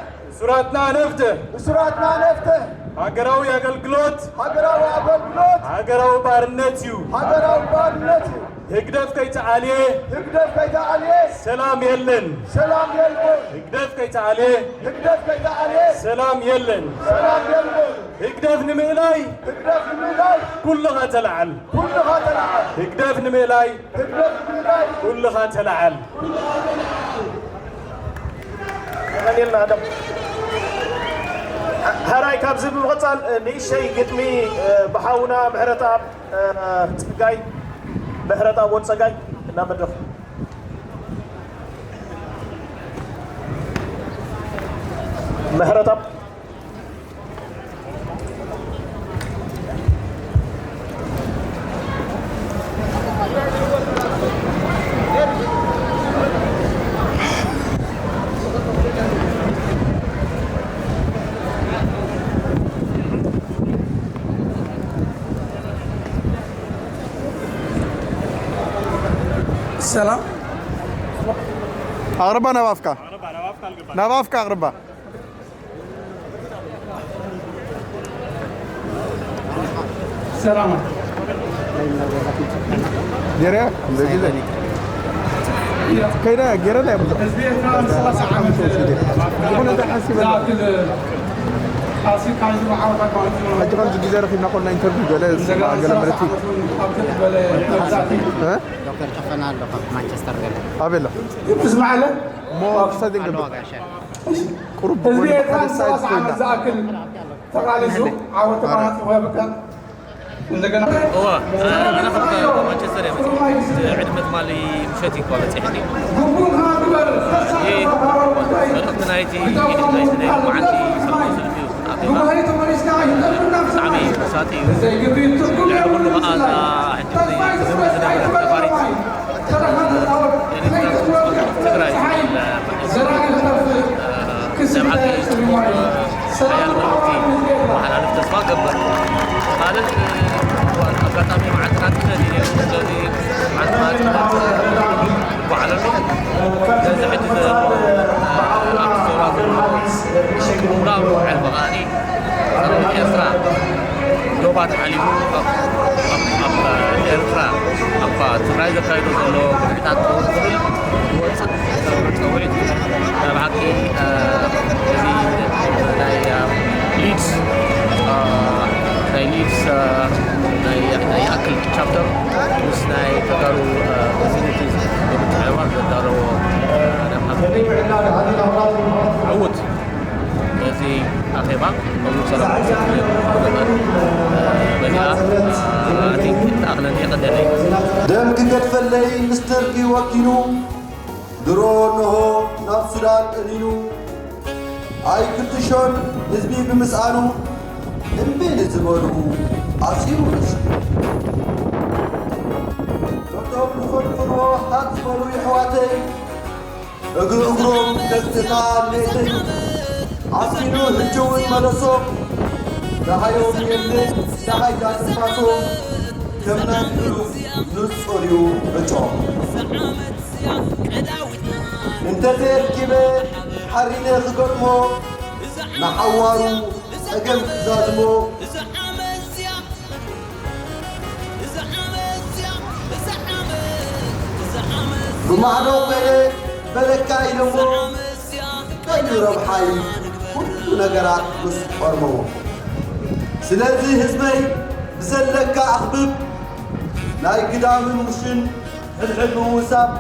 እሱራትና ነፍትሕ። ሃገራዊ ኣገልግሎት ሃገራዊ ኣገልግሎት ሃገራዊ ባርነት እዩ። ሃገራዊ ባርነት እዩ። ህግደፍ ከይተዓልየ ህግደፍ ከይተዓልየ ሰላም የለን። ሰላም የለን። ህግደፍ ከይተዓልየ ህግደፍ ከይተዓልየ ሰላም የለን። ሰላም የለን። ህግደፍ ንምእላይ ህግደፍ ንምእላይ ኩልኻ ተለዓል። ኩልኻ ተለዓል። ህግደፍ ንምእላይ ህግደፍ ንምእላይ ኩልኻ ተለዓል። የቐንየልና ኣደም። ሕራይ ካብዚ ብምቕጻል ንእሽተይ ግጥሚ ብሓውና ምሕረተኣብ ጸጋይ፣ ምሕረተኣብ ወድ ጸጋይ ናብ መድረኽ። ምሕረተኣብ ሰላም ኣቕርባ ናብ ኣፍካ። ናብ ኣፍካ ኣቕርባ። ሰላም። ገይረ፣ እንደ ግዜ። ከይደ፣ ገይረ፣ ናይ ብዙሕ። ህዝቢ ኤርትራ ንሰላሳ ዓመት ዝኾነ እንታይ ሓሲበ ኣሎ? ዝኣክል ቃልሲ ካብ ዝብዓወት ኣጓንዝቦ ሕጂ ከምዚ ግዜ ረኺብና ኮልና ኢንተርቪው ገለ እንደገና ገለ ስራሕ ምልክት ሰዓት እውን ኣብ ትኽ ዝበለ መብዛሕቲ እ? ዶክተር ጨፈና ኣሎ ካብ ማንቸስተር ገለ ኣበይ ኣሎ? ምስ በዓለ እሞ ክሳብ ኣለዋ ዘንገብር ጋሻ። ቁሩብ ህዝቢ ዝኾነ ኤርትራ ሓደ ንሰላሳ ሳይት ኮይና ዓመት ዝኣክል ተቓሊሱ ዓወት ተቋናጺፉ የብቅዕ። እንደገና እዋ፣ ኣነ ካብ ማንቸስተር እየ መጺእ። ዕድመ ትማሊ ምሸት እዩ እኳ በጺሕኒ። ይህ መልእኽቲ ናይቲ ኢድ ናይቲ ናይ መዓልቲ ሰላማዊ ሰልፊ እዩ። ኣብ ኤማ ብጣዕሚ መሳጢ እዩ። ልዕሊ ኩሉ ከኣ እዛ ሕጂ ዝነብረት ነባሪት ኤርትራ ትግራይ ትብል ናይ ብሓቂ ሓያል መልእኽቲ መሓላልፍ ተስፋ እገብር። ካልእ ኣጋጣሚ መዓልቲ ናጽነት እዩ ነይሩ። ስለዚ መዓልቲ ናጽነት ይበዓል ኣሎ። ስለዚ ሕጂ ዘሎ ኣብቲ ዞባ ዘሎ ምዕራብ ዓለም ከኣ ሰራዊት ኤርትራ ዶባት ሓሊፉ ኣብ፣ ኣብ፣ ኣብ ኤርትራ፣ ኣብ ትግራይ ዘካይዶ ዘሎ ግፍዕታት ክውክል ክወጽእ ዝገብሮ ጻውዒት እዩ። ናይ ብሓቂ፣ እ፣ እዚ ናይ፣ እ፣ ሊድስ፣ እ፣ ናይ ሊድስ፣ እ፣ ናይ፣ ናይ ይኣክል ቻፕተር ምስ ናይ ተጋሩ፣ እ፣ ኮሚኒቲ ብምትሕብባር ዘዳለዎ፣ እ፣ ናይ ብሓቂ ዕዉት እዚ ኣኼባ ከምኡ ሰላም በዚኣ ኣቲ ተኣኽለኒ የቐደለይ። ደም ክገድፈለይ ምስ ደርጊ ወጊኑ፣ ድሮ እንሆ ናብ ሱዳን ቀኒኑ። ኣይክርትሾን ህዝቢ ብምስኣኑ፣ እምቢ ንዝበሉ ኣሲሩ ነሲኡ። ነቶም ዝፈንፍርዎ ሃጥ ዝበሉ የሕዋተይ፣ እግሪ እግሮም ገጽታ ሜተይ ዓፊኑ ሕጂ እውን መለሶም። ደሃዮም የለን ደሃይ ዳትንፋሶም ከም ናይ ሕሉፍ ንጹር እዩ ዕጮም። እንተዘየርኪበ ሓሪነ ክገጥሞ ንሓዋሩ ጸገም ክዛዝሞ። ብማዕዶ ኮይነ በለካ ኢለሞ ቀንዩ ረብሓይ ኩሉ ነገራት ምስ ቆርመሞ። ስለዚ ህዝበይ ብዘለካ ኣኽብብ ናይ ግዳምን ውሽን ሕድሕድ ምውሳብ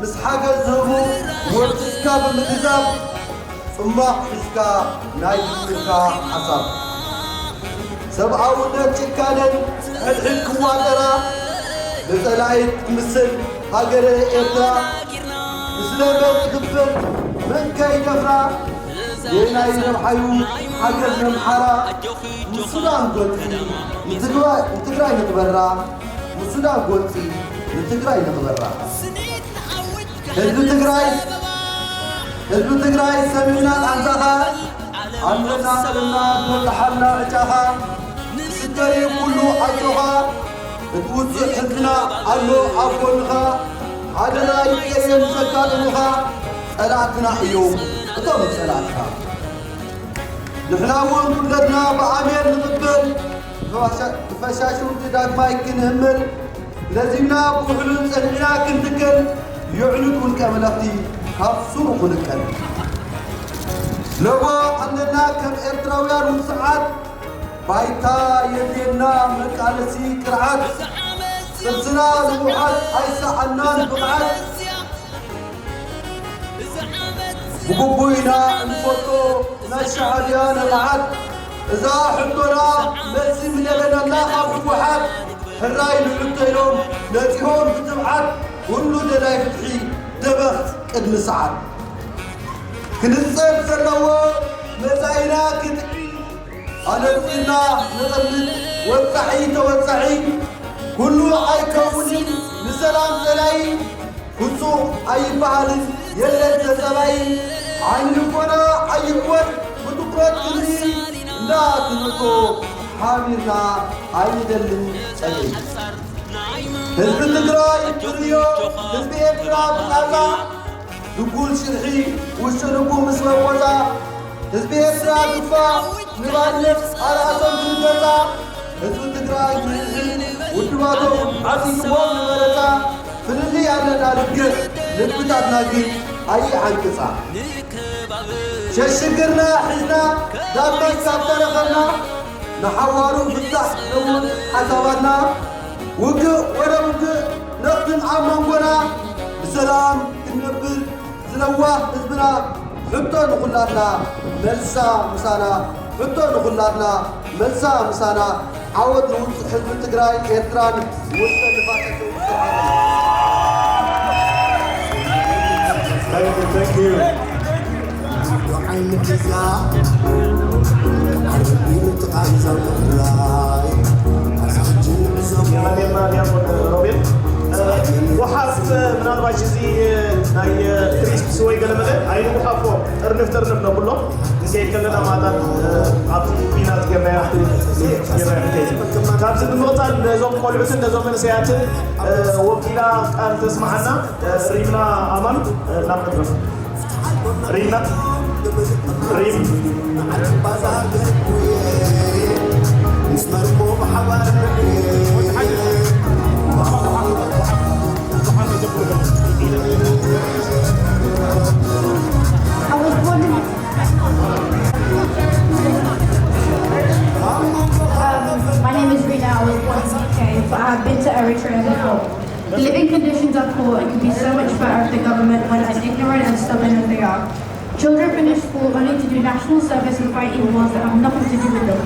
ምስ ሓገዝ ዝህቡ ወርቂስካ ብምግዛብ ጽማቕ ሒዝካ ናይ ግጥምካ ሓሳብ። ሰብኣውነት ጭካነን ሕድሕድ ክዋደራ ንጸላኢት ትምስል ሃገረ ኤርትራ። ንስለ መን ትኽፈል መን ከ ይደፍራ? የናይ ረብሓዩ ሓገዝ ነምሓራ። ንሱዳን ጎንጺ ንትግራይ ንትግራይ ንኽበራ። ንሱዳን ጎንጺ ንትግራይ ንኽበራ። ህዝቢ ትግራይ ህዝቢ ትግራይ ሰሚዕና ቃንዛኻ ኣለና ጥልና ንወጣሓልና ዕጫኻ። ስገሪ ኩሉ ኣጆኻ። እቲ ውጹዕ ህዝብና ኣሎ ኣብ ጎንኻ። ሓደራ ይቀየም ዘጋጥሙኻ። ጸላእትና እዮም እቶም ጸላእትኻ። ንሕና እውን ውርደትና ብኣሜን ንቕበል። ፈሻ-፣ ፈሻሽውንቲ ዳግማይ ክንህምል ለዚምና ብውሕሉን ጸኒዕና ክንትከል የዕኑድ ውልቀ መለኽቲ ካብ ሱሩ ክንቀል። ለቦ ኣለና ከም ኤርትራውያን ውጽዓት። ባይታ የድልየና መቃለሲ ቅርዓት። ጥርስና ንምውሓጥ ኣይሰኣናን ብቕዓት። ብግቡእ ኢና እንፈልጦ ናይ ሻዕብያ ንቕሓት። እዛ ሕቶና መልሲ ምደለናላ ካብ ህወሓት። ሕራይ ንሕቶ ኢሎም ነጺሆም ብትብዓት። ኩሉ ደላይ ፍትሒ ደበኽ ቅድሚ ሰዓት። ክንጸር ዘለዎ መጻኢና ክትዒ ኣነጺርና ንቐልድ ወጻዒ ተወጻዒ። ኩሉ ኣይከውንን ንሰላም ጸላኢ። ፍጹም ኣይበሃልን የለን ተጸባኢ። ዓይኒ ልቦና ኣይዕወር ብትኹረት ክንርኢ። እንዳ ትምህርቶ ሓቢርና ኣይንደልን ጸግዒ። ህዝቢ ትግራይ ትርእዮ ህዝቢ ኤርትራ ብጣጣ። ድጉል ሽርሒ ውሽጢ ልቡ ምስ መወጻ። ህዝቢ ኤርትራ ግፋ ንባርነት ኣርኣሶም ክንገጻ። ህዝቢ ትግራይ ብልዕሊ ውድባቶም ዓጺድዎም ንመረጻ። ፍልልይ ኣለና ልክዕ ልብታትና ግን ኣይዓንቅጻ። ሸሽግርና ሒዝና ዳግማይ ካብ ተረኸብና፣ ንሓዋሩ ፍታሕ ነውን ሓሳባትና። ውግእ ወረ ውግእ ነኽትም ኣብ መንጎና፣ ብሰላም ክንነብር ዝለዋህ ህዝብና። ሕቶ ንኹላትና መልሳ ምሳና፣ ሕቶ ንኹላትና መልሳ ምሳና። ዓወት ንውጹዕ ህዝቢ ትግራይ፣ ኤርትራን ውልቀ ልፋተ። Thank you, thank you። የቐኔልና ዲያቆን ሮቤል። ጎሓፍ፣ ምናልባሽ እዚ ናይ ክሪስፕስ ወይ ገለመለ ኣይንጉሓፎ፣ ጥርንፍ ጥርንፍ ነብሎ። ክንከይድ ከለና ማእታት ኣብቲ ኲናት ጌርናያ፣ ጌርናያ ክንከይድ። ካብዚ ብምቕጻል ነዞም ቆልዑትን ነዞም መንእሰያትን ወኪላ ቃል ተስምዓና። ሪምና ኣማን፣ ናብ ቅድመ ሪምና፣ ሪም። I was born in My name is Rina. I was born in the U K, but I have been to Eritrea before. The living conditions are poor and could be so much better if the government weren't as ignorant and stubborn as they are. Children finish school only to do national service and fight in wars that have nothing to do with them.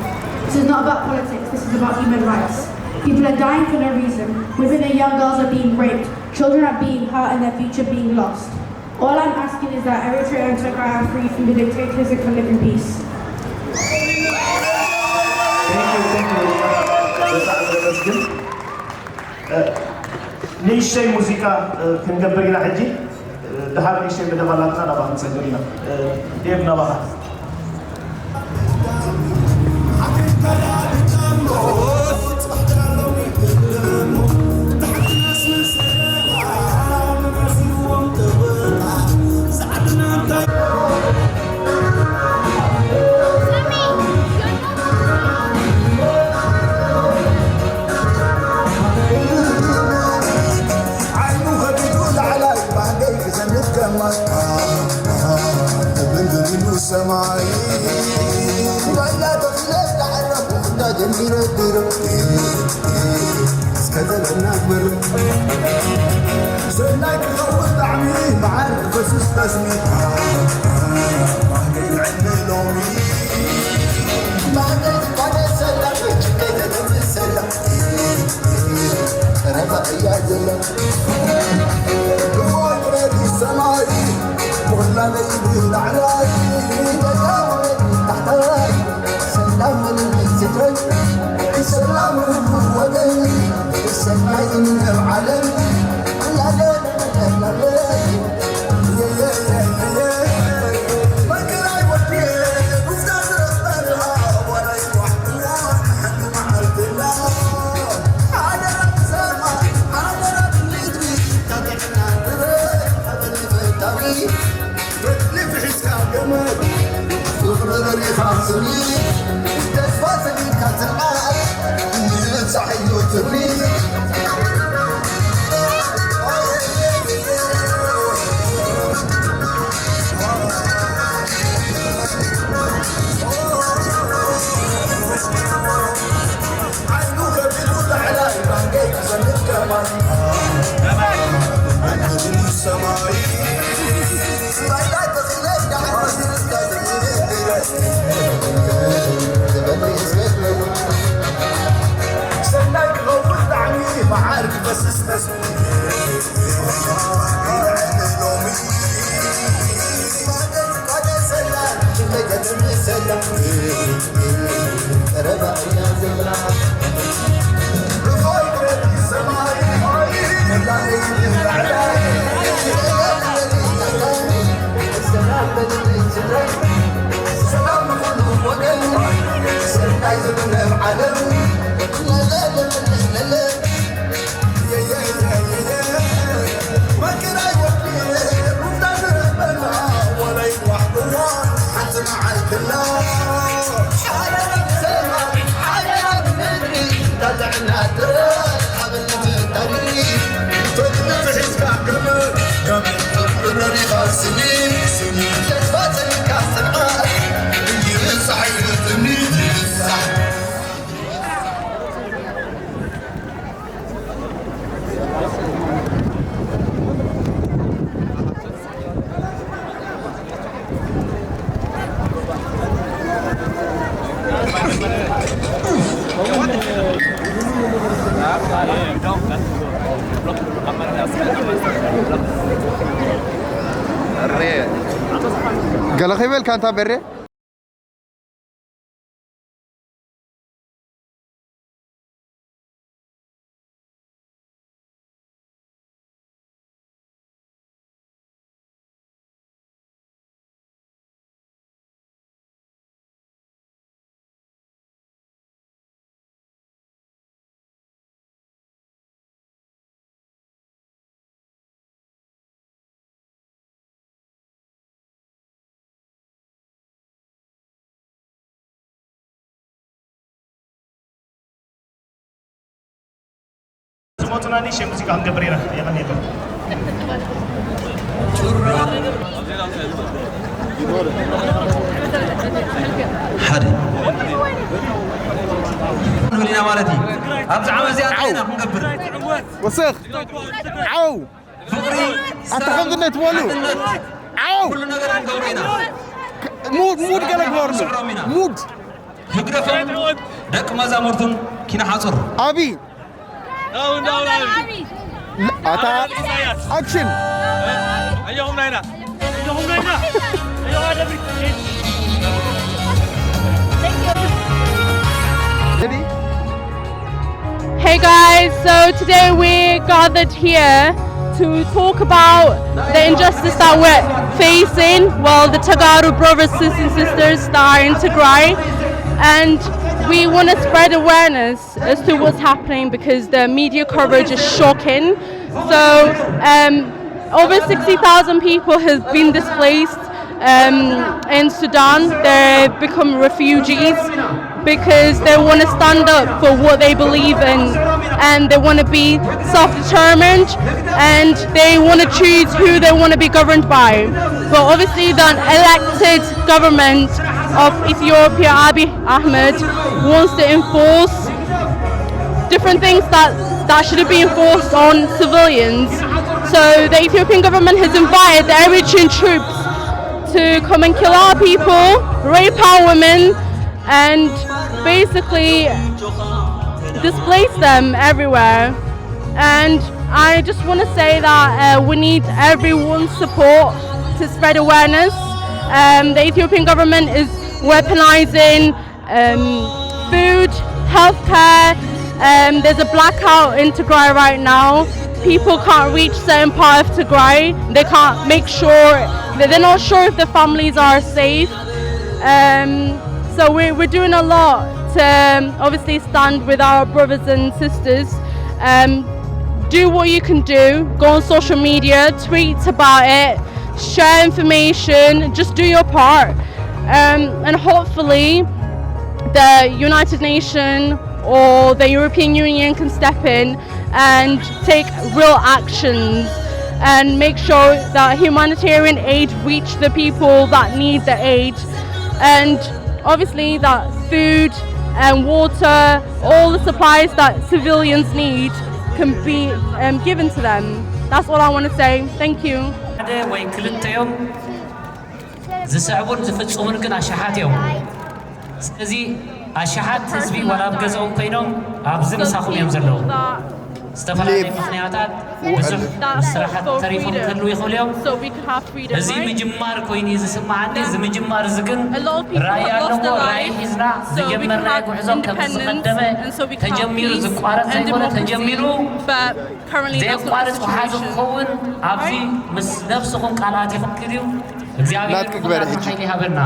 This is not about politics, this is about human rights. People are dying for no reason. Women and young girls are being raped. Children are being hurt and their future being lost. All I'm asking is that Eritrea and Tigray are free from the dictators and can live in peace. Thank you, thank you. ብጣዕሚ ዘመስግን። ንእሽተይ ሙዚቃ ክንገብር ኢና ሕጂ። ድሓር ንእሽተይ መደብ ኣላትና፣ ናብኣ ክንሰግር ኢና። ዴቭ፣ ናባኻ። ይበልካ እንታ በሬ። ዝመፁና ኒሽ ሙዚቃ ክንገብር ኢና። የቐንየልና። ሓደ ንብል ኢና ማለት እዩ። ኣብዚ ዓመት እዚኣ እንታይ ኢና ክንገብር? ወስኽ ዓው ፍቕሪ ኣታ ከምዚ ትበሉ ዓው ኩሉ ነገር ክንገብር ኢና። ሙድ ሙድ ገለ ግበርሉ። ሙድ ህግደፍን ደቂ መዛሙርቱን ኪነ ሓፁር። ኣቢ ኣታ ኣክሽን። Hey guys, so today we gathered here to talk about the injustice that we're facing, well, the Tagaru brothers and sisters that are in Tigray, and we want to spread awareness as to what's happening because the media coverage is shocking. So, um, over sixty thousand people have been displaced um, in Sudan. They've become refugees because they want to stand up for what they believe in, and they want to be self-determined, and they want to choose who they want to be governed by. But obviously, the elected government of Ethiopia, Abiy Ahmed, wants to enforce different things that, that shouldn't be enforced on civilians. So the Ethiopian government has invited the Eritrean troops to come and kill our people, rape our women, and basically displace them everywhere. And I just want to say that uh, we need everyone's support to spread awareness. Um, the Ethiopian government is weaponizing um, food, healthcare. Um, there's a blackout in Tigray right now. People can't reach certain part of Tigray. They can't make sure that they're not sure if their families are safe. Um, so we're, we're doing a lot to um, obviously stand with our brothers and sisters. Um, do what you can do. Go on social media, tweet about it, share information, just do your part. Um, and hopefully, the United Nations or the European Union can step in and take real actions and make sure that humanitarian aid reach the people that need the aid, and obviously that food and water, all the supplies that civilians need can be um, given to them. That's all I want to say. Thank you. ሓደ ወይ ክልተ እዮም ዝስዕቡን ዝፍፅሙን ግን ኣሽሓት እዮም። ስለዚ ኣሽሓት ህዝቢ ዋላ ኣብ ገዝኦም ኮይኖም ኣብዚ ምሳኹም እዮም ዘለዉ። ዝተፈላለዩ ምኽንያታት ብዙሕ ስራሓት ተሪፎም ክህልዉ ይኽእሉ እዮም። እዚ ምጅማር ኮይኑ እዩ ዝስምዓኒ። እዚ ምጅማር እዚ ግን ራእይ ኣለዎ። ራእይ ሒዝና ዝጀመርናዮ ጉዕዞ ከም ዝቐደመ ተጀሚሩ ዝቋረፅ ዘይኮነ ተጀሚሩ ዘየቋርፅ ውሓዚ ክኸውን ኣብዚ ምስ ነብስኹም ቃል ኣቲኹም ክድዩ እግዚኣብሔር ሓይሊ ይሃበና።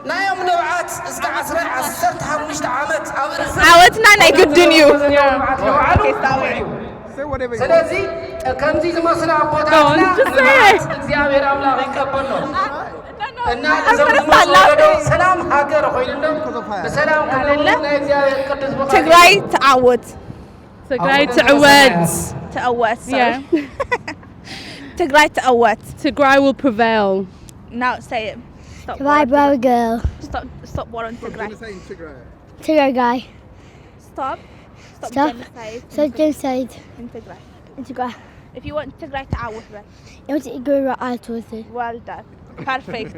ናዮም ንብዓት እስከ ዓሰርተ ሓሙሽተ ዓመት ኣብ ርእሲ ዓወትና ናይ ግድን እዩ። ስለዚ ከምዚ ዝመስሉ ኣቦታትና ንብዓት እግዚኣብሔር ኣምላኽ ይቀበሎ እና እዞም ዝመፁ ወለዶ ሰላም ሃገር ኮይኑሎም ብሰላም ክነብሩ ናይ እግዚኣብሔር ቅዱስ ፍቓድ እዩ። ትግራይ ትዓወት። ትግራይ ትዕወት። ትዕወት። ትግራይ ትዕወት። Tigray will prevail. Now say it. Stop. Bye, bro, girl. Stop. Stop war on Tigray. Tigger guy. Stop. Stop. Stop. Genocide Stop genocide. in Tigray. Tigger. If you want Tigray to out with It was a good right out with it. Well done. Perfect.